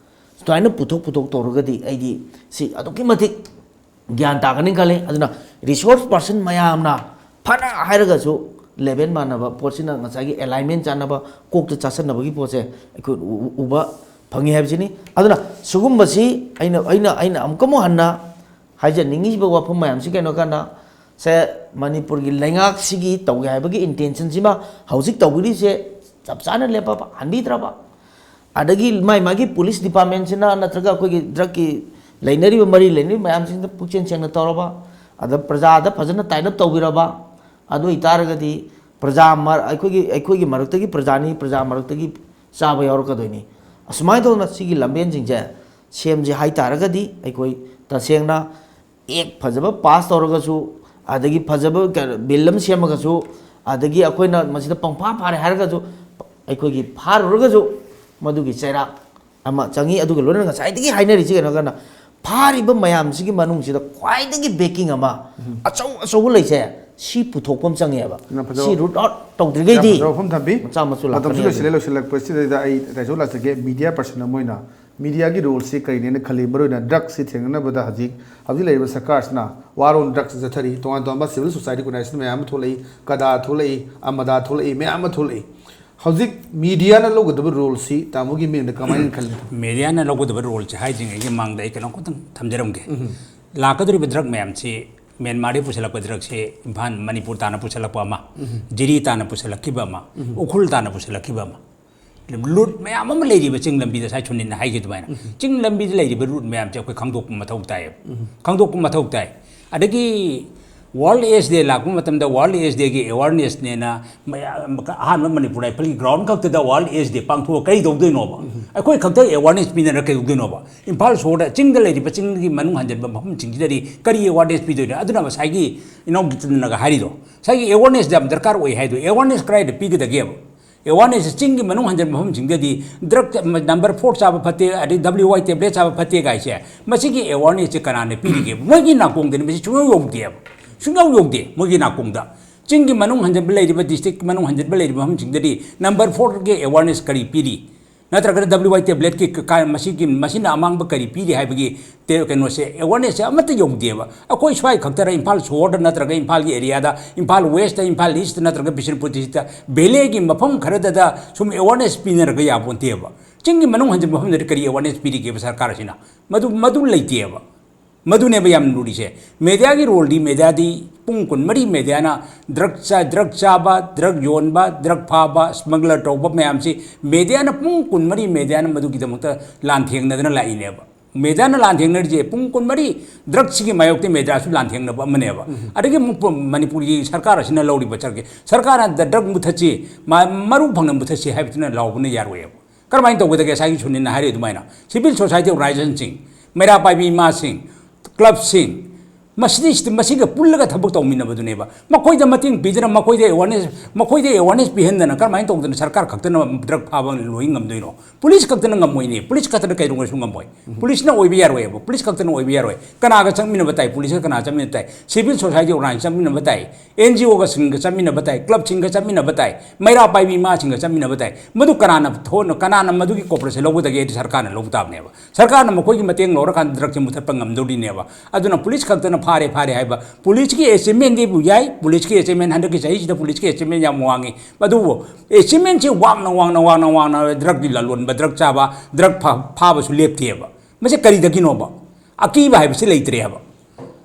ꯁꯨꯃꯥꯏꯅ ꯄꯨꯊꯣꯛ ꯄꯨꯊꯣꯛ ꯇꯧꯔꯒꯗꯤ ꯑꯩꯗꯤ ꯁꯤ ꯑꯗꯨꯛꯀꯤ ꯃꯇꯤꯛ ꯒ꯭ꯌꯥꯟ ꯇꯥꯒꯅꯤ ꯈꯜꯂꯤ꯫ ꯑꯗꯨꯅ ꯔꯤꯁꯣꯔꯁ ꯄꯥꯔꯁꯟ ꯃꯌꯥꯝꯅ ꯐꯅ ꯍꯥꯏꯔꯒꯁꯨ ꯂꯦꯚꯦꯜ ꯃꯥꯟꯅꯕ ꯄꯣꯠꯁꯤꯅ ꯉꯁꯥꯏꯒꯤ ꯑꯦꯂꯥꯏꯟꯃꯦꯟ ꯆꯥꯟꯅꯕ, ꯀꯣꯛꯇ ꯆꯥꯁꯟꯅꯕꯒꯤ ꯄꯣꯠꯁꯦ ꯑꯩꯈꯣꯏ ꯎ-, ꯎ-, ꯎꯕ ꯐꯪꯉꯤ ꯍꯥꯏꯕꯁꯤꯅꯤ꯫ ꯑꯗꯨꯅ ꯁꯤꯒꯨꯝꯕꯁꯤ ꯑꯩꯅ, ꯑꯩꯅ, ꯑꯩꯅ ꯑꯃꯨꯛꯀ ꯑꯃꯨꯛ ꯍꯟꯅ ꯍꯥꯏꯖꯅꯤꯡꯉꯤꯕ ꯋꯥꯐꯝ ꯃꯌꯥꯝꯁꯤ ꯀꯩꯅꯣ ꯀꯥꯟꯗ, ꯁꯦ, ꯃꯅꯤꯄꯨꯔꯒꯤ ꯂꯩꯉꯥꯛꯁꯤꯒꯤ ꯇꯧꯒꯦ ꯍꯥꯏꯕꯒꯤ intention ꯁꯤꯃ ꯍꯧꯖꯤꯛ ꯇꯧꯕꯤꯔꯤꯁꯦ ꯆꯞ ꯆꯥꯅ ꯂꯦꯞꯄꯕ, ꯍꯟꯕꯤꯗ꯭ꯔꯕ? ꯑꯗꯒꯤ ꯃꯥꯏ ꯃꯥꯒꯤ police department ꯁꯤꯅ ꯅꯠꯇ꯭ꯔꯒ ꯑꯩꯈꯣꯏꯒꯤ drug ꯀꯤ ꯂꯩꯅꯔꯤꯕ, ꯃꯔꯤ ꯂꯩꯅꯔꯤꯕ ꯃꯌꯥꯝꯁꯤꯡꯗ ꯄꯨꯛꯆꯦꯟ ꯁꯦꯡꯅ ꯇꯧꯔꯕ, ꯑꯗ ꯄ꯭ꯔꯖꯥꯗ ꯐꯖꯅ tie up ꯇꯧꯕꯤꯔꯕ, ꯑꯗꯨ ꯑꯣꯏꯇꯥꯔꯒꯗꯤ ꯄ꯭ꯔꯖꯥ ꯃꯔ-, ꯑꯩꯈꯣꯏꯒꯤ, ꯑꯩꯈꯣꯏꯒꯤ ꯃꯔꯛꯇꯒꯤ ꯄ꯭ꯔꯖꯥꯅꯤ, ꯄ꯭ꯔꯖꯥ ꯃꯔꯛꯇꯒꯤ ꯆꯥꯕ ꯌꯥꯎꯔꯛꯀꯗꯣꯏꯅꯤ꯫ ꯑꯁꯨꯃꯥꯏꯅ ꯇꯧꯗꯅ ꯁꯤꯒꯤ ꯂꯝꯕꯦꯟꯁꯤꯡꯁꯦ ꯁꯦꯝꯁꯤ ꯍꯥꯏ ꯇꯥꯔꯒꯗꯤ, ꯑꯩꯈꯣꯏ ꯇꯁꯦꯡꯅ act ꯐꯖꯕ pass ꯇꯧꯔꯒꯁꯨ, ꯑꯗꯒꯤ ꯐꯖꯕ ꯀ-, bill ꯑꯃ ꯁꯦꯝꯃꯒꯁꯨ, ꯑꯗꯒꯤ ꯑꯩꯈꯣꯏꯅ ꯃꯁꯤꯗ ꯄꯪꯐꯥ ꯐꯥꯔꯦ ꯍꯥꯏꯔꯒꯁꯨ, ꯑꯩꯈꯣꯏꯒꯤ ꯐꯥꯔꯨꯔꯒꯁꯨ ꯃꯗꯨꯒꯤ ꯆꯩꯔꯥꯛ ꯑꯃ ꯆꯪꯉꯤ꯫ ꯑꯗꯨꯒ ꯂꯣꯏꯅꯅ ꯉꯁꯥꯏꯗꯒꯤ ꯍꯥꯏꯅꯔꯤꯁꯤ ꯀꯩꯅꯣ ꯀꯥꯟꯗ, ꯐꯥꯔꯤꯕ ꯃꯌꯥꯝꯁꯤꯒꯤ ꯃꯅꯨꯡꯁꯤꯗ ꯈ꯭ꯋꯥꯏꯗꯒꯤ backing ꯑꯃ ꯑꯆꯧ ꯑꯆꯧꯕ ꯂꯩꯁꯦ, ꯁꯤ ꯄꯨꯊꯣꯛꯄ ꯑꯃ ꯆꯪꯉꯦꯕ꯫ ꯌꯥꯝ ꯐꯖꯕ, ꯁꯤ root out ꯌꯥꯝ ꯇꯧꯗ꯭ꯔꯤꯈꯩꯗꯤ ꯐꯖꯕ ꯋꯥꯐꯝ ꯊꯝꯕꯤ꯫ ꯃꯆꯥ ꯃꯁꯨ ꯃꯇꯝꯁꯨ ꯂꯥꯛꯀꯅꯤ ꯂꯣꯏꯁꯤꯜꯂꯦ꯫ ꯑꯗꯨꯅ ꯂꯣꯏꯁꯤꯜꯂꯛꯄꯁꯤꯗꯩꯗ ꯑꯩ ꯗꯥꯏꯖꯣ ꯂꯥꯛꯆꯒꯦ, media person ꯑꯃ ꯑꯣꯏꯅ media ꯒꯤ role ꯁꯤ ꯀꯔꯤꯅꯦꯅ ꯈꯜꯂꯤ? ꯃꯔꯨꯑꯣꯏꯅ drug ꯁꯤ ꯊꯦꯡꯅꯅꯕꯗ ꯍꯧꯖꯤꯛ, ꯍꯧꯖꯤꯛ ꯂꯩꯔꯤꯕ ꯁꯔꯀꯥꯔꯁꯤꯅ war on drugs ꯆꯠꯊꯔꯤ, ꯇꯣꯉꯥꯟ ꯇꯣꯉꯥꯟꯕ civil society organization ꯃꯌꯥꯝ ꯑꯃ ꯊꯣꯛꯂꯛꯏ, ꯀꯗꯥ ꯊꯣꯛꯂꯛꯏ, ꯑꯃꯗꯥ ꯊꯣꯛꯂꯛꯏ, ꯃꯌꯥꯝ ꯑꯃ ꯊꯣꯛꯂꯛꯏ꯫ ꯍꯧꯖꯤꯛ media ꯅ ꯂꯧꯒꯗꯕ role ꯁꯤ ꯇꯥꯃꯣꯒꯤ ꯃꯤꯠꯌꯦꯡꯗ ꯀꯃꯥꯏꯅ ꯈꯜꯂꯤ? Media ꯅ ꯂꯧꯒꯗꯕ role ꯁꯦ ꯍꯥꯏꯗ꯭ꯔꯤꯉꯩꯒꯤ ꯃꯃꯥꯡꯗ ꯑꯩ ꯀꯩꯅꯣꯝ ꯈꯛꯇꯪ ꯊꯝꯖꯔꯝꯒꯦ꯫ ꯂꯥꯛꯀꯗꯧꯔꯤꯕ drug ꯃꯌꯥꯝꯁꯤ ꯃ꯭ꯌꯥꯟꯃꯥꯔꯗꯒꯤ ꯄꯨꯁꯤꯜꯂꯛꯄ drug ꯁꯦ ꯏꯝꯐꯥꯜ, ꯃꯅꯤꯄꯨꯔ ꯇꯥꯟꯅ ꯄꯨꯁꯤꯜꯂꯛꯄ ꯑꯃ, ꯖꯤꯔꯤ ꯇꯥꯟꯅ ꯄꯨꯁꯤꯜꯂꯛꯈꯤꯕ ꯑꯃ, ꯎꯈ꯭ꯔꯨꯜ ꯇꯥꯟꯅ ꯄꯨꯁꯤꯜꯂꯛꯈꯤꯕ ꯑꯃ, route ꯃꯌꯥꯝ ꯑꯃ ꯂꯩꯔꯤꯕ ꯆꯤꯡ ꯂꯝꯕꯤꯗ, ꯉꯁꯥꯏ ꯁꯨꯅꯤꯜꯅ ꯍꯥꯏꯈꯤ ꯑꯗꯨꯃꯥꯏꯅ, ꯆꯤꯡ ꯂꯝꯕꯤꯗ ꯂꯩꯔꯤꯕ route ꯃꯌꯥꯝꯁꯦ ꯑꯩꯈꯣꯏ ꯈꯪꯗꯣꯛꯄ ꯃꯊꯧ ꯇꯥꯏꯌꯦꯕ꯫ ꯈꯪꯗꯣꯛꯄ ꯃꯊꯧ ꯇꯥꯏ꯫ ꯑꯗꯒꯤ World AIDS Day ꯂꯥꯛꯄ ꯃꯇꯝꯗ World AIDS Day ꯒꯤ awareness ꯅꯦꯅ ꯃꯌꯥꯝ, ꯑꯍꯥꯟꯕ ꯃꯅꯤꯄꯨꯔ ꯔꯥꯏꯐꯜꯒꯤ ground ꯈꯛꯇꯗ World AIDS Day ꯄꯥꯡꯊꯣꯛꯑ ꯀꯔꯤ ꯇꯧꯗꯣꯏꯅꯣꯕ? ꯑꯩꯈꯣꯏ ꯈꯛꯇ awareness ꯄꯤꯅꯔ ꯀꯩꯗꯧꯗꯣꯏꯅꯣꯕ? ꯏꯝꯐꯥꯜ ꯁꯣꯍꯣꯔꯗ, ꯆꯤꯡꯗ ꯂꯩꯔꯤꯕ, ꯆꯤꯡꯒꯤ ꯃꯅꯨꯡ ꯍꯟꯖꯤꯟꯕ ꯃꯐꯝꯁꯤꯡꯁꯤꯗꯗꯤ ꯀꯔꯤ awareness ꯄꯤꯗꯣꯏꯅꯣ? ꯑꯗꯨꯅ ꯉꯁꯥꯏꯒꯤ ꯏꯅꯥꯎ ꯒꯤꯇꯟꯅꯒ ꯍꯥꯏꯔꯤꯗꯣ, ꯉꯁꯥꯏꯒꯤ awareness ꯌꯥꯝ ꯗꯔꯀꯥꯔ ꯑꯣꯏ ꯍꯥꯏꯗꯣ, awareness ꯀꯗꯥꯏꯗ ꯄꯤꯒꯗꯒꯦꯕ? Awareness ꯁꯦ ꯆꯤꯡꯒꯤ ꯃꯅꯨꯡ ꯍꯟꯖꯤꯟꯕ ꯃꯐꯝꯁꯤꯡꯗꯗꯤ drug number four ꯆꯥꯕ ꯐꯠꯇꯦ, ꯑꯗꯩ W Y tablet ꯆꯥꯕ ꯐꯠꯇꯦ ꯀꯥꯏꯁꯦ, ꯃꯁꯤꯒꯤ awareness ꯁꯦ ꯀꯅꯥꯅ ꯄꯤꯔꯤꯒꯦ? ꯃꯣꯏꯒꯤ ꯅꯥꯀꯣꯡꯗꯅꯤ ꯃꯁꯤ ꯁꯨꯡꯌꯧ ꯌꯧꯗꯦꯕ, ꯁꯨꯡꯌꯧ ꯌꯧꯗꯦ ꯃꯣꯏꯒꯤ ꯅꯥꯀꯣꯡꯗ꯫ ꯆꯤꯡꯒꯤ ꯃꯅꯨꯡ ꯍꯟꯖꯤꯟꯕ ꯂꯩꯔꯤꯕ, district ꯃꯅꯨꯡ ꯍꯟꯖꯤꯟꯕ ꯂꯩꯔꯤꯕ ꯃꯐꯝꯁꯤꯡꯗꯗꯤ number four ꯒꯤ awareness ꯀꯔꯤ ꯄꯤꯔꯤ? ꯅꯠꯇ꯭ꯔꯒꯅ W Y tablet ꯀꯤ ꯀ-, ꯀ-, ꯃꯁꯤꯒꯤ, ꯃꯁꯤꯅ ꯑꯃꯥꯡꯕ ꯀꯔꯤ ꯄꯤꯔꯤ ꯍꯥꯏꯕꯒꯤ ꯇꯦ-, ꯀꯩꯅꯣꯁꯦ, awareness ꯁꯦ ꯑꯃꯠꯇ ꯌꯧꯗꯦꯕ꯫ ꯑꯩꯈꯣꯏ ꯁ꯭ꯋꯥꯏ ꯈꯛꯇꯔ, ꯏꯝꯐꯥꯜ ꯁꯣꯍꯣꯔꯗ ꯅꯠꯇ꯭ꯔꯒ ꯏꯝꯐꯥꯜꯒꯤ area ꯗ, ꯏꯝꯐꯥꯜ West ꯇ, ꯏꯝꯐꯥꯜ East ꯇ ꯅꯠꯇ꯭ꯔꯒ ꯕꯤꯁꯅꯨꯄꯨꯔ district ꯇ, valley ꯒꯤ ꯃꯐꯝ ꯈꯔꯗꯗ ꯁꯨꯝ awareness ꯄꯤꯅꯔꯒ ꯌꯥꯄꯣꯟꯇꯦꯕ꯫ ꯆꯤꯡꯒꯤ ꯃꯅꯨꯡ ꯍꯟꯖꯤꯟꯕ ꯃꯐꯝꯗꯗꯤ ꯀꯔꯤ awareness ꯄꯤꯔꯤꯒꯦꯕ ꯁꯔꯀꯥꯔꯁꯤꯅ? ꯃꯗꯨ, ꯃꯗꯨ ꯂꯩꯇꯦꯕ꯫ ꯃꯗꯨꯅꯦꯕ ꯌꯥꯝ ꯂꯨꯔꯤꯁꯦ꯫ ꯃꯦꯗꯤꯌꯥꯒꯤ ꯔꯣꯜꯗꯤ, ꯃꯦꯗꯤꯌꯥꯗꯤ ꯄꯨꯡ ꯀꯨꯟꯃꯔꯤ ꯃꯦꯗꯤꯌꯥꯅ ꯗ꯭ꯔꯒ ꯆꯥ-, ꯗ꯭ꯔꯒ ꯆꯥꯕ, ꯗ꯭ꯔꯒ ꯌꯣꯟꯕ, ꯗ꯭ꯔꯒ ꯐꯥꯕ, ꯁ꯭ꯃꯒꯂꯔ ꯇꯧꯕ ꯃꯌꯥꯝꯁꯤ ꯃꯦꯗꯤꯌꯥꯅ ꯄꯨꯡ ꯀꯨꯟꯃꯔꯤ ꯃꯦꯗꯤꯌꯥꯅ ꯃꯗꯨꯒꯤꯗꯃꯛꯇ ꯂꯥꯟꯊꯦꯡꯅꯗꯅ ꯂꯥꯛꯏꯅꯦꯕ꯫ ꯃꯦꯗꯤꯌꯥꯅ ꯂꯥꯟꯊꯦꯡꯅꯔꯤꯁꯦ ꯄꯨꯡ ꯀꯨꯟꯃꯔꯤ ꯗ꯭ꯔꯒꯁꯤꯒꯤ ꯃꯥꯌꯣꯛꯇ ꯃꯦꯗꯤꯌꯥꯁꯨ ꯂꯥꯟꯊꯦꯡꯅꯕ ꯑꯃꯅꯦꯕ꯫ ꯑꯗꯒꯤ ꯑꯃꯨꯛ ꯄ-, ꯃꯅꯤꯄꯨꯔꯒꯤ ꯁꯔꯀꯥꯔ ꯑꯁꯤꯅ ꯂꯧꯔꯤꯕ ꯆꯔꯒꯤ ꯁꯔꯀꯥꯔꯅ ꯗ-, ꯗ꯭ꯔꯒ ꯃꯨꯊꯠꯁꯤ, ꯃ-, ꯃꯔꯨ ꯐꯪꯅ ꯃꯨꯊꯠꯁꯤ ꯍꯥꯏꯕꯗꯨꯅ ꯂꯥꯎꯕꯅ ꯌꯥꯔꯣꯏꯕ꯫ ꯀꯔꯝꯍꯥꯏꯅ ꯇꯧꯒꯗꯒꯦ? ꯉꯁꯥꯏꯒꯤ ꯁꯨꯅꯤꯜꯅ ꯍꯥꯏꯔꯤ ꯑꯗꯨꯃꯥꯏꯅ ꯁꯤꯚꯤꯜ ꯁꯣꯁꯥꯏꯇꯤ ꯑꯣꯔꯒꯅꯥꯏꯖꯦꯁꯟꯁꯤꯡ, ꯃꯩꯔꯥ ꯄꯥꯏꯕꯤ ꯏꯃꯥꯁꯤꯡ, ꯀ꯭ꯂꯕꯁꯤꯡ, ꯃꯁꯤꯗꯩꯁꯤꯗ ꯃꯁꯤꯒ ꯄꯨꯜꯂꯒ ꯊꯕꯛ ꯇꯧꯃꯤꯟꯅꯕꯗꯨꯅꯦꯕ꯫ ꯃꯈꯣꯏꯗ ꯃꯇꯦꯡ ꯄꯤꯗꯅ, ꯃꯈꯣꯏꯗ ꯑꯦꯋꯥꯔꯅꯦꯁ, ꯃꯈꯣꯏꯗ ꯑꯦꯋꯥꯔꯅꯦꯁ ꯄꯤꯍꯟꯗꯅ ꯀꯔꯝꯍꯥꯏꯅ ꯇꯧꯗꯅ ꯁꯔꯀꯥꯔ ꯈꯛꯇꯅ ꯗ꯭ꯔꯒ ꯐꯥꯕ ꯂꯣꯏ ꯉꯝꯗꯣꯏꯅꯣ? ꯄꯨꯂꯤꯁ ꯈꯛꯇꯅ ꯉꯝꯃꯣꯏꯅꯦ꯫ ꯄꯨꯂꯤꯁ ꯈꯛꯇꯅ ꯀꯩꯗꯧꯉꯩꯁꯨ ꯉꯝꯃꯣꯏ꯫ ꯄꯨꯂꯤꯁꯅ ꯑꯣꯏꯕ ꯌꯥꯔꯣꯏꯕ꯫ ꯄꯨꯂꯤꯁ ꯈꯛꯇꯅ ꯑꯣꯏꯕ ꯌꯥꯔꯣꯏ꯫ ꯀꯅꯥꯒ ꯆꯪꯃꯤꯟꯅꯕ ꯇꯥꯏ? ꯄꯨꯂꯤꯁꯀ ꯀꯅꯥ ꯆꯪꯃꯤꯟꯅꯕ ꯇꯥꯏ? ꯁꯤꯚꯤꯜ ꯁꯣꯁꯥꯏꯇꯤ ꯑꯣꯔꯒꯅꯥꯏꯖꯦꯁꯟ ꯆꯪꯃꯤꯟꯅꯕ ꯇꯥꯏ꯫ ꯑꯦꯟ ꯖꯤ ꯑꯣꯒꯁꯤꯡꯒ ꯆꯠꯃꯤꯟꯅꯕ ꯇꯥꯏ, ꯀ꯭ꯂꯕꯁꯤꯡꯒ ꯆꯠꯃꯤꯟꯅꯕ ꯇꯥꯏ, ꯃꯩꯔꯥ ꯄꯥꯏꯕꯤ ꯏꯃꯥꯁꯤꯡꯒ ꯆꯠꯃꯤꯟꯅꯕ ꯇꯥꯏ꯫ ꯃꯗꯨ ꯀꯅꯥꯅ ꯊꯣꯛꯅ-, ꯀꯅꯥꯅ ꯃꯗꯨꯒꯤ ꯀꯣꯄꯔꯦꯁꯟ ꯂꯧꯒꯗꯒꯦ? ꯍꯥꯏꯗꯤ ꯁꯔꯀꯥꯔꯅ ꯂꯧꯕ ꯇꯥꯕꯅꯦꯕ꯫ ꯁꯔꯀꯥꯔꯅ ꯃꯈꯣꯏꯒꯤ ꯃꯇꯦꯡ ꯂꯧꯔꯀꯥꯟꯗ ꯗ꯭ꯔꯒꯁꯦ ꯃꯨꯊꯠꯄ ꯉꯝꯗꯧꯔꯤꯅꯦꯕ꯫ ꯑꯗꯨꯅ ꯄꯨꯂꯤꯁ ꯈꯛꯇꯅ ꯐꯥꯔꯦ, ꯐꯥꯔꯦ ꯍꯥꯏꯕ, ꯄꯨꯂꯤꯁꯀꯤ ꯑꯦꯆꯤꯞꯃꯦꯟꯗꯤꯕꯨ ꯌꯥꯏ, ꯄꯨꯂꯤꯁꯀꯤ ꯑꯦꯆꯤꯞꯃꯦꯟ ꯍꯟꯗꯛꯀꯤ ꯆꯍꯤꯁꯤꯗ ꯄꯨꯂꯤꯁꯀꯤ ꯑꯦꯆꯤꯞꯃꯦꯟ ꯌꯥꯝ ꯋꯥꯡꯉꯤ꯫ ꯑꯗꯨꯕꯨ ꯑꯦꯆꯤꯞꯃꯦꯟꯁꯤ ꯋꯥꯡꯅ, ꯋꯥꯡꯅ, ꯋꯥꯡꯅ, ꯋꯥꯡꯅ ꯗ꯭ꯔꯒꯀꯤ ꯂꯂꯣꯟꯕ, ꯗ꯭ꯔꯒ ꯆꯥꯕ, ꯗ꯭ꯔꯒ ꯐꯥ-, ꯐꯥꯕꯁꯨ ꯂꯦꯞꯇꯦꯕ꯫ ꯃꯁꯤ ꯀꯔꯤꯗꯒꯤꯅꯣꯕ? ꯑꯀꯤꯕ ꯍꯥꯏꯕꯁꯤ ꯂꯩꯇ꯭ꯔꯦ ꯍꯥꯏꯕ꯫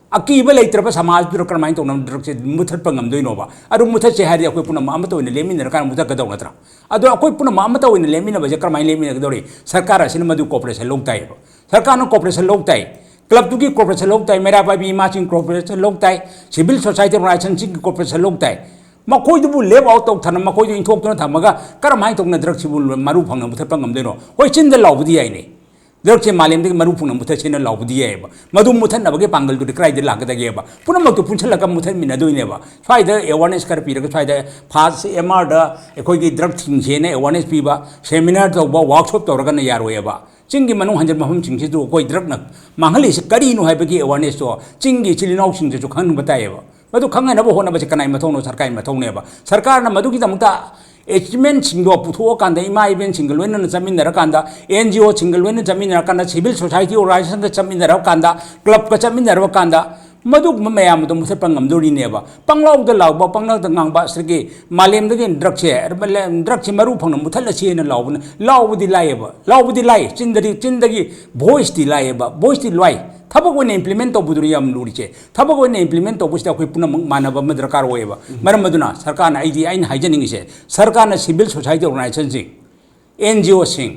ꯑꯀꯤꯕ ꯂꯩꯇ꯭ꯔꯕ ꯁꯃꯥꯖꯗꯨꯗ ꯀꯔꯝꯍꯥꯏꯅ ꯇꯧꯅ ꯗ꯭ꯔꯒꯁꯦ ꯃꯨꯊꯠꯄ ꯉꯝꯗꯣꯏꯅꯣꯕ? ꯑꯗꯨ ꯃꯨꯊꯠꯁꯦ ꯍꯥꯏꯔꯗꯤ ꯑꯩꯈꯣꯏ ꯄꯨꯝꯅꯃꯛ ꯑꯃꯠꯇ ꯑꯣꯏꯅ ꯂꯦꯞꯃꯤꯟꯅꯔꯀꯥꯟꯗ ꯃꯨꯊꯠꯀꯗꯧ ꯅꯠꯇ꯭ꯔꯥ? ꯑꯗꯣ ꯑꯩꯈꯣꯏ ꯄꯨꯝꯅꯃꯛ ꯑꯃꯠꯇ ꯑꯣꯏꯅ ꯂꯦꯞꯃꯤꯟꯅꯕꯁꯦ ꯀꯔꯝꯍꯥꯏꯅ ꯂꯦꯞꯃꯤꯟꯅꯒꯗꯧꯔꯤ? ꯁꯔꯀꯥꯔ ꯑꯁꯤꯅ ꯃꯗꯨ ꯀꯣꯄꯔꯦꯁꯟ ꯂꯧ ꯇꯥꯏꯌꯦꯕ꯫ ꯁꯔꯀꯥꯔꯅ ꯀꯣꯄꯔꯦꯁꯟ ꯂꯧ ꯇꯥꯏ, ꯀ꯭ꯂꯕꯇꯨꯒꯤ ꯀꯣꯄꯔꯦꯁꯟ ꯂꯧ ꯇꯥꯏ, ꯃꯩꯔꯥ ꯄꯥꯏꯕꯤ ꯏꯃꯥꯁꯤꯡ ꯀꯣꯄꯔꯦꯁꯟ ꯂꯧ ꯇꯥꯏ, ꯁꯤꯚꯤꯜ ꯁꯣꯁꯥꯏꯇꯤ ꯑꯣꯔꯒꯅꯥꯏꯖꯦꯁꯟꯁꯤꯡꯒꯤ ꯀꯣꯄꯔꯦꯁꯟ ꯂꯧ ꯇꯥꯏ꯫ ꯃꯈꯣꯏꯗꯨꯕꯨ ꯂꯦꯞ ꯑꯥꯎꯠ ꯇꯧꯊꯅ, ꯃꯈꯣꯏꯗꯨ ꯏꯟꯊꯣꯛꯇꯨꯅ ꯊꯝꯃꯒ ꯀꯔꯝꯍꯥꯏꯅ ꯇꯧꯅ ꯗ꯭ꯔꯒꯁꯤꯕꯨ ꯃꯔꯨ ꯐꯪꯅ ꯃꯨꯊꯠꯄ ꯉꯝꯗꯣꯏꯅꯣ? ꯍꯣꯏ, ꯆꯤꯟꯗ ꯂꯥꯎꯕꯗꯤ ꯌꯥꯏꯅꯦ, ꯗ꯭ꯔꯒꯁꯦ ꯃꯥꯂꯦꯝꯗꯒꯤ ꯃꯔꯨ ꯐꯪꯅ ꯃꯨꯊꯠꯁꯦꯅ ꯂꯥꯎꯕꯗꯤ ꯌꯥꯏꯑꯕ꯫ ꯃꯗꯨ ꯃꯨꯊꯠꯅꯕꯒꯤ ꯄꯥꯡꯒꯜꯗꯨꯗꯤ ꯀꯗꯥꯏꯗ ꯂꯥꯛꯀꯗꯒꯦꯕ? ꯄꯨꯝꯅꯃꯛꯇꯨ ꯄꯨꯟꯁꯤꯜꯂꯒ ꯃꯨꯊꯠꯃꯤꯟꯅꯗꯣꯏꯅꯦꯕ꯫ ꯁ꯭ꯋꯥꯏꯗ ꯑꯦꯋꯥꯔꯅꯦꯁ ꯈꯔ ꯄꯤꯔꯒ, ꯁ꯭ꯋꯥꯏꯗ ꯐꯥꯁ ꯑꯦꯝ ꯑꯥꯔꯗ ꯑꯩꯈꯣꯏꯒꯤ ꯗ꯭ꯔꯒ ꯊꯤꯡꯁꯦꯅ ꯑꯦꯋꯥꯔꯅꯦꯁ ꯄꯤꯕ, ꯁꯦꯃꯤꯅꯥꯔ ꯇꯧꯕ, ꯋꯥꯔꯛꯁꯣꯞ ꯇꯧꯔꯒꯅ ꯌꯥꯔꯣꯏꯑꯕ꯫ ꯆꯤꯡꯒꯤ ꯃꯅꯨꯡ ꯍꯟꯖꯤꯟ ꯃꯐꯝꯁꯤꯡꯁꯤꯗ ꯑꯩꯈꯣꯏ ꯗ꯭ꯔꯒꯅ ꯃꯥꯡꯍꯜꯂꯤꯁꯤ ꯀꯔꯤꯅꯣ ꯍꯥꯏꯕꯒꯤ ꯑꯦꯋꯥꯔꯅꯦꯁꯇꯣ ꯆꯤꯡꯒꯤ ꯏꯆꯤꯜ ꯏꯅꯥꯎꯁꯤꯡꯗꯁꯨ ꯈꯪꯍꯟꯕ ꯇꯥꯏꯌꯦꯕ꯫ ꯃꯗꯨ ꯈꯪꯍꯟꯅꯕ ꯍꯣꯠꯅꯕꯁꯦ ꯀꯅꯥꯏ ꯃꯊꯧꯅꯣ? ꯁꯔꯀꯥꯔꯒꯤ ꯃꯊꯧꯅꯦꯕ꯫ ꯁꯔꯀꯥꯔꯅ ꯃꯗꯨꯒꯤꯗꯃꯛꯇ ꯑꯦꯆꯤꯞꯃꯦꯟꯁꯤꯡꯗꯣ ꯄꯨꯊꯣꯛꯑꯀꯥꯟꯗ, ꯏꯃꯥ ꯏꯕꯦꯟꯁꯤꯡꯒ ꯂꯣꯏꯅꯅ ꯆꯠꯃꯤꯟꯅꯔꯀꯥꯟꯗ, ꯑꯦꯟ ꯖꯤ ꯑꯣꯁꯤꯡꯒ ꯂꯣꯏꯅꯅ ꯆꯠꯃꯤꯟꯅꯔꯀꯥꯟꯗ, ꯁꯤꯚꯤꯜ ꯁꯣꯁꯥꯏꯇꯤ ꯑꯣꯔꯒꯅꯥꯏꯖꯦꯁꯟꯒ ꯆꯠꯃꯤꯟꯅꯔꯀꯥꯟꯗ, ꯀ꯭ꯂꯕꯀ ꯆꯠꯃꯤꯟꯅꯔꯀꯥꯟꯗ, ꯃꯗꯨꯒꯨꯝꯕ ꯃꯌꯥꯝ ꯑꯗꯨ ꯃꯨꯊꯠꯄ ꯉꯝꯗꯣꯔꯤꯅꯦꯕ꯫ ꯄꯪꯂꯥꯎꯗ ꯂꯥꯎꯕ, ꯄꯪꯂꯥꯎꯗ ꯉꯥꯡꯕ, ꯑꯁꯤꯗꯒꯤ ꯃꯥꯂꯦꯝꯗꯒꯤ ꯗ꯭ꯔꯒꯁꯦ, ꯗ꯭ꯔꯒꯁꯦ ꯃꯔꯨ ꯐꯪꯅ ꯃꯨꯊꯠꯂꯁꯤ ꯍꯥꯏꯅ ꯂꯥꯎꯕꯅ, ꯂꯥꯎꯕꯗꯤ ꯂꯥꯏꯌꯦꯕ, ꯂꯥꯎꯕꯗꯤ ꯂꯥꯏ, ꯆꯤꯟꯗꯗꯤ, ꯆꯤꯟꯗꯒꯤ ꯚꯣꯏꯁꯇꯤ ꯂꯥꯏꯌꯦꯕ, ꯚꯣꯏꯁꯇꯤ ꯂꯥꯏ꯫ ꯊꯕꯛ ꯑꯣꯏꯅ ꯏꯝꯄ꯭ꯂꯤꯃꯦꯟ ꯇꯧꯕꯗꯨꯅꯤ ꯌꯥꯝ ꯂꯨꯔꯤꯁꯦ꯫ ꯊꯕꯛ ꯑꯣꯏꯅ ꯏꯝꯄ꯭ꯂꯤꯃꯦꯟ ꯇꯧꯕꯁꯤꯗ ꯑꯩꯈꯣꯏ ꯄꯨꯝꯅꯃꯛ ꯃꯥꯟꯅꯕ ꯑꯃ ꯗꯔꯀꯥꯔ ꯑꯣꯏꯌꯦꯕ꯫ ꯃꯔꯝ ꯑꯗꯨꯅ ꯁꯔꯀꯥꯔꯅ, ꯑꯩꯗꯤ ꯑꯩꯅ ꯍꯥꯏꯖꯅꯤꯡꯉꯤꯁꯦ, ꯁꯔꯀꯥꯔꯅ ꯁꯤꯚꯤꯜ ꯁꯣꯁꯥꯏꯇꯤ ꯑꯣꯔꯒꯅꯥꯏꯖꯦꯁꯟꯁꯤꯡ, ꯑꯦꯟ ꯖꯤ ꯑꯣꯁꯤꯡ,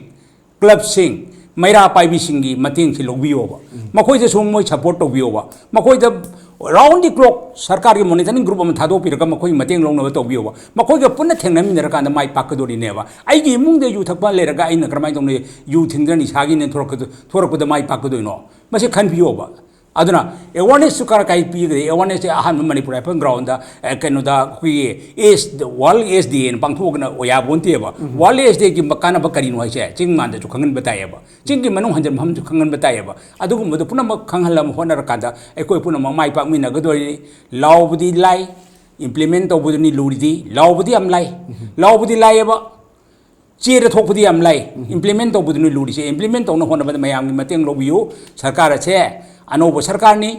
ꯀ꯭ꯂꯕꯁꯤꯡ, ꯃꯩꯔꯥ ꯄꯥꯏꯕꯤꯁꯤꯡꯒꯤ ꯃꯇꯦꯡꯁꯤ ꯂꯧꯕꯤꯌꯣꯕ꯫ ꯃꯈꯣꯏꯗꯁꯨ ꯃꯣꯏ ꯁꯄꯣꯔꯠ ꯇꯧꯕꯤꯌꯣꯕ꯫ ꯃꯈꯣꯏꯗ round the clock ꯁꯔꯀꯥꯔꯒꯤ ꯃꯣꯅꯤꯇꯔꯤꯡ ꯒ꯭ꯔꯨꯞ ꯑꯃ ꯊꯥꯗꯣꯛꯄꯤꯔꯒ ꯃꯈꯣꯏꯒꯤ ꯃꯇꯦꯡ ꯂꯧꯅꯕ ꯇꯧꯕꯤꯌꯣꯕ꯫ ꯃꯈꯣꯏꯒ ꯄꯨꯟꯅ ꯊꯦꯡꯅꯃꯤꯟꯅꯔꯀꯥꯟꯗ ꯃꯥꯏ ꯄꯥꯛꯀꯗꯣꯔꯤꯅꯦꯕ꯫ ꯑꯩꯒꯤ ꯏꯃꯨꯡꯗ ꯌꯨ ꯊꯛꯄ ꯂꯩꯔꯒ ꯑꯩꯅ ꯀꯔꯝꯍꯥꯏꯅ ꯇꯧꯅ ꯌꯨ ꯊꯤꯡꯗꯅ ꯅꯤꯁꯥꯒꯤꯅꯦ ꯊꯣꯔꯛꯀꯗ-, ꯊꯣꯔꯛꯄꯗ ꯃꯥꯏ ꯄꯥꯛꯀꯗꯣꯏꯅꯣ? ꯃꯁꯤ ꯈꯟꯕꯤꯌꯣꯕ꯫ ꯑꯗꯨꯅ ꯑꯦꯋꯥꯔꯅꯦꯁꯁꯨ ꯀꯔꯥꯏ ꯀꯥꯏ ꯄꯤꯒꯗꯦ? ꯑꯦꯋꯥꯔꯅꯦꯁꯁꯦ ꯑꯍꯥꯟꯕ ꯃꯅꯤꯄꯨꯔ ꯔꯥꯏꯐꯜ ꯒ꯭ꯔꯥꯎꯟꯗ, ꯑꯦ, ꯀꯩꯅꯣꯗ ꯑꯩꯈꯣꯏꯒꯤ ꯑꯦꯁ, ꯋꯥꯔꯜ ꯑꯦꯁ ꯗꯦ ꯍꯥꯏꯅ ꯄꯥꯡꯊꯣꯛꯑꯒꯅ ꯌꯥꯕ ꯅꯠꯇꯦꯕ꯫ ꯋꯥꯔꯜ ꯑꯦꯁ ꯗꯦꯒꯤ ꯀꯥꯟꯅꯕ ꯀꯔꯤꯅꯣ ꯍꯥꯏꯁꯦ ꯆꯤꯡ ꯃꯥꯟꯗꯁꯨ ꯈꯪꯍꯟꯕ ꯇꯥꯏꯌꯦꯕ꯫ ꯆꯤꯡꯒꯤ ꯃꯅꯨꯡ ꯍꯟꯖꯤꯟꯐꯝꯁꯨ ꯈꯪꯍꯟꯕ ꯇꯥꯏꯌꯦꯕ꯫ ꯑꯗꯨꯒꯨꯝꯕꯗꯣ ꯄꯨꯝꯅꯃꯛ ꯈꯪꯍꯜꯂꯕ ꯍꯣꯠꯅꯔꯀꯥꯟꯗ ꯑꯩꯈꯣꯏ ꯄꯨꯝꯅꯃꯛ ꯃꯥꯏ ꯄꯥꯛꯃꯤꯟꯅꯒꯗꯣꯏꯅꯤ꯫ ꯂꯥꯎꯕꯗꯤ ꯂꯥꯏ, ꯏꯝꯄ꯭ꯂꯤꯃꯦꯟ ꯇꯧꯕꯗꯨꯅꯤ ꯂꯨꯔꯤꯗꯤ꯫ ꯂꯥꯎꯕꯗꯤ ꯌꯥꯝ ꯂꯥꯏ, ꯂꯥꯎꯕꯗꯤ ꯂꯥꯏꯌꯦꯕ, ꯆꯦꯗ ꯊꯣꯛꯄꯗꯤ ꯌꯥꯝ ꯂꯥꯏ, ꯏꯝꯄ꯭ꯂꯤꯃꯦꯟ ꯇꯧꯕꯗꯨꯅꯤ ꯂꯨꯔꯤꯁꯦ꯫ ꯏꯝꯄ꯭ꯂꯤꯃꯦꯟ ꯇꯧꯅ ꯍꯣꯠꯅꯕꯗ ꯃꯌꯥꯝꯒꯤ ꯃꯇꯦꯡ ꯂꯧꯕꯤꯌꯨ꯫ ꯁꯔꯀꯥꯔ ꯑꯁꯦ ꯑꯅꯧꯕ ꯁꯔꯀꯥꯔꯅꯤ,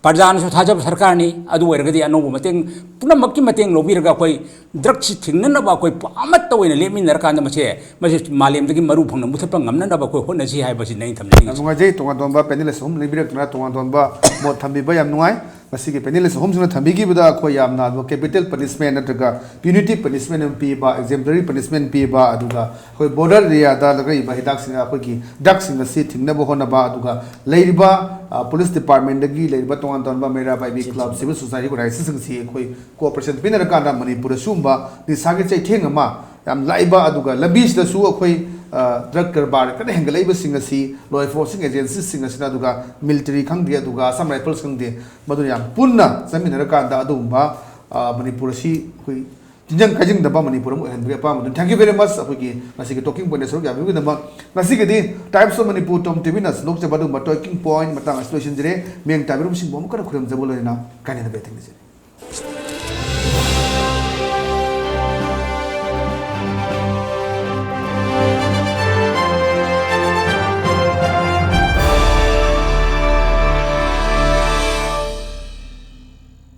ꯄ꯭ꯔꯖꯥꯅꯁꯨ ꯊꯥꯖꯕ ꯁꯔꯀꯥꯔꯅꯤ꯫ ꯑꯗꯨ ꯑꯣꯏꯔꯒꯗꯤ ꯑꯅꯧꯕ ꯃꯇꯦꯡ, ꯄꯨꯝꯅꯃꯛꯀꯤ ꯃꯇꯦꯡ ꯂꯧꯕꯤꯔꯒ ꯑꯩꯈꯣꯏ ꯗ꯭ꯔꯒꯁꯤ ꯊꯤꯡꯅꯅꯕ ꯑꯩꯈꯣꯏ ꯑꯃꯠꯇ ꯑꯣꯏꯅ ꯂꯦꯞꯃꯤꯟꯅꯔꯀꯥꯟꯗ ꯃꯁꯦ, ꯃꯁꯤ ꯃꯥꯂꯦꯝꯗꯒꯤ ꯃꯔꯨ ꯐꯪꯅ ꯃꯨꯊꯠꯄ ꯉꯝꯅꯅꯕ ꯑꯩꯈꯣꯏ ꯍꯣꯠꯅꯁꯤ ꯍꯥꯏꯕꯁꯤꯅꯤ ꯑꯩꯅ ꯌꯥꯝ ꯊꯝꯖꯅꯤꯡꯉꯤꯁꯤ꯫ ꯅꯨꯡꯉꯥꯏꯖꯩ, ꯇꯣꯉꯥꯟ ꯇꯣꯉꯥꯟꯕ ꯄꯦꯅꯦꯂꯤꯁ ꯑꯍꯨꯝ ꯂꯩꯕꯤꯔꯛꯇꯨꯅ ꯇꯣꯉꯥꯟ ꯇꯣꯉꯥꯟꯕ ꯃꯣꯠ ꯊꯝꯕꯤꯕ ꯌꯥꯝ ꯅꯨꯡꯉꯥꯏ꯫ ꯉꯁꯤꯒꯤ ꯄꯦꯅꯦꯂꯤꯁ ꯑꯍꯨꯝꯁꯤꯅ ꯊꯝꯕꯤꯈꯤꯕꯗ ꯑꯩꯈꯣꯏ ꯌꯥꯝꯅ ꯑꯗꯨꯒ ꯀꯦꯄꯤꯇꯦꯜ ꯄꯅꯤꯁꯃꯦꯟ ꯅꯠꯇ꯭ꯔꯒ ꯄ꯭ꯌꯨꯅꯤꯇꯤꯞ ꯄꯅꯤꯁꯃꯦꯟ ꯑꯃ ꯄꯤꯕ, ꯑꯦꯛꯖꯦꯝꯄ꯭ꯂꯔꯤ ꯄꯅꯤꯁꯃꯦꯟ ꯄꯤꯕ, ꯑꯗꯨꯒ ꯑꯩꯈꯣꯏ ꯕꯣꯔꯗꯔ ꯑꯦꯔꯤꯌꯥꯗ ꯂꯩꯔꯛꯏꯕ ꯍꯤꯗꯥꯛꯁꯤꯡ, ꯑꯩꯈꯣꯏꯒꯤ ꯗ꯭ꯔꯒꯁꯤꯡ ꯑꯁꯤ ꯊꯤꯡꯅꯕ ꯍꯣꯠꯅꯕ, ꯑꯗꯨꯒ ꯂꯩꯔꯤꯕ, ꯑ, ꯄꯨꯂꯤꯁ ꯗꯤꯄꯥꯔꯠꯃꯦꯟꯗꯒꯤ ꯂꯩꯔꯤꯕ ꯇꯣꯉꯥꯟ ꯇꯣꯉꯥꯟꯕ ꯃꯩꯔꯥ ꯄꯥꯏꯕꯤ ꯀ꯭ꯂꯕ, ꯁꯤꯚꯤꯜ ꯁꯣꯁꯥꯏꯇꯤ ꯑꯣꯔꯒꯅꯥꯏꯖꯦꯁꯟꯁꯤꯡꯁꯤ ꯑꯩꯈꯣꯏ ꯀꯣꯑꯣꯄꯔꯦꯁꯟ ꯄꯤꯅꯔꯀꯥꯟꯗ ꯃꯅꯤꯄꯨꯔꯗ ꯁꯤꯒꯨꯝꯕ ꯅꯤꯁꯥꯒꯤ ꯆꯩꯊꯦꯡ ꯑꯃ ꯌꯥꯝ ꯂꯥꯛꯏꯕ, ꯑꯗꯨꯒ ꯂꯝꯕꯤꯁꯤꯗꯁꯨ ꯑꯩꯈꯣꯏ, ꯑ, ꯗ꯭ꯔꯒ ꯀꯔꯕꯥꯔ ꯀꯟꯅ ꯍꯦꯟꯒꯠꯂꯛꯏꯕꯁꯤꯡ ꯑꯁꯤ ꯂꯣ ꯑꯦꯟꯐꯣꯔꯁꯤꯡ ꯑꯦꯖꯦꯟꯁꯤꯁꯤꯡ ꯑꯁꯤꯅ, ꯑꯗꯨꯒ ꯃꯤꯂꯤꯇꯔꯤ ꯈꯪꯗꯦ, ꯑꯗꯨꯒ ꯑꯁꯥꯝ ꯔꯥꯏꯐꯜꯁ ꯈꯪꯗꯦ, ꯃꯗꯨꯅ ꯌꯥꯝ ꯄꯨꯟꯅ ꯆꯠꯃꯤꯟꯅꯔꯀꯥꯟꯗ ꯑꯗꯨꯒꯨꯝꯕ, ꯑ, ꯃꯅꯤꯄꯨꯔ ꯑꯁꯤ ꯑꯩꯈꯣꯏ ꯆꯤꯟꯖꯪ ꯀꯥꯏꯖꯪꯗꯕ ꯃꯅꯤꯄꯨꯔ ꯑꯃ ꯑꯣꯏꯍꯟꯕꯒꯤ ꯑꯄꯥꯝꯕꯗꯨꯅꯤ꯫ Thank you very much ꯑꯩꯈꯣꯏꯒꯤ ꯉꯁꯤꯒꯤ ꯇꯣꯀꯤꯡ ꯄꯣꯏꯟꯠꯇ ꯁꯔꯨꯛ ꯌꯥꯕꯤꯕꯒꯤꯗꯃꯛ꯫ ꯉꯁꯤꯒꯤꯗꯤ Times of Manipur Tom ꯇꯤꯚꯤꯅ ꯁꯟꯗꯣꯛꯆꯕ ꯑꯗꯨꯒꯨꯝꯕ ꯇꯣꯀꯤꯡ ꯄꯣꯏꯟꯠ ꯃꯇꯥꯡ ꯑꯁꯤ ꯂꯣꯏꯁꯤꯟꯖꯔꯦ꯫ ꯃꯤꯠꯌꯦꯡ ꯇꯥꯕꯤꯔꯤꯕꯁꯤꯡꯕꯨ ꯑꯃꯨꯛ ꯍꯟꯅ ꯈꯨꯔꯨꯝꯖꯕ ꯂꯣꯏꯅꯅ ꯀꯥꯏꯅꯅꯕ ꯌꯥꯊꯪ ꯅꯤꯖꯔꯤ꯫